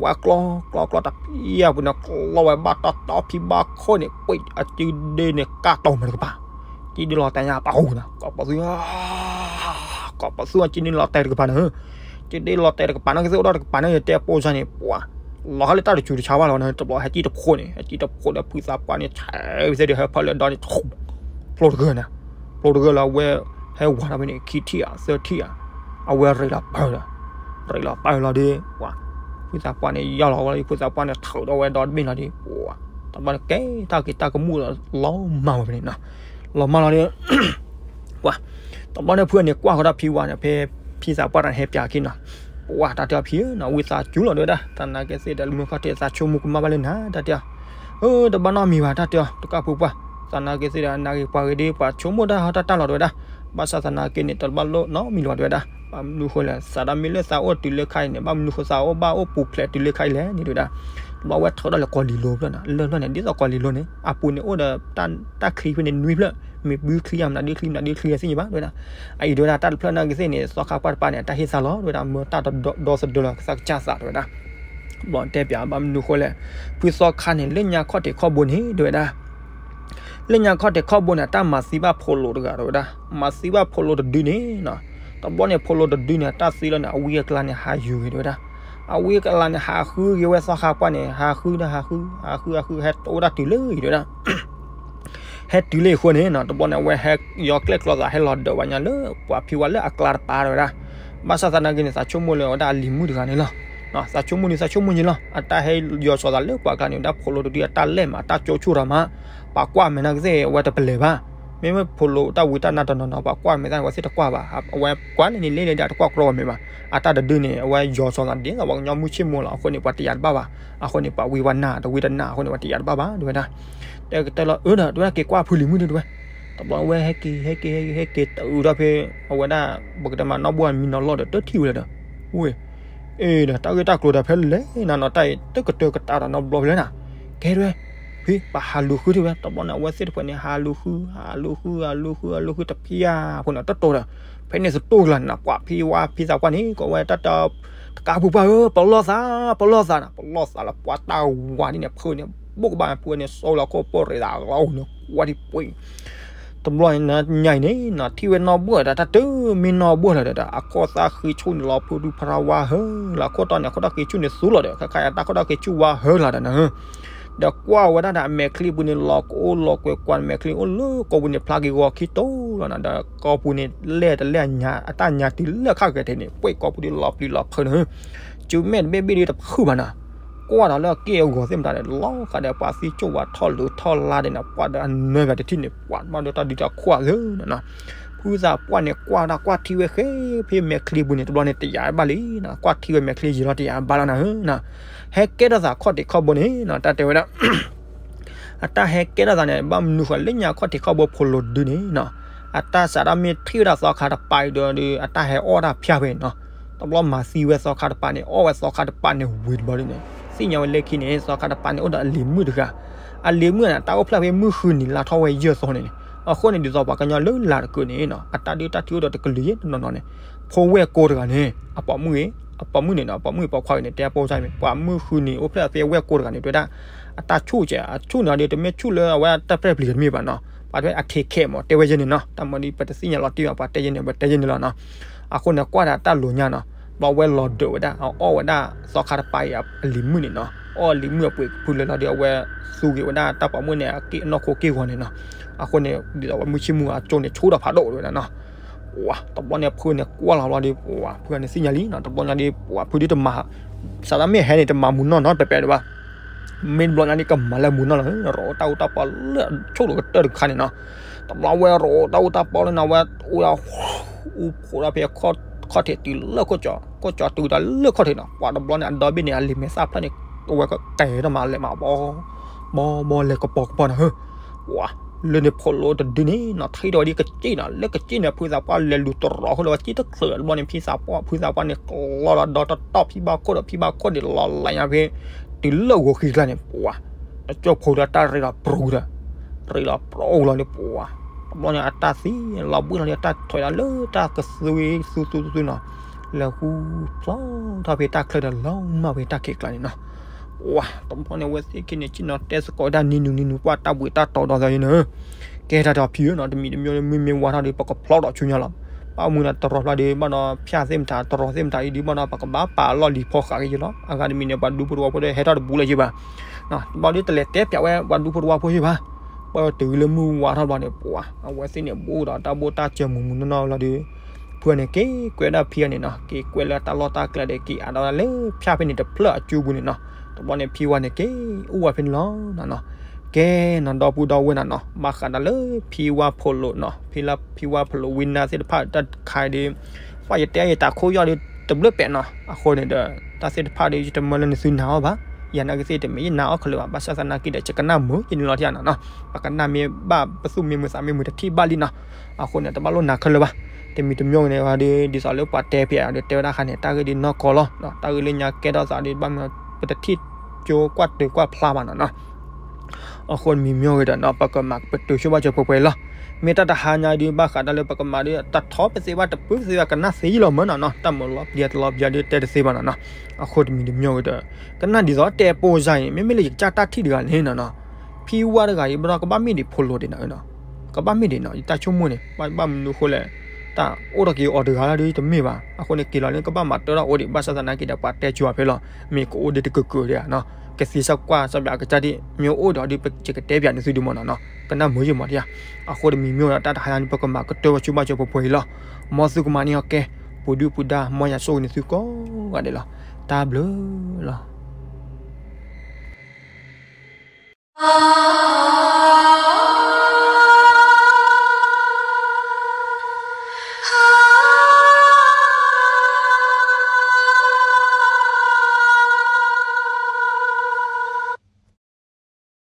ဝဲကျီ ကျီ ကျီ တဖံအပူၤန့ၣ် ကျီဝဲဘၣ်တီတီဖံဘၣ်ခိၣ်န့ၣ် ပှ့ၤအစုဒ့န့ၣ် ကၢ်တီမးတကပၤ စ့ၣ်ဒ့လီၤတဲာ်ညါပာ်ဃုာ်နၤ ကိးပသူ ကိးပသူအစ့ၣ်ဒ့လီၤတဲာ်တကပၤန့ၣ်, စ့ၣ်ဒ့လီၤတဲာ်တကပၤန့ၣ် ကသ့ၣ်အိၣ်ဒီးတကပၤန့ၣ် ယတဲပိစၢ်န့ၣ် ပှၤ လီၤဟဲလၢတၢ်တဆူးတဆါဘၣ်လီၤန့ၣ် တဘျီဟဲစ့ၣ်တဖိန့ၣ် ဟဲစ့ၣ်တဖိဒီး ဖုသးပှၢ်န့ၣ် ဆဲးဝံၤသ့ၣ်ဒီး ဟဲဖီၣ်လၢဒီးန့ၣ် ဖျိတဂၢၢ်န့ၣ်, ဖျိတဂၢၢ်လီၤ အဝဲ ဟဲဝၤဒီးဖဲန့ၣ် ခံထံၣ်ဧါ သၢထံၣ်ဧါ, အဝဲရ့းလီၤပၢၢ်ဒီး ရ့းလီၤပၢၢ်လီၤဒီး ပှၤ ဖုသးပှၢ်န့ၣ် ယီၢ်လီၤဝဲလီၤဒီး ဖုသးပှၢ်န့ၣ် ထုးဒီးဝဲဒီးတဘ့ၣ်လီၤဒီး ပှၤ တဘျီန့ၣ် ကဲတၢ်က့ၤတၢ်ကမူၣ်ဒီး လီၤမၢ်ဝဲဖဲန့ၣ်နီၤ, လီၤမၢ်လီၤဒီး ပှၤ တဘျီန့ၣ် ဖုန့ၣ် ကွၢ်ဃီၤဒီးဖံဝၤန့ၣ် ဖဲဖံသးပှၢ်တၢ်န့ၣ် ဟဲပၠးခံနီၤ, ပှၤ တၢ်တဲအီၤဖံဧၢနီၤ ဝံသးစူၤလီၤတဲဝဲဒၣ် သနာ်က့သ့ၣ်ဒီး လၢမုၢ်ခီၣ်ထံးသးဆိကမိၣ်ကမၣ်ဘၣ်လၢနၤ တၢ်တဲအီၤ, အၢ တဘၣ်နီတမံၤဘၣ် တၢ်တဲအီၤ တကၢ်ဖိပှၢ်, သနာ်က့သ့ၣ်ဒီး အနာ်ဂ့ၤပှၤဂ့ၤဒီး ပှၤဆိကမိၣ်တၢ်ဟီတၢ်တၢ်လီၤတဲဝဲဒၣ်, ဘၣ်ဆၣ်သနာ်က့န့ၣ် တဘၣ်လိၣ်နီတမံၤလၢၤဘၣ်တဲဝဲဒၣ်, ဘၣ်မနုၤဃိလဲၣ် စးဒၣ်မ့ၢ်လၢသးအိၣ်တုၤလၢခါအံၤန့ၣ် ဘၣ်မနုၤဃိသးအိၣ်ဘၣ်အိၣ်ပူၤဖျဲးတုၤလၢခါအံၤလဲၣ်န့ၣ်တဲဝဲဒၣ်, တဘျီဝဲထုးထီၣ်လၢကိးလံၤလိၤဖျၢၣ်နီၤ လၢၢ်ဖျၢၣ်န့ၣ် ဒ်သိးကိးလံၤလိၤန့ၣ် အပူၤန့ၣ်အိၣ်ဒီး တၢ်ချံဖဲန့ၣ်နွံဖျၢၣ်, မ့ၢ်ဘုချံဧါ မနုၤဒုချံ မနုၤဒုချံသ့ၣ်ညါဘၣ်တဲဝဲဒၣ်, အအံၤတဲဝဲဒၣ် တၢ်တဖျၢၣ်နာ်က့သ့ၣ်န့ၣ် သီခါပှၢ်တပၤန့ၣ် အတၢ်ဟ့ၣ်သးလီၤတဲဝဲဒၣ် မၢတၢ်ဒီသဒၢလီၤကသးကစၢ်သးတဲဝဲဒၣ်, ဘျီတဲပၠးဘၣ်မနုၤဃိလဲၣ်, ဖုသီခါန့ၣ် လၢညါခီၣ်ထံးခီၣ်ဘိန့ၣ် တဲဝဲဒၣ် လၢညါခီၣ်ထံးခီၣ်ဘိန့ၣ် အတၢ်မၤသံဘၣ်ဖိလိာ်တဂၤတဲဝဲဒၣ်, မၤသံဘၣ်ဖိလိာ်တဒုန့ၣ်နီၤ, တဘျီန့ၣ် ဖိလိာ်တဒုန့ၣ် အတၢ်သံလီၤန့ၣ် အဝံအကျါန့ၣ် ဟးယုာ်ဂ့ၤတဲဝဲဒၣ်, အဝံအကျါန့ၣ် ဟးဃုက့ၤဝဲသီခါပှၢ်န့ၣ် ဟးဃုဒီးဟးဃု ဟးဃုဟးဃု ဟဲအိၣ်ဒၣ်တုၤလၢအံၤတဲဝဲဒၣ် ဟဲတုၤလၢအံၤအဃိန့ၣ်နီၤ တဘျီန့ၣ် အဝဲဟဲယီၤကျဲၣ်ကျီသး ဟဲလီၤဒၢးဝဲညါလၢပှၤဖံဝါလၢအကျါတပၤတဲဝဲဒၣ်, ဘၣ်ဆၣ်သနာ်က့န့ၣ် သးဆိကမိၣ်လၢအဝဲဒၣ်အလံၤမုၣ်တဂၤန့ၣ်လီၤ, သးဆိကမိၣ်န့ၣ် သးဆိကမိၣ်န့ၣ်လီၤ အတၢ်ဟဲယီၤစီၤသးလၢပှၤကျါန့ၣ် ဒၣ်ဖိလိာ်တဒုအတၢ်လဲၢ်မး အတၢ်ကၠိဆိၣ်ထီၣ်မး, ပှၤကွၢ်မဲာ်နာ်က့သ့ၣ် အဝဲတပလဲၤဘၣ်, မ့မ့ၢ်ဖိလိာ်တၢ်ဝံတၢ်နါတနီၤနီၤ ပှၤကွၢ်မဲာ်သ့ၣ် အဝဲသ့ၣ်တကွၢ်ဘၣ်, အဝဲကွၢ်န့ၣ်န့ၣ် လ့လ့ဒီးတကွၢ်ကြီဝဲမဲာ်ဘၣ်, အတၢ်တဒုန့ၣ် အဝဲယီၤစီၤသးဒ်သိးပှၤကညီမုၢ်ဆ့ၣ်မိၢ်လီၤ အဃိန့ၣ် ပှၤတယာ်တဘၣ်ဘၣ်, အဃိန့ၣ် ပှၤဝံဝဲနၢ် တဝံတနၢ်အဃိန့ၣ် ပှၤတယာ်တဘၣ်ဘၣ် တဲဝဲဒၣ် တဲကတၢၢ်လီၤအၢဒီး တဲဝဲဒၣ်က့ၤကွၢ်ဖုလံၤမုၣ်ဒုတဲဝဲ, တဘျီဝဲဟဲက့ၤ ဟဲက့ၤ ဟဲက့ၤ ဟဲက့ၤ တုၤဒီးဖဲ အဝဲဒၣ် ပကတဲမးနီၢ်ဘိၣ်မံနီၤလီၢ်ဒီး တထံၣ်ဝဲလၢၤဒီး, ဝ့ၢ် အ့ဒီး တၢ်ဂ့ၢ်တၢ်ကျိၤဒီးဖဲလဲၣ်နၤနီၤ တၢ်အံၤ တကတၢၢ်ကတၢၢ်ဒီးနီတဘျီဖဲလဲၣ်နၤ, ကဲတဲဝဲ, ဖံ ပဟးလူၤဃုတဲဝဲ, တဘျီန့ၣ် အဝဲသ့ၣ်တဖၣ်န့ၣ် ဟးလူၤဃု ဟးလူၤဃု ဟးလူၤဃု ဟးလူၤဃု တဖံယါဖိန့ၣ် တတိၢ်ဒီး, ဖဲန့ၣ်သတိၢ်ကလာ်န့ၣ် ပှၤဖံဝါဖံသးပှၢ်န့ၣ် ကိးဝဲတၢ်တဲ တကးဖိပှၢ်ဧၢ ပလီၢ်သး ပလီၢ်သးနၤ ပလီၢ်သးလၢပှၤတၢ်ဝၤဒ်န့ၣ် ဖုန့ၣ် ဘိၣ်ကဘၣ်ဖုန့ၣ် စိလီၤခိၣ်ပိၢ်ရ့းသးလီၤန့ၣ် ကွၢ်ဒံးပှ့ၤ တဘျီညါအံၤန့ၣ်နီၤ ထံၣ်ဝဲနီၢ်ဘိၣ်ဒီး တၢ်တုၤမ့ၢ်နီၢ်ဘိၣ်လီၤဒီး အခိၣ်သၣ်ဃံဆူၣ်န့ၣ်လီၤ ဖုဒူဖရါဝါဟၢလီၤ အခိၣ်တီန့ၣ် အခိၣ်တီဃံဆူၣ်န့ၣ်သူလီၤဒီး ခါခါအတၢ်ခိၣ်တီဃံဆူၣ်ဝါဟၢလီၤဒီးနၤ ဒီးကွၢ်ဝဲဒၣ်ဒီးအမဲာ်ချံပူၤန့ၣ် လီၤကအိၣ်လီၤကွဲၤကွၢ်မဲာ်ချံအိၣ်လၢကိာ်ပူၤန့ၣ် ဖျါက့ၤဂီၤခံတိၢ်လီၤနၤ ဒီးကိာ်ပူၤန့ၣ် လဲၢ်တလဲၢ်အညါ အတၢ်ညါတုၤလၢခါကတၢၢ်န့ၣ် ပှ့ၤကိာ်ပူၤဒ်လီၤပျံၤလီၤဖုးနၤ စုမဲာ်တဘ့ၣ်ဘ့ၣ်ဒ်တဖုဘၣ်နၤ ကွၢ်ဒီးလၢအက့ၢ်အဂီၤသ့ၣ်မတၤဒီး လီၤဃာ်ဒီးပှၤသံကၠိၣ်ဝါထီၣ်လိၤထီၣ်လါဒဲးန့ၣ် ပှၤဒီးအနၢၤဘၣ်တထံၣ်န့ၣ် ပှၤဘၣ်ဒီးတၢ်ဒုးတၢ်ခွါလၢနၤ ဖုသးပှၢ်န့ၣ် ကွၢ်ဒၣ်ကွၢ်ထံဝဲဃဲ ဖဲမဲာ်ချံပူၤန့ၣ် တဘျီန့ၣ် တယာ်ဘၣ်လံနၤ ကွၢ်ထံဝဲမဲာ်ချံယံာ်လီၤတယာ်ဘၣ်လီၤနၤဧၢ ဟဲကဲထီၣ်သးခီၣ်ထံးခီၣ်ဘိန့ၣ်နၤ တၢ်တဲဝဲဒၣ် အတၢ်ဟဲကဲထီၣ်သးန့ၣ် ဘၣ်မနုၤဃိလၢညါခီၣ်ထံးခီၣ်ဘိဖိလိာ်တဒုန့ၣ်နၤ အတၢ်စးဒၣ်မ့ၢ်ထံၣ်ဝဲဒၣ်သီခါတပၤအံၤဒီး အတၢ်ဟဲအီၣ်တၢ်ဖၠၣ်ဖဲန့ၣ်နၤ တဘျီမၤသံဝဲသီခါတပၤန့ၣ် အီၣ်ဝဲသီခါတပၤန့ၣ်ဝံၤတဘျီဒ်န့ၣ် သ့ၣ်ညါဝဲလၢခံန့ၣ် သီခါတပၤန့ၣ်အိၣ်ဒီးအလံၤမုၣ်တဂၤ အလံၤမုၣ်န့ၣ် တၢ်အိၣ်ဖျဲၣ်ဖဲမုၢ်ဃုနံၤလါထီၣ်ဝဲယဲၢ်သီန့ၣ်န့ၣ် အဃိန့ၣ် ဒ်သိးပှၤကညီလၢလာ်တကၢးန့ၣ်နၤ အတၢ်ဒုးတၢ်ထံၣ်အိၣ်ဒီးတကလုာ်ယဲၢ်တနီၤနီၤန့ၣ် ဖိဝဲၢ်ကိတဂၤန့ၣ် အပိာ်မုၣ်ဂ့ၤ ပိာ်မုၣ်န့ၣ်နီၤ, ပိာ်မုၣ်ပိာ်ခွါဂၤန့ၣ် တဲပိာ်စၢ်မ့ၢ် ပှၤမုၣ်ဃုန့ၣ် အိၣ်ဖျဲၣ်အသ့အဝဲၢ်ကိတဂၤန့ၣ် တဲဝဲဒၣ် အတၢ်ဆူၣ်ကဲ အဆူၣ်န့ၣ်ဒီး တမ့ၢ်ဆူၣ်လၢအဝဲတၢ်ပြဲၢ်ပျံၤတမ့ၢ်ဘၣ်နီၤ, ပှၤတဲအထံခဲမး တဲဝဲယဲန့ၣ်နီၤ, တၢ်မၤဒီး ပတသ့ၣ်ညါလီၤတံၢ်ဘၣ် ပှၤတဲယဲန့ၣ် ပတဲယဲန့ၣ်လီၤနီၤ. အဃိန့ၣ် ကွၢ်ဒီးတၢ်လိၤညါနီၤ, ဘျီဝဲလီၤဒၢးဝဲဒၣ် အအီၣ်ဝဲဒၣ်သီခါတပၤအံၤအလံၤမုၣ်န့ၣ်နီၤ, အီၣ်လံၤမုၣ်အပှ့ၤကဖုလၢလီၤဒီး အဝဲသူက့ၤဝဲဒၣ်တၢ်ပိာ်မုၣ်န့ၣ် အက့ၢ်အနီၢ်ခိက့ၢ်ဂီၤန့ၣ်နီၤ. အဃိန့ၣ် ဒ်သိးဝဲမုၢ်ဆ့ၣ်မုၢ်ဂီၤအကၠိန့ၣ် ဆူၣ်ဒီးဖးဒိၣ်ဝဲဒၣ်နီၤ. ပှၤတဘျီန့ၣ် ဖုန့ၣ်ကွၢ်လီၤဘျီဒီး ပှၤဖုန့ၣ်သ့ၣ်ညါလံနီၤ, တဘျီညါဒီး ပှၤဖုဒ်တမၤ စးဒၣ်မ့ၢ်ဟဲန့ၣ် တမၤမူနီၢ်နီတပဲာ်ပဲာ်ဒံးဘၣ်. မ့ၢ်တဘျီညါဒီး ကမၤလၢမူနီၢ်လီၤ, ရိးတၢ်အူတၢ်ပီလၢအဆိၣ်လိာ်ကတၢၢ်တခါန့ၣ်နီၤ. တဘျီဝဲရိးတၢ်အူတၢ်ပီလၢနီၤ ဝဲအူ အူဖိးဒီးဖဲခီၣ်ထံးတုၤလၢခိၣ်ကၠီ, ခိၣ်ကၠီတုၤဒီးလၢခီၣ်ထံးနီၤ. ပှၤတဘျီန့ၣ် အဒီဘ့ၣ်န့ၣ် အလံၤမဲာ်သၣ်ဖျၢၣ်န့ၣ် အဝဲကဲထီၣ်မးလဲၤမး ဘီ ဘီဘီလဲၤကပီၤကပီၤနီၤ ဟၢ ဝါ လၢန့ၣ်ဖိးလိာ်တဒုန့ၣ်နီၤ ထံၣ်ဒီးဝဲဒ်ကစ့ၣ်နီၤ, လၢကစ့ၣ်န့ၣ် ဖုသးပှၢ်လဲၤလူၤတရီၤဃိဒီးဝဲက့တချုးတဘျီန့ၣ် ဖံသးပှၢ် ဖုသးပှၢ်န့ၣ် ကျီလီၤဒီတတီၢ် ဖံဘၣ်ခိၣ်ဒီး ဖံဘၣ်ခိၣ်န့ၣ် လီၤလးညါဖဲ တုၤလၢဂီၤဃံကျါန့ၣ် ပှၤ တကၠိဖိဒီးတၢ်ရ့လီၤပြူၤဒီး ရ့လီၤပြူၤလီၤန့ၣ် ပှၤ တဘျီန့ၣ်အတၢ်သံ လီၤဘှံးလီၤဒီးတၢ်ထွဲဒီးလၢတၢ်ကသွံသူသူသူနီၤ, လဲၤဃူဖျီထီၣ်ဖဲတၢ်ချၢဒီးလီၤမၢ်ဖဲတၢ်ခံးကျါန့ၣ်နီၤ. ဝါ တဘျီန့ၣ် အဝဲသ့ၣ်ခံန့ၣ် က့ၤနီၤတဲသကိးဝဲဒၣ်နံၤနုၤနံၤနုၤ ပှၤတၢ်ဘှံးတၢ်တီဒီးသးန့ၣ်နီၤ, ကဲတၢ်ဒီးဖံဧၢနီၤ တမံၤတမံၤမ့ၢ်မ့ၢ်ဝါထီၣ်ဒီး ပကဖျီဒီးဆူညါလီၤ. ဘၣ်မနုၤဒီးတရီဖျါဒီး ဘၣ်ဒီးဖၠၣ်သ့ၣ်မတၤ တရီသ့ၣ်မတၤအံၤဒီး ဘၣ်ဒီးပကဘၣ်ပာ်အလီၢ်လံၤဖီဃးက့ၤယ့လီၤ. အဂၤတမံၤန့ၣ် ပှၤဒူဖိတဝီဖိဒီး ဟဲထီၣ်တဘူးလၢၤယ့ဘၣ် တဘျီဒီးတလဲၤတဲပၠးဝဲ ပှၤဒူဖိတဝီဖိယ့ဘၣ်. ပတုၤလၢမုၢ်ဝါထီၣ်တဘျီန့ၣ် ပှၤ အဝဲသ့ၣ်န့ၣ် ဘူးဒီးတၢ်ဘိၣ်တၢ်စၢၤမုာ်မုာ်နီၢ်နီၢ်လီၤဒီး ဖုန့ၣ်က့ၤကွဲးဒၣ်ဖံန့ၣ်နီၤ, က့ၤကွဲးလၢတၢ်လီၢ်တၢ်ကျဲဒီး က့ၤအးဒီးလၢဖၠၣ်ဖဲန့ၣ်တဖျၢၣ်အစုပူၤန့ၣ်နီၤ. တဘျီန့ၣ် ဖံဝါန့ၣ်က့ၤအိၣ်ဝဲဖဲန့ၣ်လီၤနီၤနီၤ. ကဲနီၤ ဒီပုၢ်ဒီဝဲၢ်နီၤနီၤ, ဘၣ်ဃးဒီးလၢဖံဝါဖိးလိာ်နီၤ, ဖံလၢဖံဝါဖိးလိာ်ဝံနါသ့ၣ်တဖၣ်တၢ်တခါဒီး ပှၤယတဲယတၢ်ခိၣ်ယီၢ်ဒီး တဘျုးပဲာ်နီၤ. အဃိန့ၣ်ဒီး တၢ်သ့ၣ်တဖၣ်ဒီး ယတမၢလၢနသုနၤအီၤဘၣ်, ယၤနာ်က့သ့ၣ်တမ့ၢ်ယနၤအီၤခဲလၢာ်ဘၣ်, ဘၣ်ဆၣ်သနာ်က့ဒီး ယကနၣ်မုာ်ယန့ၣ်လီၤထံၣ်နီၤနီၤ. ပကနၣ်မ့ၢ်ဘၣ်ပသူၣ်မ့ၢ်မုာ်သးမ့ၢ်မုာ်တထံၣ်ဘၣ်လံနီၤ. အဃိန့ၣ် တဘၣ်လိၣ်နၤခဲလၢာ်ဘၣ်. တမံၤတမံၤန့ၣ်ဒီး ဒ်သိးလၢပှၤတဲဖဲဒီး တဲဝဲဒၣ်ခါန့ၣ် တၢ်ဂ့ၢ်ဒ်နီၢ်ကီၢ်လီၤ, တၢ်ဂ့ၢ်လၢညါကဲထီၣ်သးဒီး ဘၣ်မနုၤ ပတထံၣ်ကၠိကွၢ်တၢၤကွၢ်ဖျါဘၣ်နီၤနီၤ. အဃိတမံၤမံၤဂ့ၤဒီးနီၤ ပကမၤပတုာ်ဆိဘၣ်စၢၤပှဲၤပှဲၤလီၤ. မ့ၢ်တၢ်တဟါညါဒီး ဘၣ်ဃးတၢ်လၢပကမၤဒီး တထီပသ့ဘၣ်တပုၢ်ပသ့ဘၣ် ကနၣ်သ့ယံလီၤမၢနီၤနီၤ, တၢ်မၤလီၤပျံၤတလီၤပျံၤဒီးတဲတသ့ဘၣ်နီၤနီၤ. အဃိတမံၤတမံၤဂ့ၤဒီး ကနၣ်ဒ်သိးတဲပိၢ်စၢ်အံၤ မ့မ့ၢ်လၢယကစၢ်တၢ်ထံၣ်တဂၤန့ၣ်နီၤနီၤ, ဖံဝါတဂၤအံၤ ဘၣ်ဒီးကဘၣ်မ့ၢ်ဒံးဖိးလိာ်ဒံးနီၤ, ကဘၣ်မ့ၢ်ဒံးနီၤ ယတၢ်ဆိကမိၣ်န့ၣ် ဘၣ်မနုၤအဃိလဲၣ် တၢ်အိၣ်ထီၣ်က့ၤအီၤတဂၤလီၤဒီးတမ့ၢ်ဘၣ်. အဃိန့ၣ် က့ၤလီၤန့ၣ် ကဘၣ်မၤတၢ်ထီၣ်အိၣ်ဒံး ဘၣ်ဆၣ်သနာ်က့ဒီး ပှၤတဲကၠိအီၤဖဲလီၤ, မ့ၢ်ကအိၣ်ဒံးတကၢးကၢးဒံးနီၤ, ကသံစၢ်ကွၢ်စၢ်ဘၣ်အကစၢ်ဒံး မ့ၢ်အိၣ်ဒီးဒုး ယကတဲပၠးန့ၢ်သုဒုးမၢနီၤနီၤ, ကနၣ်မုာ်ယံမးတယါ. အဃိတမံၤမံၤဒီး တၢ်တဟါညါန့ၣ် ပကမၤကတၢၢ်ဝဲဆိဘၣ်စၢၤပှဲၤပှဲၤအံၤလီၤ. မ်သုကမၤန့ၢ်အီၤကဲ ပူၤဒုၣ်ပူၤဒါ မ်ယွၤဆိၣ်ဂ့ၤန့ၢ်သုကိးဂၤဒဲးလီၤ. တၢ်ဘျုးလီၤ.